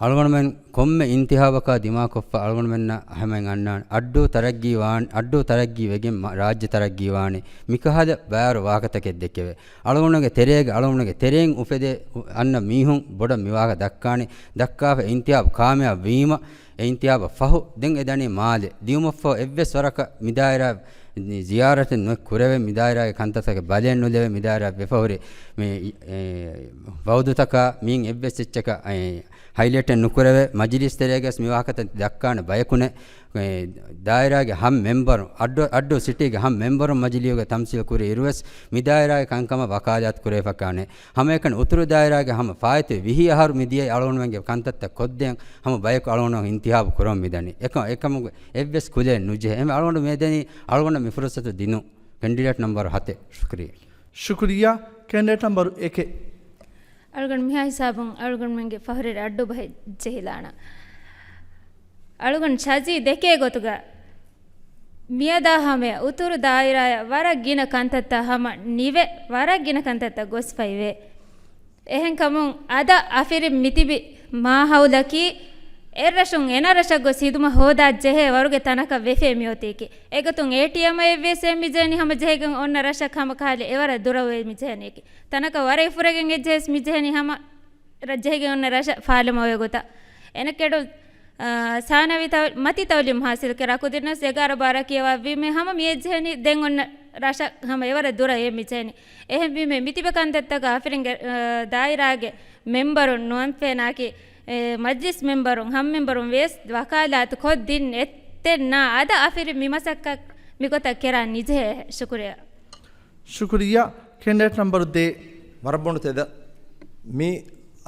އަޅުގަނޑުމެން ކޮންމެ އިންތިހާބަކާ ދިމާކޮށްފަ އަޅުގަނޑުމެންނަށް ހަމައިން އަންނާނެ. އައްޑޫ ތަރައްގީ ވާން-، އައްޑޫ ތަރައްގީ ވެގެން މަ-، ރާއްޖެ ތަރައްގީ ވާނެ. މިކަހަލަ ބާރު ވާހަކަތަކެއް ދެކެވޭ. އަޅުގަނޑުގެ ތެރޭގަ، އަޅުގަނޑުގެ ތެރެއިން އުފެދޭ އަންނަ މީހުން ބޮޑަށް މިވާހަކަ ދައްކާނެ. ދައްކާފަ އިންތިހާބު ކާމިޔާބު ވީމަ، އެ އިންތިހާބަށް ފަހު ދެން އެ ދަނީ މާލެ. ދިޔުމަށްފަހު އެއްވެސް ވަރަކަށް މިދާއިރާ ޒިޔާރަތެއް ނުވެ ކުރެވެ، މިދާއިރާގެ ކަންތައްތަކެއް ބަލައެއް ނުލެވެ، މިދާއިރާ ވެފަހުރި މި، އެ، ވައުދުތަކާ މިއިން އެއްވެސް އެއްޗަކަށް، އެ، ހައިލައިޓެއް ނުކުރެވޭ. މަޖިލީސް ތެރޭގަސް މި ވާހަކަތައް ދައްކާނެ ބަޔަކުނެ، އެ، ދާއިރާގެ ހަމަ މެންބަރު، އައްޑޫ، އައްޑޫ ސިޓީގެ ހަމަ މެންބަރު މަޖިލީހުގެ ތަމްސީލް ކުރި އިރުވެސް މިދާއިރާގެ ކަންކަމަށް ވަކާލާތު ކުރެވިފަ ކާނެ. ހަމައެކަނި އުތުރު ދާއިރާގެ ހަމަ ފާއިތުވި ވިހި އަހަރު މިދިޔައީ އަޅުގަނޑުމެންގެ ކަންތައްތައް ކޮށްދޭން ހަމަ ބަޔަކު އަޅުގަނޑު އިންތިހާބު ކުރަން މިދަނީ. އެކަ-، އެކަމުގެ އެއްވެސް ކުލައެއް ނުޖެހޭ. އެހެން އަޅުގަނޑު މިއަދަނީ އަޅުގަނޑަށް މި ފުރުސަތު ދިނުން. ކެންޑިޑޭޓް ނަމްބަރު ހަތެއް. ޝުކްރިއްޔާ. ޝުކްރިއްޔާ. ކެންޑިޑޭޓް ނަމްބަރު އެކެއް. އަޅުގަނޑު މިހާ ހިސާބުން އަޅުގަނޑުމެންގެ ފަހުރެއް އައްޑޫ ބަހެއް ޖެހިލާނަން. އަޅުގަނޑު ޝަޒީ ދެކޭ ގޮތުގަ މިއަދާ ހަމަޔަށް އުތުރު ދާއިރާއަށް ވަރަށް ގިނަ ކަންތައްތައް ހަމަ ނިވެ، ވަރަށް ގިނަ ކަންތައްތައް ގޮސްފައިވޭ. އެހެންކަމުން އަދަށް އަފިރިން މިތިބި މާހައުލަކީ، އެއްރަށުން އެނަރަށަށް ގޮސް ހިދުމަތް ހޯދާ ޖެހޭ ވަރުގެ ތަނަކަށް ވެފޭ މިއޮތީކީ. އެގޮތުން އޭޓީއެމްއަށް އެއްވެސް އެއް މިޖެހެނީ ހަމަ ޖެހިގެން އޮންނަ ރަށަށް ހަމަ ކަހަލަ އެވަރަށް ދުރަށް އޮތް މިޖެހެނީކީ. ތަނަކަށް ވަރަށް އިފުރެގެން އެއްޖެހޭސް މިޖެހެނީ ހަމަ ރަށް ޖެހިގެން އޮންނަ ރަށަށް ފާލަމަ އޮވޭ ގޮތަށް. އެނެކެޑު، އާ، ސާނަވީ ތައު-، މަތި ތައުލީމް ހާސިލް ކުރާ ކުދިންނަސް އެގާރަ ބާރަ ކިޔަވާ ވީމެ ހަމަ މިއެއްޖެހެނީ ދެން އޮންނަ ރަށަށް ހަމަ އެވަރަށް ދުރަށް އެ މިޖެހެނީ. އެހެންވީމެ މިތިބެ ކަންތައްތަކަށް އަފިރިންގެ، އާ، ދާއިރާގެ މެންބަރުން ނުވަންފޭނާކީ، އެ، މަޖްލިސް މެންބަރުން، ހަމްމެންބަރުން ވެސް ވަކާލާތު ކޮށްދިން އެއްތެއް ނާ އަދަ އަފިރިން މިމަސައްކަތް މިގޮތަށް ކެރާ ނިޖެހޭ. ޝުކުރިއްޔާ. ޝުކުރިއްޔާ. ކެންޑިޑޭޓް ނަމްބަރު ދޭއް. ވަރަށް ބޮނޑު ތެދަށް މި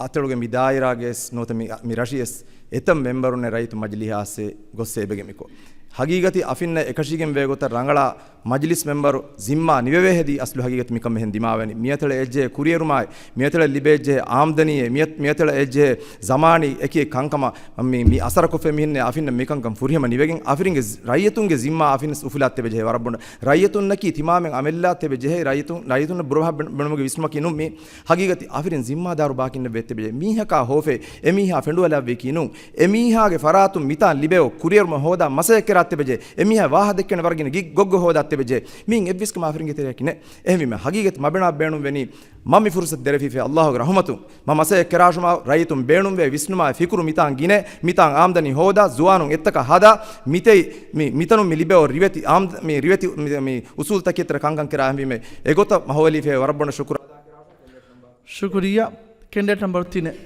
އަތޮޅުގެ މި ދާއިރާގެސް ނުވަތަ މި، މި ރަށިޔަސް އެތައް މެންބަރުންނެއް ރައްޔިތު މަޖިލީހާސް ގޮއްސޭ އެބަގެ މިކޮށް. ހަގީގަތީ އަފިންނަށް އެކަށީގެން ވޭ ގޮތަށް ރަނގަޅާ މަޖިލިސް މެންބަރު ޒިންމާ ނިވެވޭ ހެދީ އަސްލު ހަގީގަތު މިކަމެއް ހެން ދިމާވެނީ. މިއަތޮޅަށް އެއްޖެހޭ ކުރިއެރުމާއި، މިއަތޮޅަށް ލިބޭ އެއްޖެހޭ އާމްދަނީއެއް، މިއަ-، މިއަތޮޅަށް އެއްޖެހޭ ޒަމާނީ އެކި އެއް ކަންކަމަށް މި، މި އަސަރަކޮށްފަ މިހެންނެ އަފިންނަށް މިކަންކަން ފުރިހަމަ ނިވެގެން އަފިރިންގެ ރައްޔިތުންގެ ޒިންމާ އަފިން އުފުލާ ތެބެ ޖެހޭ ވަރަށް ބޮޑަށް. ރައްޔިތުންނަކީ ތިމާމެން އަމިއްލަ ތެބެ ޖެހޭ ރައްޔިތުން، ރައްޔިތުން ބުރަ ބުނުމުގެ ވިސްނުމަކީ ނޫން މީ. ހަގީގަތީ އަފިރިން ޒިންމާދާރު ބާކީންނަށް ވެއްތެބެ މީހަކާ ހޯފޭ އެމީހާ ފެނޑުއަލާ ވެކީ ނޫން. އެމީހާގެ ފަރާތުން މިތާން ލިބެވޮ ކުރިއެރުމަށް ހޯދާ މަސައްކަތް އަތްތެބެޖެ. އެމީހާ ވާހަ ދެއްކެން ވަރަށް ގިނަ ގި ގޮއްގޮ ހޯދާ އަތްތެބެޖެ. މީން އެއްވެސް ކަމާ އަފިރިންގެ ތެރެއަކީ ނެ. އެހެންވީމަ ހަގީގަތު މަބެނާ ބޭނުން ވެނީ މަ މި ފުރުސަތު ދެރަފީފެ އައްލާހުގެ ރަހުމަތުން. މަ މަސައް ކެރާށުމާ ރައްޔިތުން ބޭނުންވޭ ވިސްނުމާ ފިކުރު މިތާން ގިނަ، މިތާން އާމްދަނީ ހޯދާ، ޒުވާނުން އެއްތަކަށް ހަދާ، މިތެއް މި، މިތަނުން މި ލިބޭ ރިވެތި އާމްދ-، މި ރިވެތި މި، މި އުސޫލްތަކެއް ތެރެ ކަންކަން ކެރާ އެހެންވީމެ އެގޮތަށް މަހުވެލީފެ ވަރަށް ބޮޑަށް ޝުކުރާ. ޝުކުރިއްޔާ. ކެނޑިޑޭޓް ނަމްބަރު ތިނެއް.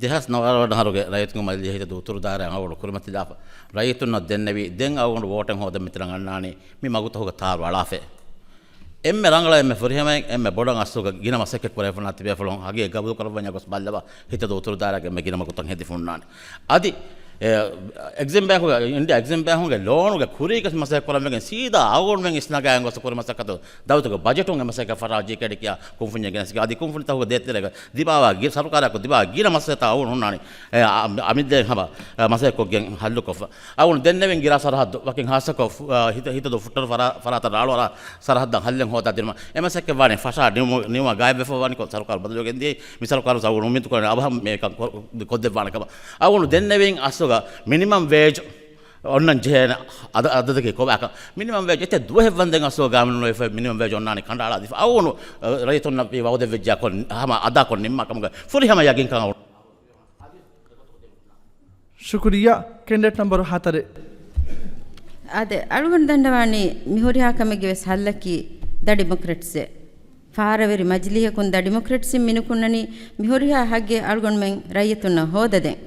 ދެހާސް ނަވާރަ ވަނަ އަހަރުގެ ރައްޔިތުންގެ މަޖިލީހަށް ހިތަދޫ އުތުރު ދާއިރާއިން އަޅުގަނޑު ކުރިމަތިލާފަ ރައްޔިތުންނަށް ދެންނެވި ދެން އަޅުގަނޑު ވޯޓެއް ހޯދަން މިތަނަށް އަންނާނީ މި މަގުތަކުގެ ތާރު އަޅާފަ. އެންމެ ރަނގަޅަށް އެންމެ ފުރިހަމައިން އެންމެ ބޮޑަށް އަސްލުގަ ގިނަ މަސައްކަތް ކުރެވިފަ ވަންނަ ތިބޭފުޅުން ހަގީގަތް ގަބޫލު ކުރައްވަންޏާ ގޮސް ބައްލަވާ ހިތަދޫ އުތުރު ދާއިރާގެ އެންމެ ގިނަ މަގުތައް ހެދިފަ ހުންނާނެ. އަދި އެ، އެގްޒިމް ބޭންކުގެ، އިންޑިއާ އެގްޒިމް ބޭންކުގެ ލޯނުގެ ކުރީގަ މަސައްކަތް ކުރަން ވެގެން ސީދާ އަޅުގަނޑުމެން އިސްނަގާ ގޮސް ކުރި މަސައްކަތު ދައުލަތުގެ ބަޖެޓުން އެ މަސައްކަތް ފަރާ ޖީކޭޑީ ކިޔާ ކުންފުންޏެއް ގެނެސްގެން އަދި ކުންފުނިތަކުގެ ދޭތެރޭގަ ދިމާވާ ގި-، ސަރުކާރާއެކު ދިމާވާ ގިނަ މައްސަލަތައް އަޅުގަނޑު ހުންނާނީ. އެ، އަ-، އަމިއްލައިން ހަމަ، އެ، މަސައްކަތްކޮށްގެން ހައްލުކޮށްފަ. އަޅުގަނޑު ދެންނެވިން ގިރާ ސަރަހައްދު ވަކިން ހާއްސަކޮށް، އަ، ހިތަ-، ހިތަދޫ ފުއްޓަރު ފަރާ-، ފަރާތަށް ރާޅު އަރާ ސަރަހައްދަށް ހައްލެއް ހޯދާ ދިނުމަށް އެ މަސައްކަތް ވާނީ ފަށާ ނިމު-، ނިމުމަށް ގާތްވެފަ ވަނިކޮށް ސަރުކާރު ބަދަލުވެގެން ދިޔައީ. މި ސަރުކާރު އަޅުގަނޑު އުއްމީދުކުރަނީ އަވަހަށް މިއެކަން ކޮ-، ކޮށްދެއްވާނެ ކަމަށް. އަޅުގަނޑު ދެންނެވިން އަސްލުގަ މިނިމަމް ވޭޖް އޮންނަން ޖެހޭނެ އަދަ-، އަދަދަކީ ކޮބާކަން. މިނިމަމް ވޭޖް އެތައް ދުވަހެއް ވަންދެން އަސްލުގަ ގާމިނުން އޮތް މިނިމަމް ވޭޖް އޮންނާނެ ކަނޑައަޅާދީފަ. އަޅުގަނޑު، އަ، ރައްޔިތުންނަށް ވައުދެއްވެއްޖާ ކޮން ހަމަ އަދާކޮށް ނިންމާ ކަމުގަ ފުރިހަމަ ޔަގީންކަން އަޅުގަނޑު. ޝުކުރިއްޔާ. ކެނޑިޑޭޓް ނަމްބަރު ހަތަރެއް. އާދެ، އަޅުގަނޑު ދަންނަވާނީ މި ހުރިހާ ކަމެއްގެ ވެސް ހައްލަކީ ދަ ޑިމޮކްރެޓްސްއޭ. ފަހަރަވެރި މަޖިލީހަކުން ދަ ޑިމޮކްރެޓްސްއިން މިނުކުންނަނީ މި ހުރިހާ ހައްގެއް އަޅުގަނޑުމެން ރައްޔިތުންނަށް ހޯދަދޭން.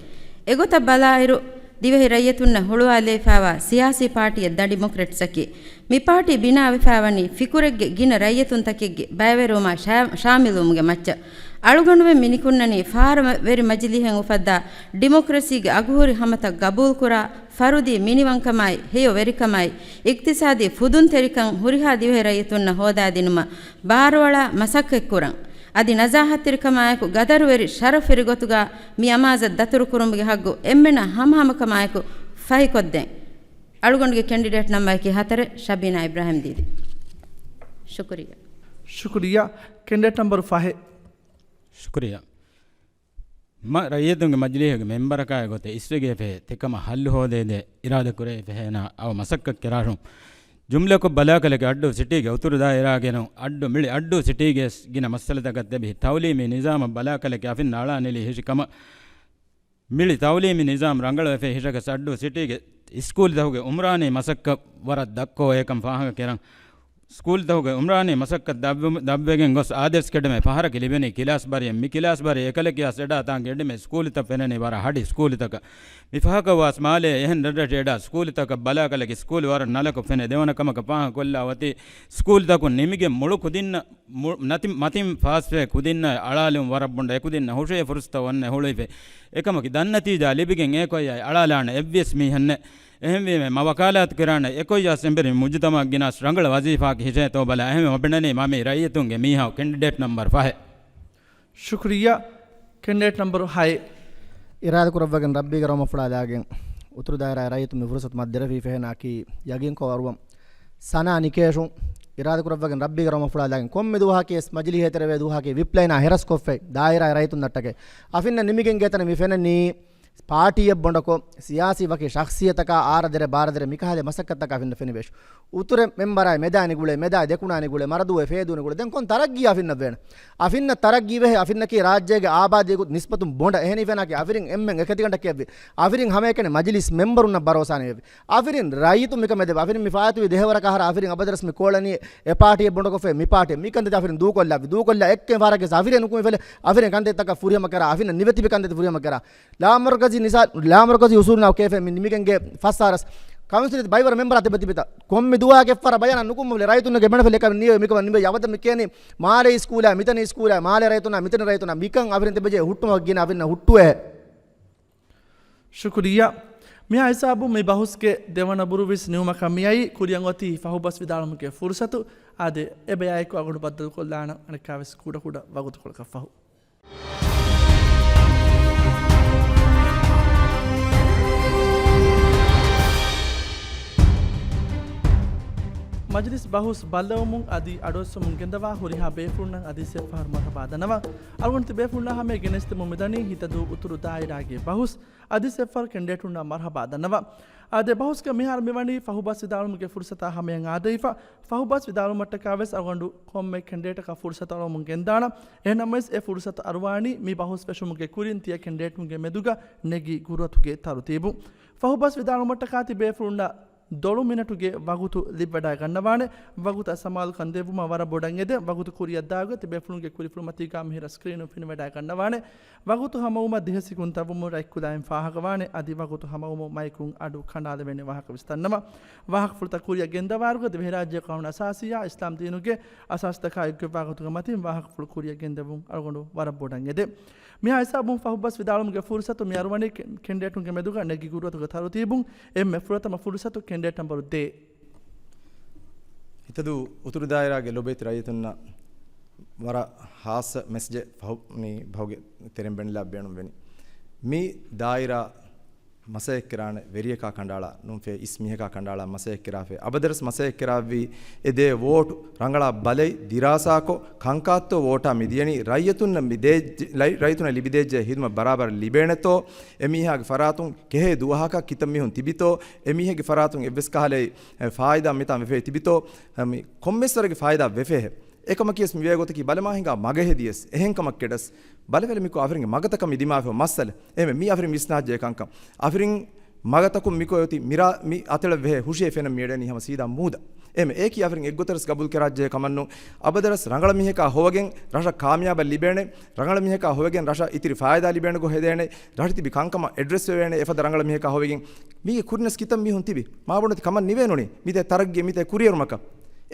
އެގޮތަށް ބަލާއިރު، ދިވެހި ރައްޔިތުންނަށް ހުޅުވާލައިފާވާ ސިޔާސީ ޕާޓީއެއް ދަ ޑިމޮކްރެޓްސްއަކީ. މި ޕާޓީ ބިނާވެފާވަނީ ފިކުރެއްގެ ގިނަ ރައްޔިތުންތަކެއްގެ ބައިވެރިވުމާ ޝާ-، ޝާމިލުވުމުގެ މައްޗަށް. އަޅުގަނޑުމެން މިނިކުންނަނީ ފަހަރަވެރި މަޖިލީހެއް އުފައްދާ ޑިމޮކްރަސީގެ އަގުހުރި ހަމަތައް ގަބޫލުކުރާ، ފަރުދީ މިނިވަންކަމާއި، ހެޔޮ ވެރިކަމާއި، އިގްތިސާދީ ފުދުންތެރިކަން ހުރިހާ ދިވެހި ރައްޔިތުންނަށް ހޯދާދިނުމަށް ބާރުއަޅާ މަސައްކަތްކުރަން. އަދި ނަޒާހަތްތެރިކަމާއެކު ގަދަރުވެރި ޝަރަފްވެރި ގޮތުގަ މި އަމާޒަށް ދަތުރުކުރުމުގެ ހައްގު އެންމެނަށް ހަމަހަމަކަމާއެކު ފަހިކޮށްދޭން. އަޅުގަނޑުގެ ކެނޑިޑޭޓް ނަމްބަރަކީ ހަތަރެއް، ޝަބީނާ އިބްރާހިމް ދީދީ. ޝުކުރިއްޔާ. ޝުކުރިއްޔާ. ކެނޑިޑޭޓް ނަމްބަރު ފަހެއް. ޝުކުރިއްޔާ. މަ ރައްޔިތުންގެ މަޖިލީހުގެ މެމްބަރަކާއި ގޮތެއް އިސްވެގެފޭ ތެކަމަ ހައްލު ހޯދޭދޭ އިރާދަ ކުރެވިފަ ހޭނާ އަވަ މަސައްކަތް ކެރާށުން. ޖުމްލަކޮށް ބަލާކަލެކެ އައްޑޫ ސިޓީގެ އުތުރު ދާއިރާގެނު އައްޑު މިޅި އައްޑޫ ސިޓީގެ ގިނަ މައްސަލަތަކަށް ތެބި ތައުލީމީ ނިޒާމަށް ބަލާކަލެކެ އަފިން ނާޅާނެލީ ހިށި ކަމަށް. މިޅި ތައުލީމީ ނިޒާމް ރަނގަޅުވެފައި ހިށަކަސް އައްޑޫ ސިޓީގެ އިސްކޫލްތަކުގެ އުމްރާނީ މަސައްކަތް ވަރަށް ދަށްކޮށް އެކަން ފާހަގަކެރަން. ސްކޫލްތަކުގެ އުމްރާނީ މަސައްކަތް ދަށްވެ-، ދަށްވެގެން ގޮސް އާދޭސް ކެޑެމޭ ފަހަރަކި ލިބެނީ ކިލާސް ބަރިއެއް. މި ކިލާސް ބަރި އެކަލަ ކިޔާ ސެޑާ ތާން ގެޑިމޭ ސްކޫލްތައް ފެނެނީ ވަރަށް ހަޑި ސްކޫލްތަކަށް. މި ފަހަކަށް ވާސް މާލޭ އެހެން ރަށްރަށް އެޑާ ސްކޫލްތަކަށް ބަލާކަލަކި ސްކޫލް ވަރަށް ނަލަކޮށް ފެނޭ. ދެވަނަ ކަމަކަށް ފާހަގަކޮށްލާ އޮތީ ސްކޫލްތަކުން ނިމިގެން މުޅު ކުދިންނަށް މު-، ނަތި-، މަތިން ފާސްވޭ ކުދިންނަށް އަޅާލުން ވަރަށް ބޮނޑ އެކުދިންނަށް ހުށައި ފުރުސަތަށް އޮންނަ ހުޅުވިފަ. އެކަމަކި ދަންނަތީޖާ ލިބިގެން އެކޮއްޔާ އަޅާލާނެ އެއްވެސް މީހެއްނެ. އެހެންވީމެ މަ ވަކާލާތު ކެރާނެ އެކޮއްޔާސް އެނބެރި މުޖުތަމައަށް ގިނަސް ރަނގަޅަށް ވަޒީފާއަކީ ހިށޭތޯ ބަލާ. އެހެންވެ މަބިނަނީ މަ މީ ރައްޔިތުންގެ މީހާ ކެންޑިޑޭޓް ނަމްބަރު ފަހެއް. ޝުކުރިއްޔާ. ކެންޑިޑޭޓް ނަމްބަރު ހައެއް. އިރާދަކުރައްވަގެން ރައްބީގެ ރަހުމަތްފުޅާލާގެން އުތުރު ދާއިރާއި ރައްޔިތުން މި ފުރުސަތު މަ ދެރަފީ ފެހެނާކީ ޔަގީންކޮށް އަރުވަން. ސަނާ ނިކޭޝުން އިރާދަކުރައްވަގެން ރައްބީގެ ރަހުމަތްފުޅާލާގެން ކޮންމެ ދުވަހަކީ ވެސް މަޖިލީހޭ ތެރެވޭ ދުވަހަކީ ވިޕްލައިނާ ހެރަސްކޮށްފައި ދާއިރާއި ރައްޔިތުންނަށްޓަކައި އަފިންނަށް ނިމިގެން ގޭތަނަށް މި ފެނެނީ ޕާޓީއެއް ބޮނޑަކޮށް، ސިޔާސީ ވަކި ޝަޚްސިއްޔަތަކާ އާރަ ދެރަ ބާރަ ދެރަ މިކަހަލަ މަސައްކަތްތަކާ ފެންނަ ފެނިވެށު. އުތުރެއް މެންބަރާއި މެދާ ނިގުޅޭ، މެދާއި ދެކުނާ ނިގުޅޭ، މަރަދޫއެ ފޭދޫ ނިގުޅޭ. ދެން ކޮން ތަރައްގީ އަފިންނަށް ވޭނެ؟ އަފިންނަށް ތަރައްގީ ވެހޭ، އަފިންނަކީ ރާއްޖޭގެ އާބާދީގެ ނިސްބަތުން ބޮނޑަ. އެހެނި ފެނާކީ އަފިރިން އެންމެން އެކަތިގަނޑަކީ އެއްވި. އަފިރިން ހަމައެކަނި މަޖިލިސް މެންބަރުންނަށް ބަރޯސާނެ އެއްވި. އަފިރިން ރައްޔިތުން މިކަމެއް ދެއްވި. އަފިރިން މި ފާއިތުވި ދެހަވަރަކަށް އަހަރަށް އަފިރިން އަބަދަރަސް މި ކޯޅަނީ އެ ޕާޓީއެއް ބޮނޑަކޮށްފައި މި ޕާޓީ. މި ކަންތައް އަފިރިން ދޫކޮށްލާ، ދޫކޮށްލާ އެއްކެ ފާރަކެސް އަފިރިން ނުކުމެ ފެލެ. އަފިރިން ކަންތައްތަކަށް ފުރިހަމަ ކެރާ، އަފިންނަށް ނިވެތިބި ކަންތައް ފުރިހަމަ ކެރާ. ލާމަރުކަޒީ ނިސާ-، ލާމަރުކަޒީ އުސޫލުންނާ ކޭފެ މި ނިމިގެންގެ ފަސް އާރަސް. ކައުންސިލް ބައިވަރު މެމްބަރާ ތިބެ ތިބެތަ. ކޮންމެ ދުވާގެ ފަރަ ބަޔާނާ ނުކުމުލެ ރައްޔިތުންގެ ބަނޑުފަލެ ކަމެއް ނިޔެ މިކަމަށް ނިމެ ޔަވަތަ މި ކިޔަނީ މާލެ ސްކޫލާ، މިތަނި ސްކޫލާ، މާލެ ރައްޔިތުންނާ، މިތަނި ރައްޔިތުންނާ، މިކަން އަފިރިން ތިބެޖެ ހުއްޓުމަށް ގިނަ އަފިންނަށް ހުއްޓުވޭ. ޝުކުރިއްޔާ. މިހާ ހިސާބު މި ބަހުސްގެ ދެވަނަ ބުރު ވެސް ނިމުމަކަށް މިއައީ. ކުރިއަށް އޮތީ ފަހުބަސް ވިދާޅުމުގެ ފުރުސަތު. އާދެ، އެ ބަޔާއެކު އަޅުގަނޑު ބައްދަލުކޮށްލާނަން އަނެއްކާވެސް ކުޑަކުޑަ ވަގުތުކޮޅަކަށް ފަހު. މަޖިލިސް ބަހުސް ބައްލަވަމުން އަދި އަޑުއައްސަމުން ގެންދަވާ ހުރިހާ ބޭފުޅުންނަށް އަދި ސެއްފަހަރު މަރުހަބާ ދަންނަވަން. އަޅުގަނޑު ތިބޭފުޅުންނާ ހަމައަށް ގެނެސްދެމުން މިދަނީ ހިތަދޫ އުތުރު ދާއިރާގެ ބަހުސް. އަދި ސެއްފަހަރު ކެނޑިޑޭޓުންނާ މަރުހަބާ ދަންނަވަން. އާދެ، ބަހުސްގަ މިހާރު މިވަނީ ފަހުބަސް ވިދާޅުމުގެ ފުރުސަތާ ހަމަޔަށް އާދެވިފަ. ފަހުބަސް ވިދާޅުމަށްޓަކާ ވެސް އަޅުގަނޑު ކޮންމެ ކެންޑިޑޭޓަކަށް ފުރުސަތު އަޅަމުން ގެންދާނަން. އެހެންނަމަވެސް އެ ފުރުސަތު އަރުވާނީ މި ބަހުސް ފެށުމުގެ ކުރިން ތިޔަ ކެންޑިޑޭޓުންގެ މެދުގަ ނެގި ގުރުއަތުގެ ތަރުތީބު. ފަހުބަސް ވިދާޅުމަށްޓަކާ ތިބޭފުޅުންނަށް ދޮޅު މިނެޓުގެ ވަގުތު ލިބިވަޑައިގަންނަވާނެ. ވަގުތަށް ސަމާލުކަން ދެއްވުމަށް ވަރަށް ބޮޑަށް އެދެން. ވަގުތު ކުރިއަށް ދާގޮތް ތިބޭފުޅުންގެ ކުރިފުޅުމަތީގާ މިހިރަ ސްކްރީނުން ފެނިވަޑައިގަންނަވާނެ. ވަގުތު ހަމަވުމަށް ދިހަ ސިކުންތައް ވުމުން ރަތްކުލައިން ފާހަގަވާނެ. އަދި ވަގުތު ހަމަވުމުން މައިކުން އަޑު ކަނޑާލެވޭނެ ވާހަކަ ވިސްނަންނަމަ، ވާހަކަފުޅުތައް ކުރިއަށް ގެންދަވާއިރުގަ ދިވެހިރާއްޖޭ ޤާނޫނު އަސާސީއާ އިސްލާމް ދީނުގެ އަސާސްތަކާ އެއްގޮތްވާ ގޮތުގެ މަތިން ވާހަކަފުޅު ކުރިއަށް ގެންދެވުން އަޅުގަނޑު ވަރަށް ބޮޑަށް އެދެން. މިހާ ހިސާބުން ފަހުބަސް ވިދާޅުމުގެ ފުރުސަތު މި އަރުވަނީ ކެ-، ކެންޑިޑޭޓުންގެ މެދުގަ ނެގި ގުރުއަތުގެ ތަރުތީބުން. އެންމެ ފުރަތަމަ ފުރުސަތު ކެންޑިޑޭޓް ނަންބަރު ދޭއް. ހިތަދޫ އުތުރު ދާއިރާގެ ލޮބުވެތި ރައްޔިތުންނަށް ވަރަށް ހާއްސަ މެސެޖެއް ފަހު-، މި ބަހުގެ ތެރެއިން ބެނިލާ ބޭނުންވެނީ. މި ދާއިރާ މަސައްކަތްކެރާނެ ވެރިޔަކާ ކަނޑާޅާ ނޫން، ފޭ އިސް މީހަކާ ކަނޑާޅާ މަސައްކަތްކެރާފަ. އަބަދުވެސް މަސައްކަތްކެރާއްވީ އެ ދޭ ވޯޓު ރަނގަޅަށް ބަލައި ދިރާސާކޮށް، ކަންކާތޯ ވޯޓާ މި ދިޔަނީ، ރައްޔިތުންނަށް މި ދޭ-، ލައި-، ރައްޔިތުންނަށް ލިބިދޭއްޖެ ހިދުމަތް ބަރާބަރަށް ލިބޭނެތޯ، އެ މީހާގެ ފަރާތުން ކެހޭ ދުވަހަކަށް ކިތައްމީހުން ތިބިތޯ، އެ މީހެއްގެ ފަރާތުން އެއްވެސް ކަހަލަ، އެ، ފާއިދާ މިތާން ވެފައި ތިބިތޯ، އެ، މި ކޮންމެސް ވަރެއްގެ ފާއިދާ ވެފޭހެ. އެކަމަކީވެސް މިވޭ ގޮތަކީ ބަލަމާ ހިނގާ މަގެއް ހެދިޔަސް. އެހެން ކަމަށް ކެޑަސް ބަލަވެލެ މިކޮށް އަފިރިންގެ މަގަތަކަށް މި ދިމާވެފަ މައްސަލަ. އެހެންވެ މި އަފިރިން ވިސްނާއްޖެ ކަންކަން. އަފިރިން މަގަތަކުން މިކޮށް އޮތީ މިރާ މި އަތޮޅަށް ވެހޭ ހުށިއެއް ފެނަން މިއެޅެނީ ހަމަ ސީދާ މޫދަށް. އެހެންވެ އެއީކީ އަފިރިން އެއްގޮތަރަސް ގަބޫލު ކެރާއްޖެ ކަމަށްނޫން. އަބަދަރަސް ރަނގަޅަށް މީހަކާ ހޮވަގެން ރަށަށް ކާމިޔާބަށް ލިބޭނެ. ރަނގަޅަށް މީހަކާ ހޮވެގެން ރަށަށް އިތުރި ފާއިދާ ލިބޭނެ ގޮތް ހެދޭނެ. ރަށަށް ތިބި ކަންކަމަށް އެޑްރެސް ވެވޭނެ. އެފަދަ ރަނގަޅަށް މީހަކާ ހޮވެގެން މީގެ ކުރިނަސް ކިތައް މީހުން ތިބި. މާބޮޑުތި ކަމަށް ނިވޭނުނީ މިތޭ ތަރައްގީ މިތޭ ކުރިއެރުމަކަށް.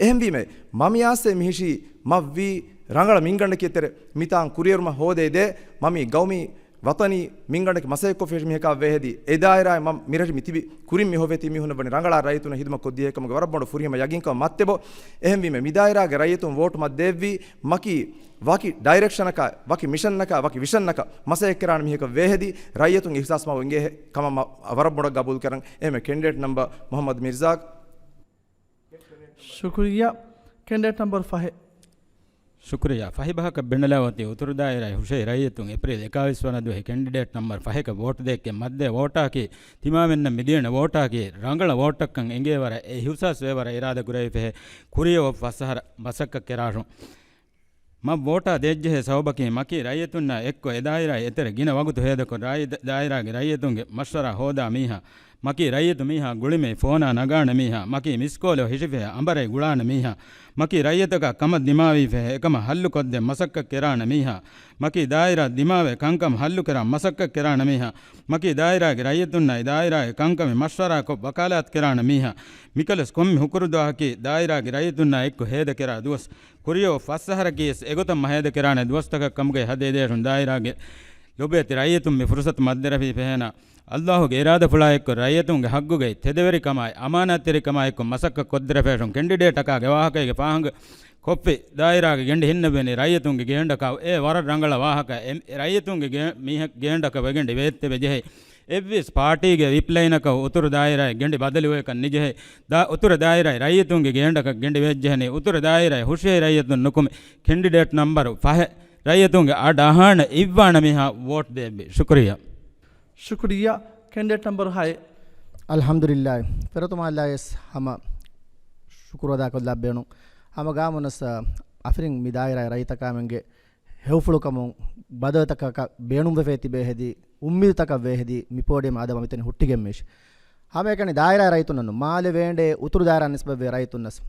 އެހެންވީމަ މަ މި އާސޭ މިހިށީ މަ ވީ ރަނގަޅަށް މިންގަނޑަކީ ތެރެ މިތާން ކުރިއެރުމަށް ހޯދޭ ދޭ. މަ މި ގައުމީ ވަތަނީ މިންގަނޑަކީ މަސައްކަތްކޮށްފި މީހަކާ ވޭހެދީ. އެ ދާއިރާއެއް މަ މިރަށި މި ތިބި ކުރިން މި ހޮވޭތީ މީހުންނަށް ވަނީ ރަނގަޅާ ރައްޔިތުންނަށް ހިދުމަތް ކޮށްދިޔަ ކަމުގެ ވަރަށް ބޮޑު ފުރިހަމަ ޔަގީންކަމަށް މައްތެބޯ. އެހެންވީމަ މި ދާއިރާގެ ރައްޔިތުން ވޯޓު މަ ދޭއްވީ މަކީ ވަކި ޑައިރެކްޝަނަކާ، ވަކި މިޝަންނަކާ، ވަކި ވިޝަންނަކަށް މަސައްކަތްކެރާނެ މީހަކަށް ވޭހެދި ރައްޔިތުން އިހްސާސް މަ އެނގޭ ކަމަށް މަ ވަރަށް ބޮޑަށް ގަބޫލު ކެރަން. އެހެންވެ ކެންޑިޑޭޓް ނަމްބަރު މުހައްމަދު މިރްޒާ. ޝުކުރިއްޔާ. ކެންޑިޑޭޓް ނަމްބަރު ފަހެއް. ޝުކުރިއްޔާ. ފަހި ބަހަކަށް ބެނޑަލާ އޮތީ އުތުރު ދާއިރާއި ހުށަހެޅި ރައްޔިތުން އޭޕްރީލް އެކާވީސް ވަނަ ދުވަހެ ކެންޑިޑޭޓް ނަމްބަރު ފަހެކަށް ވޯޓު ދޭއްކެ މައްދެ ވޯޓާކީ ތިމާމެންނަށް މިދިޔަނެ ވޯޓާކީ ރަނގަޅަށް ވޯޓަށްކަން އެނގޭވަރަށް އެ ހިއުސާސް ވޭވަރަށް އިރާދަ ކުރެވިފެހެ ކުރިއަށް އޮތް ފަސް އަހަރަށް މަސައްކަތް ކެރާށުން. މަ ވޯޓާ ދޭއްޖެހޭ ސަބަބަކީ މަކީ ރައްޔިތުންނާ އެއްކޮށް އެ ދާއިރާ އެތެރެ ގިނަ ވަގުތު ހޭދަކޮށް ރާއި ދ-، ދާއިރާގެ ރައްޔިތުންގެ މަޝްވަރާ ހޯދާ މީހާ، މަކީ ރައްޔިތު މީހާ ގުޅިމޭ ފޯނާ ނަގާނެ މީހާ، މަކީ މިސްކޯލު ހިށިފެހެ އަނބަރޭ ގުޅާނެ މީހާ، މަކީ ރައްޔިތަކާ ކަމަށް ދިމާވީފެހެ އެކަމަށް ހައްލު ކޮށްދޭން މަސައްކަތް ކެރާނެ މީހާ، މަކީ ދާއިރާ ދިމާވެ ކަންކަމަށް ހައްލު ކެރާން މަސައްކަތް ކެރާނެ މީހާ، މަކީ ދާއިރާގެ ރައްޔިތުންނާއި ދާއިރާގެ ކަންކަމެއް މަޝްވަރާކޮށް ވަކާލާތު ކެރާނެ މީހާ، މިކަލަސް ކޮންމެ ހުކުރު ދުވަހަކީ ދާއިރާގެ ރައްޔިތުންނާ އެއްކޮށް ހޭދަ ކެރާ ދުވަސް. ކުރިއަށް އޮތް ފަސް އަހަރަކީ ވެސް އެގޮތަށް މަ ހޭދަ ކެރާނެ ދުވަސްތަކަށް ކަމުގައި ހަދައިދޭށުން ދާއިރާގެ ލޮބުވެތި ރައްޔިތުން މި ފުރުސަތު މައްދަރަފީ ފެހޭނަ. ﷲ ގެ އިރާދަފުޅާ އެއްކޮށް ރައްޔިތުންގެ ހައްގުގައި ތެދެވެރިކަމާއި އަމާނާތްތެރިކަމާ އެއްކޮށް މަސައްކަތް ކޮށްދެރަފޭށުން ކެންޑިޑޭޓަކާގެ ވާހަކައިގެ ފާހަގަ ކޮށްފި ދާއިރާގެ ގެނޑި ހިންނެވެނީ ރައްޔިތުންގެ ގޭންޑަކާ އެ ވަރަށް ރަނގަޅަށް ވާހަކަ އެ ރައްޔިތުންގެ ގޭ-، މީހަ-، ގޭންޑަކަށް ވެގެންޑި ވޭތެވެ ޖެހޭ. އެއްވެސް ޕާޓީގެ ވިޕްލައިނަކަށް އުތުރު ދާއިރާއެއް ގެނޑި ބަދަލުވޭކަށް ނިޖެހޭ. ދާ-، އުތުރު ދާއިރާއި ރައްޔިތުންގެ ގޭންޑަކަށް ގެނޑި ވެއްޖެހެނީ. އުތުރު ދާއިރާއި ހުށިހެ ރައްޔިތުން ނުކުމެ ކެންޑިޑޭޓް ނަމްބަރު ފަހެއް ރައްޔިތުންގެ އަޑަށް އަހާނެ އިއްވާނެ މީހާ ވޯޓް ދޭއްވި. ޝުކުރިއްޔާ. ޝުކުރިއްޔާ. ކެންޑިޑޭޓް ނަމްބަރު ހައެއް. އަލްޙަމްދުލިއްލާހި. ފެރަތުމާލާޔަސް ހަމަ ޝުކުރު އަދާކޮށްލާ ބޭނުން. ހަމަ ގާމުނަސް އަ، އަފިރިން މި ދާއިރާއި ރައްޔިތަކާމެންގެ ހެޔޮފުޅުކަމުން ބަދަލުތަކަކަށް ބޭނުންވެފައި ތިބޭ ހެދި، އުއްމީދުތަކަށް ވޭ ހެދި، މި ޕޯޑިއަމް އާދަމަ މިތަނި ހުއްޓިގެން މީށި. ހަމައެކަނި ދާއިރާ ރައްޔިތުންނަން މާލެ ވޭނޑޭ އުތުރު ދާއިރާ ނިސްބަތްވޭ ރައްޔިތުންނަސް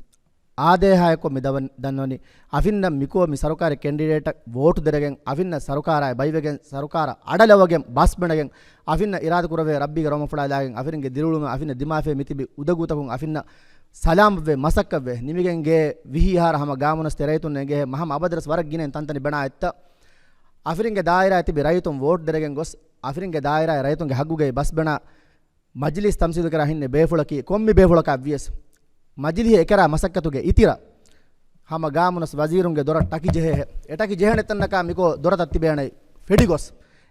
އާދޭހާއެކޮށް މި ދަވަން ދަންނަވަނީ، އަފިންނަށް މިކުރި މި ސަރުކާރެއް ކެންޑިޑޭޓަށް ވޯޓު ދެރަގެން، އަފިންނަށް ސަރުކާރާއި ބައިވެގެން، ސަރުކާރަށް އަޑަލަވަގެން ބަސް ބެނެގެން، އަފިންނަށް އިރާދަ ކުރެވޭ ރައްބީގެ ރަހުމަތްފުޅާލާގެން އަފިންގެ ދިރިއުޅުމަށް އަފިންނަށް ދިމާވެފައި މިތިބި އުދަގޫތަކުން އަފިންނަށް ސަލާމަތްވެ މަސައްކަތްވެ ނިމިގެން ގެ ވިހި އަހަރަށް ހަމަ ގާމުނަސް ތެރައިތުން އެނގޭ ހެ މަހަމަ އަބަދަރަސް ވަރަށް ގިނައިން ތަންތަނި ބެނާ އެއްތަ. އަފިރިންގެ ދާއިރާއަށް ތިބި ރައްޔިތުން ވޯޓް ދެރަގެން ގޮސް، އަފިރިންގެ ދާއިރާއަށް ރައްޔިތުންގެ ހައްގުގައި ބަސް ބެނާ މަޖިލީސް ތަމްސީލު ކެރާ ހިންނެ ބޭފުޅަކީ ކޮންމެ ބޭފުޅަކާ ވިޔަސް، މަޖިލީހަށް އެކެރާ މަސައްކަތުގެ އިތިރަށް ހަމަ ގާމުނަސް ވަޒީރުންގެ ދޮރަށް ޓަކި ޖެހޭހެ. އެ ޓަކި ޖެހޭނެ ތަންނަކާ މިކޯ ދޮރަތައް ތިބޭނެ ފެޑިގޮސް.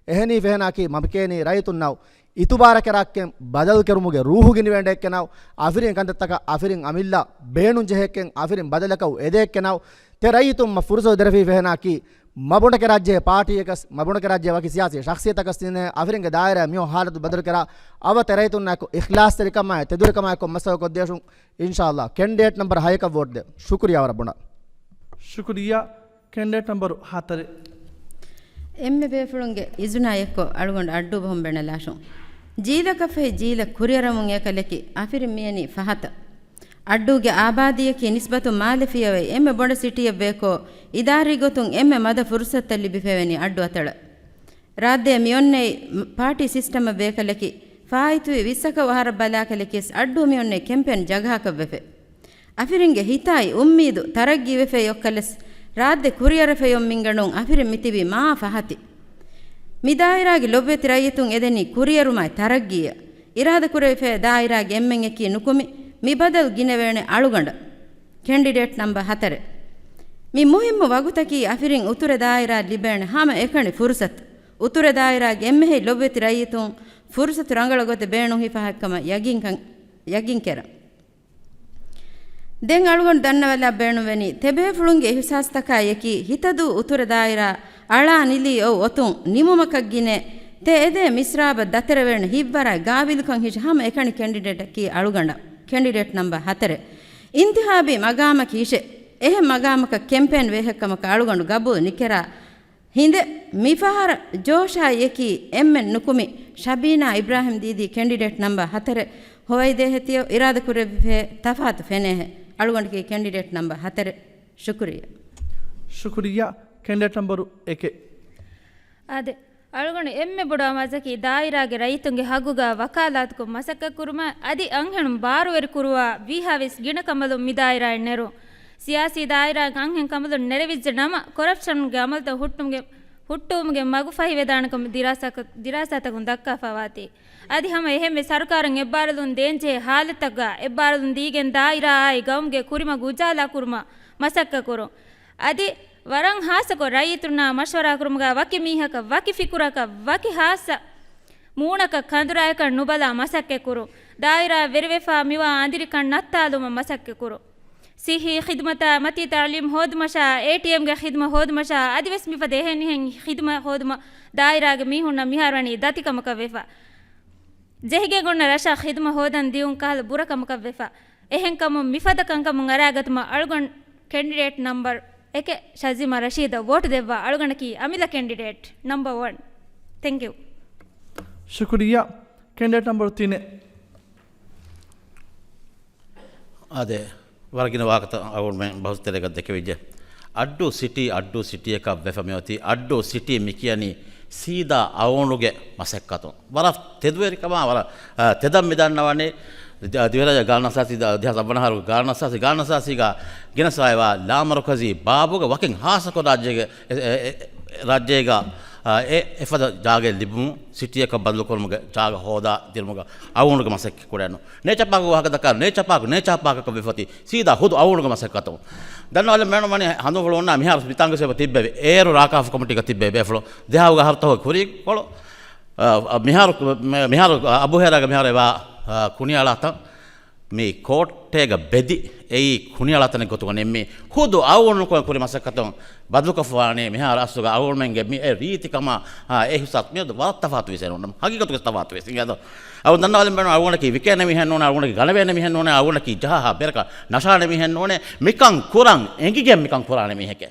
އެހެނީ ފެހެނާކީ މަމިކޭނީ ރައްޔިތުންނައު އިތުބާރަކެރާކެން، ބަދަލުކެރުމުގެ ރޫހު ގިނިވެންޑެއްކެނައު، އަފިރިން ކަންތައްތަކަށް އަފިރިން އަމިއްލަ ބޭނުން ޖެހެއްކެން، އަފިރިން ބަދަލަކައު އެދެއެއްކެނައު، ތެ ރައްޔިތުން މަ ފުރުސަތު ދެރަފީ ފެހެނާކީ މަބޮނޑެކެ ރާއްޖޭ ޕާޓީއަކަސް، މަބޮނޑެކެ ރާއްޖޭ ވަކި ސިޔާސީ ޝަޚްސިއްޔަތަކަސް ތިނެ އަފިރިންގެ ދާއިރާ މިއޮ ހާލަތު ބަދަލުކެރާ، އަވަ ތެރޭތުންނާއެކު އިޚްލާޞްތެރިކަމާއި ތެދުވެރިކަމާއެކު މަސައްކަތް ކޮށްދޭށުން އިންޝާﷲ. ކެންޑިޑޭޓް ނަމްބަރު ހައެކަށް ވޯޓް ދޭ. ޝުކުރިއްޔާ ވަރަށް ބޮޑަށް. ޝުކުރިއްޔާ. ކެންޑިޑޭޓް ނަމްބަރު ހަތަރެއް. އެންމެ ބޭފުޅުންގެ އިޒުނާ އެއްކޮށް އަޅުގަނޑު އައްޑޫ ބަހުން ބެނެލާށުން. ޖީލަކަށްފަހި ޖީލަށް ކުރިއަރަމުން އެކަލަކި އަފިރިން މިޔަނީ ފަހަތަށް. އައްޑޫގެ އާބާދީއަކީ ނިސްބަތުން މާލެ ފިޔަވައި އެންމެ ބޮޑަށް ސިޓީއެއް ވޭކޯ، އިދާރީ ގޮތުން އެންމެ މަދަ ފުރުސަތުތައް ލިބިފައިވަނީ އައްޑު އަތޮޅަށް. ރާއްދޭ މިއޮންނައި ޕާޓީ ސިސްޓަމަށް ވޭކަލަކި، ފާއިތުވި ވިއްސަކަށް އަހަރަށް ބަލާކަލަކިޔަސް އައްޑޫ މިއޮންނައި ކެމްޕޭން ޖަގަހަކަށް ވެފެ. އަފިރިންގެ ހިތާއި އުއްމީދު ތަރައްގީ ވެފައި އޮއްކަލަސް، ރާއްދެ ކުރިއަރަފައި އޮން މިންގަނޑުން އަފިރިން މިތިބީ މާ ފަހަތި. މި ދާއިރާގެ ލޮބުވެތި ރައްޔިތުން އެދެނީ ކުރިއެރުމާއި ތަރައްގީއަށް. އިރާދަކުރެވިފައި ދާއިރާގެ އެންމެން އެކީ ނުކުމި، މި ބަދަލު ގިނަވޭނެ އަޅުގަނޑަށް. ކެންޑިޑޭޓް ނަމްބަރު ހަތަރެއް. މި މުހިއްމު ވަގުތަކީ އަފިރިން އުތުރެ ދާއިރާ ލިބޭނެ ހަމަ އެކަނި ފުރުސަތު. އުތުރެ ދާއިރާގެ އެންމެހައި ލޮބުވެތި ރައްޔިތުން ފުރުސަތު ރަނގަޅު ގޮތެއް ބޭނުން ހިފަހައްކަމަށް ޔަގީންކަން، ޔަގީންކެރަން. ދެން އަޅުގަނޑު ދަންނަވަލާ ބޭނުންވެނީ، ތެބޭފުޅުންގެ އިހުސާސްތަކާއެކީ، ހިތަދޫ އުތުރަ ދާއިރާ، އަޅާ ނިލީ އޮތް އޮތުން ނިމުމަކަށް ގިނަ، ތެ އެދޭ މިސްރާބަށް ދަތެރެވޭނެ ހިތްވަރާ ގާބިލުކަން ހިށި ހަމަ އެކަނި ކެންޑިޑޭޓަކީ އަޅުގަނޑަށް. ކެންޑިޑޭޓް ނަމްބަރު ހަތަރެއް. އިންތިހާބީ މަގާމަކީ ހިށެއް. އެހެން މަގާމަކަށް ކެމްޕޭން ވޭހަކަމަކަށް އަޅުގަނޑު ގަބޫލު ނިކެރާ ހިނދެއް. މިފަހަރަށް ޖޯޝާއި އެކީ އެންމެން ނުކުމި ޝަބީނާ އިބްރާހިމް ދީދީ ކެންޑިޑޭޓް ނަމްބަރު ހަތަރެއް. ހޮވައިދޭހެތިޔޯ އިރާދަކުރެއްވިފޭ ތަފާތު ފެނޭހެ. އަޅުގަނޑަކީ ކެންޑިޑޭޓް ނަމްބަރު ހަތަރެއް. ޝުކުރިއްޔާ. ޝުކުރިއްޔާ. ކެންޑިޑޭޓް ނަމްބަރު އެކެއް. އާދެ، އަޅުގަނޑު އެންމެ ބޮޑު އަމާޒަކީ ދާއިރާގެ ރައްޔިތުންގެ ހައްގުގަ ވަކާލާތުކޮށް މަސައްކަތް ކުރުމަށް އަދި އަންހެނުން ބާރުވެރި ކުރުވާ ވީހާވެސް ގިނަ ކަނބަލުން މި ދާއިރާއިން ނެރުން. ސިޔާސީ ދާއިރާގެ އަންހެން ކަނބަލުން ނެރެވިއްޖެ ނަމަ، ކޮރަޕްޝަންގެ އަމަލުތައް ހުއްޓުމުގެ، ހުއްޓުވުމުގެ މަގު ފަހިވެދާނެކަމަށް ދިރާސާކަ-، ދިރާސާތަކުން ދައްކާފަވާތީ. އަދި ހަމަ އެހެންވެ ސަރުކާރުން އެއްބާރުލުން ދޭންޖެހޭ ހާލަތަކުގަ އެއްބާރުލުން ދީގެން ދާއިރާއާއި ގައުމުގެ ކުރިމަގު އުޖާލާ ކުރުމަށް މަސައްކަތް ކުރުން. އަދި ވަރަށް ހާއްސަކޮށް ރައްޔިތުންނާ މަޝްވަރާ ކުރުމުގަ ވަކި މީހަކަށް، ވަކި ފިކުރަކަށް، ވަކި ހާއްސަ މޫނަކަށް ކަނދުރާއަކަށް ނުބަލާ މަސައްކަތް ކުރުން. ދާއިރާއަށް ވެރިވެފާ މިވާ އަނދިރިކަން ނައްތާލުމަށް މަސައްކަތް ކުރުން. ސިއްހީ ޚިދުމަތާ، މަތީ ތައުލީމް ހޯދުމަށާ، އޭޓީއެމްގެ ޚިދުމަތް ހޯދުމަށާ، އަދިވެސް މިފަދަ އެހެނިހެން ޚިދުމަތް ހޯދުމަށް ދާއިރާގެ މީހުންނަށް މިހާރު ވަނީ ދަތިކަމަކަށް ވެފަ. ޖެހިގެން އޮންނަ ރަށަށް ޚިދުމަތް ހޯދަން ދިއުން ކަހަލަ ބުރަކަމަކަށް ވެފަ. އެހެންކަމުން މިފަދަ ކަންކަމުން އަރާގަތުމަށް އަޅުގަނޑު ކެންޑިޑޭޓް ނަމްބަރު އެކެއް ޝަޒީމާ ރަޝީދަށް ވޯޓު ދެއްވާ. އަޅުގަނޑަކީ އަމިއްލަ ކެންޑިޑޭޓް ނަމްބަރު ވަން. ތެންކް ޔޫ. ޝުކުރިއްޔާ. ކެންޑިޑޭޓް ނަމްބަރު ތިނެއް. އާދެ، ވަރަށް ގިނަ ވާހަކަތައް އަޅުގަނޑުމެން ބަހުސްތެރޭގަ ދެކެވިއްޖެ. އައްޑޫ ސިޓީ، އައްޑޫ ސިޓީއަކަށް ވެފަ މިއޮތީ. އައްޑޫ ސިޓީ މިކިޔަނީ ސީދާ އަވަނުގެ މަސައްކަތުން. ވަރަށް ތެދުވެރިކަމާ، ވަރަށް، އާ، ތެދަށް މިދަންނަވަނީ. ދި-، ދިވެހިރާއްޖޭގެ ގާނޫނުއަސާސީ، ދެހާސް އަށްވަނަ އަހަރުގެ ގާނޫނުއަސާސީ، ގާނޫނުއަސާސީގަ ގެނެސްފައިވާ ލާމަރުކަޒީ ބާބުގެ ވަކިން ހާއްސަކޮށް ރާއްޖޭގެ، އެ، އެ، އެ، ރާއްޖޭގަ، އާ، އެ، އެފަދަ ޖާގައެއް ލިބުމުން ސިޓީއަކަށް ބަދަލުކުރުމުގެ ޖާގަ ހޯދާ ދިނުމުގަ އަވަނުގެ މަސައްކަތް ކުރެވެނު. ނޭޗަރ ޕާކުގެ ވާހަކަ ދައްކާ، ނޭޗަރ ޕާކު، ނޭޗަރ ޕާކަކަށް ވެފަތި ސީދާ ހުދު އަވަނުގެ މަސައްކަތު. ދަންނަވަލަން މިންވަނީ ހަނދުމަފުޅު އޮންނާ މިހާރު މިތާނގަސް އެބަ ތިއްބެވި. އޭރު ރާކާފަ ކޮމިޓީގަ ތިއްބެވި ބޭފުޅު. ދެހާވަގަ ހަރުތަހު ކުރީ ކޮޅު. އަ، މިހާރު، މި-، މިހާރު އަބުހޭރާގަ މިހާރު އެބަ، އަ، ކުނިއަޅާތަން މި ކޯޓޭގަ ބެދި އެއީ ކުނިއަޅާތަނެއް ގޮތުގަ ނެއްމީ. ހުދު އަވަނުން ކުރި މަސައްކަތުން ބަދަލުކޮށްފަވާނީ މިހާރު އަސްލުގަ އަޅުގަނޑުމެންގެ މި އެ ރީތިކަމާ، އާ، އެ ހިސާބު މިއަދު ވަރަށް ތަފާތުވެސް އެނޫން. ހަގީގަތުގަ ތަފާތުވެސް. އިނގޭތޯ؟ އަޅުގަނޑު ދަންނަވާލަން ބޭނުން އަޅުގަނޑަކީ ވިކޭނެ މީހެއް ނޫނޭ، އަޅުގަނޑަކީ ގަނެވޭނެ މީހެއް ނޫނޭ، އަޅުގަނޑަކީ ޖަހާ ހާ ބޭރަކަށް ނަށާނެ މީހެއް ނޫނޭ، މިކަން ކުރަން އެނގިގެން މިކަން ކުރާނެ މީހެކޭ.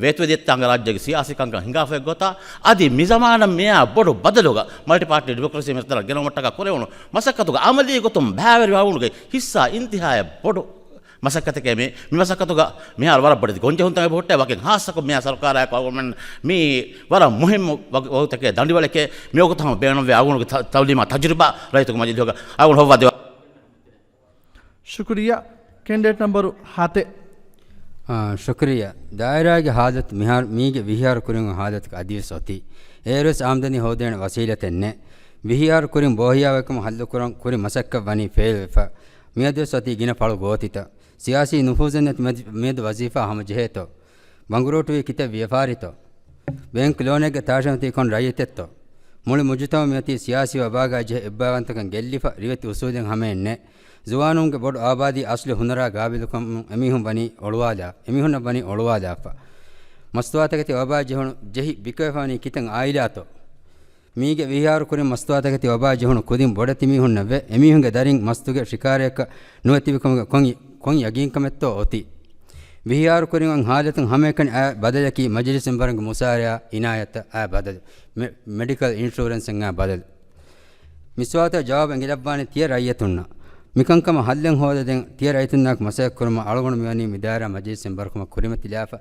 ވޭތުވެދިޔަ ތާނގަ ރާއްޖޭގެ ސިޔާސީ ކަންކަން ހިނގާފައި ގޮތާ، އަދި މި ޒަމާނަށް މިއާ ބޮޑު ބަދަލުގަ މަލްޓި ޕާޓީ ޑިމޮކްރަސީ މިތަނަށް ގެނައުމަށްޓަކާ ކުރެވުނު މަސައްކަތުގަ އަމަލީ ގޮތުން ބައިވެރިވާ އަވަނުގެ ހިއްސާ އިންތިހާއަށް ބޮޑު މަސައްކަތެކޭ މި، މި މަސައްކަތުގަ މިހާރު ވަރަށް ބޮޑެތި ގޮންޖެހުންތަކެއް ހުއްޓޭ، ވަކިން ހާއްސަކޮށް މިހާ ސަރުކާރާއެކު އަޅުގަނޑުމެން މި ވަރަށް މުހިއްމު ވަގު-، ވަގުތެކޭ ދަނޑިވަޅެކޭ. މިވަގުތު ހަމަ ބޭނުންވޭ އަޅުގަނޑުގެ ތަ-، ތައުލީމާ ތަޖުރިބާ ރައްޔިތުންގެ މަޖިލީހުގަ އަޅުގަނޑު ހޮއްވާ ދެވާ. ޝުކުރިއްޔާ. ކެންޑިޑޭޓް ނަމްބަރު ހަތެއް. އާ، ޝުކުރިއްޔާ. ދާއިރާގެ ހާލަތު މިހާރު މީގެ ވިހި އަހަރު ކުރިން ހާލަތަކަށް އަދިވެސް އޮތީ. އޭރުވެސް އާމްދަނީ ހޯދޭނެ ވަސީލަތެއް ނެތް. ވިހި އަހަރު ކުރިން ބޯހިޔާވައިކަމަށް ހައްލުކުރަން ކުރި މަސައްކަތް ވަނީ ފެއިލް ވެފަ. މިއަދުވެސް އޮތީ ގިނަ ފަޅު ގޯތިތައް. ސިޔާސީ ނުފޫޒެއް ނެތި މެދު-، މިއަދު ވަޒީފާ ހަމަޖެހޭތޯ؟ ބަނގުރޫޓުވީ ކިތައް ވިޔަފާރިތޯ؟ ބޭންކް ލޯނެއްގެ ތާށަން ތީ ކޮން ރައްޔިތެއްތޯ؟ މުޅި މުޖުތަމަ މިއޮތީ ސިޔާސީ ވަބާގާ ޖެހި އެއްބައިވަންތަކަން ގެއްލިފަ ރިވެތި އުސޫލެއް ހަމައެއް ނެތް. ޒުވާނުންގެ ބޮޑު އާބާދީ އަސްލު ހުނަރާ ގާބިލުކަމުން އެމީހުން ވަނީ އޮޅުވާލާ، އެމީހުންނަށް ވަނީ އޮޅުވާލާފަ. މަސްތުވާތަކެތި ވަބާ ޖެހުނު ޖެހި ބިކޮށްފާނީ ކިތަން އާއިލާތޯ؟ މީގެ ވިހާރު ކުރިން މަސްތުވާތަކެތި ވަބާ ޖެހުނު ކުދިން ބޮޑެތި މީހުންނަށްވެ، އެމީހުންގެ ދަރިން މަސްތުގެ ޝިކާރަޔަކަށް ނުވެތިބިކަމުގެ ކޮން، ކޮން ޔަގީންކަމެއްތޯ އޮތީ؟ ވިހާރު ކުރިން އޮތް ހާލަތުން ހަމައެކަނި އާ ބަދަލަކީ މަޖިލިސް މެންބަރުންގެ މުސާރަޔާ އިނާޔަތަށް އާ ބަދަލު، މެ، މެޑިކަލް އިންޝުއަރެންސަށް އާ ބަދަލު. މިސުވާލުތައް ޖަވާބު އެނގިލައްވާނީ ތިޔަ ރައްޔިތުންނަށް. މިކަންކަމަށް ހައްލެއް ހޯދަދޭން ތިޔަ ރައްޔިތުންނާއެކު މަސައްކަތް ކުރުމަށް އަޅުގަނޑު މިވަނީ މިދާއިރާ މަޖިލިސް މެންބަރުކަމަށް ކުރިމަތިލާފަ.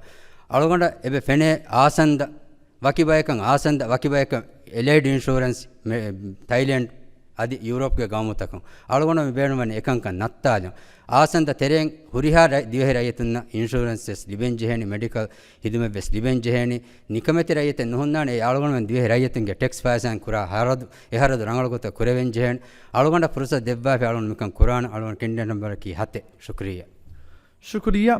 އަޅުގަނޑަށް އެބަ ފެނޭ އާސަންދަ ވަކި ބަޔަކަށް އާސަންދަ، ވަކި ބަޔަކަށް އެލައިޑް އިންޝުއަރެންސް، މެ، ތައިލެންޑް އަދި ޔޫރޯޕްގެ ގައުމުތަކުން. އަޅުގަނޑު މި ބޭނުންވަނީ އެކަންކަން ނައްތާލުން. އާސަންދަ ތެރެއިން ހުރިހާ ރައް، ދިވެހި ރައްޔިތުންނަށް އިންޝުއަރެންސް ވެސް ލިބެން ޖެހޭނީ، މެޑިކަލް ހިދުމަތް ވެސް ލިބެން ޖެހޭނީ. ނިކަމެތި ރައްޔިތެއް ނުހުންނާނެ އެ އަޅުގަނޑުމެން ދިވެހި ރައްޔިތުންގެ ޓެކްސް ފައިސާއިން ކުރާ ހަރަދު، އެ ހަރަދު ރަނގަޅު ގޮތަށް ކުރެވެން ޖެހޭނެ. އަޅުގަނޑަށް ފުރުސަތު ދެއްވާފަ އަޅުގަނޑު މިކަން ކުރާނެ. އަޅުގަނޑު ކެންޑިޑޭޓް ނަމްބަރަކީ ހަތެއް. ޝުކުރިއްޔާ. ޝުކުރިއްޔާ.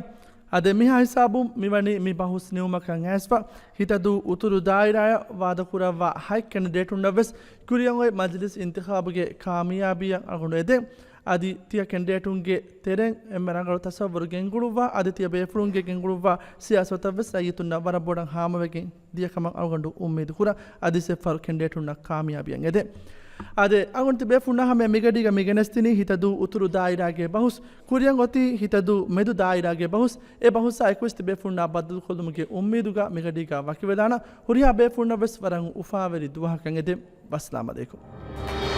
އާދެ، މިހާ ހިސާބުން މިވަނީ މި ބަހުސް ނިމުމަކަށް އައިސްފަ. ހިތަދޫ އުތުރު ދާއިރާއަށް ވާދަކުރައްވާ ހަތް ކެންޑިޑޭޓުންނަށް ވެސް ކުރިއަށް އޮތް މަޖިލިސް އިންތިޚާބުގެ ކާމިޔާބީއަށް އަޅުގަނޑު އެދެން. އަދި ތިޔަ ކެންޑިޑޭޓުންގެ ތެރެއިން އެންމެ ރަނގަޅު ތަސައްވުރު ގެންގުޅުއްވާ، އަދި ތިޔަ ބޭފުޅުންގެ ގެންގުޅުއްވާ ސިޔާސަތަށް ވެސް ރައްޔިތުންނަށް ވަރަށް ބޮޑަށް ހާމަވެގެން ދިޔަ ކަމަށް އަޅުގަނޑު އުއްމީދު ކުރަން. އަދި ސެފަރު ކެންޑިޑޭޓުންނަށް ކާމިޔާބީއަށް އެދެން. އާދެ، އަޅުގަނޑު ތިބޭފުޅުންނާ ހަމަޔަށް މިގަޑީގަ މި ގެނެސްދިނީ ހިތަދޫ އުތުރު ދާއިރާގެ ބަހުސް. ކުރިއަށް އޮތީ ހިތަދޫ މެދު ދާއިރާގެ ބަހުސް. އެ ބަހުސާ އެކުވެސް ތިބޭފުޅުންނާ ބައްދަލުކޮށްލުމުގެ އުއްމީދުގަ މިގަޑީގަ ވަކިވެލާނަން. ހުރިހާ ބޭފުޅުންނަށް ވެސް ވަރަށް އުފާވެރި ދުވަހަކަށް އެދެން. ވައްސަލާމް އަލައިކުމް.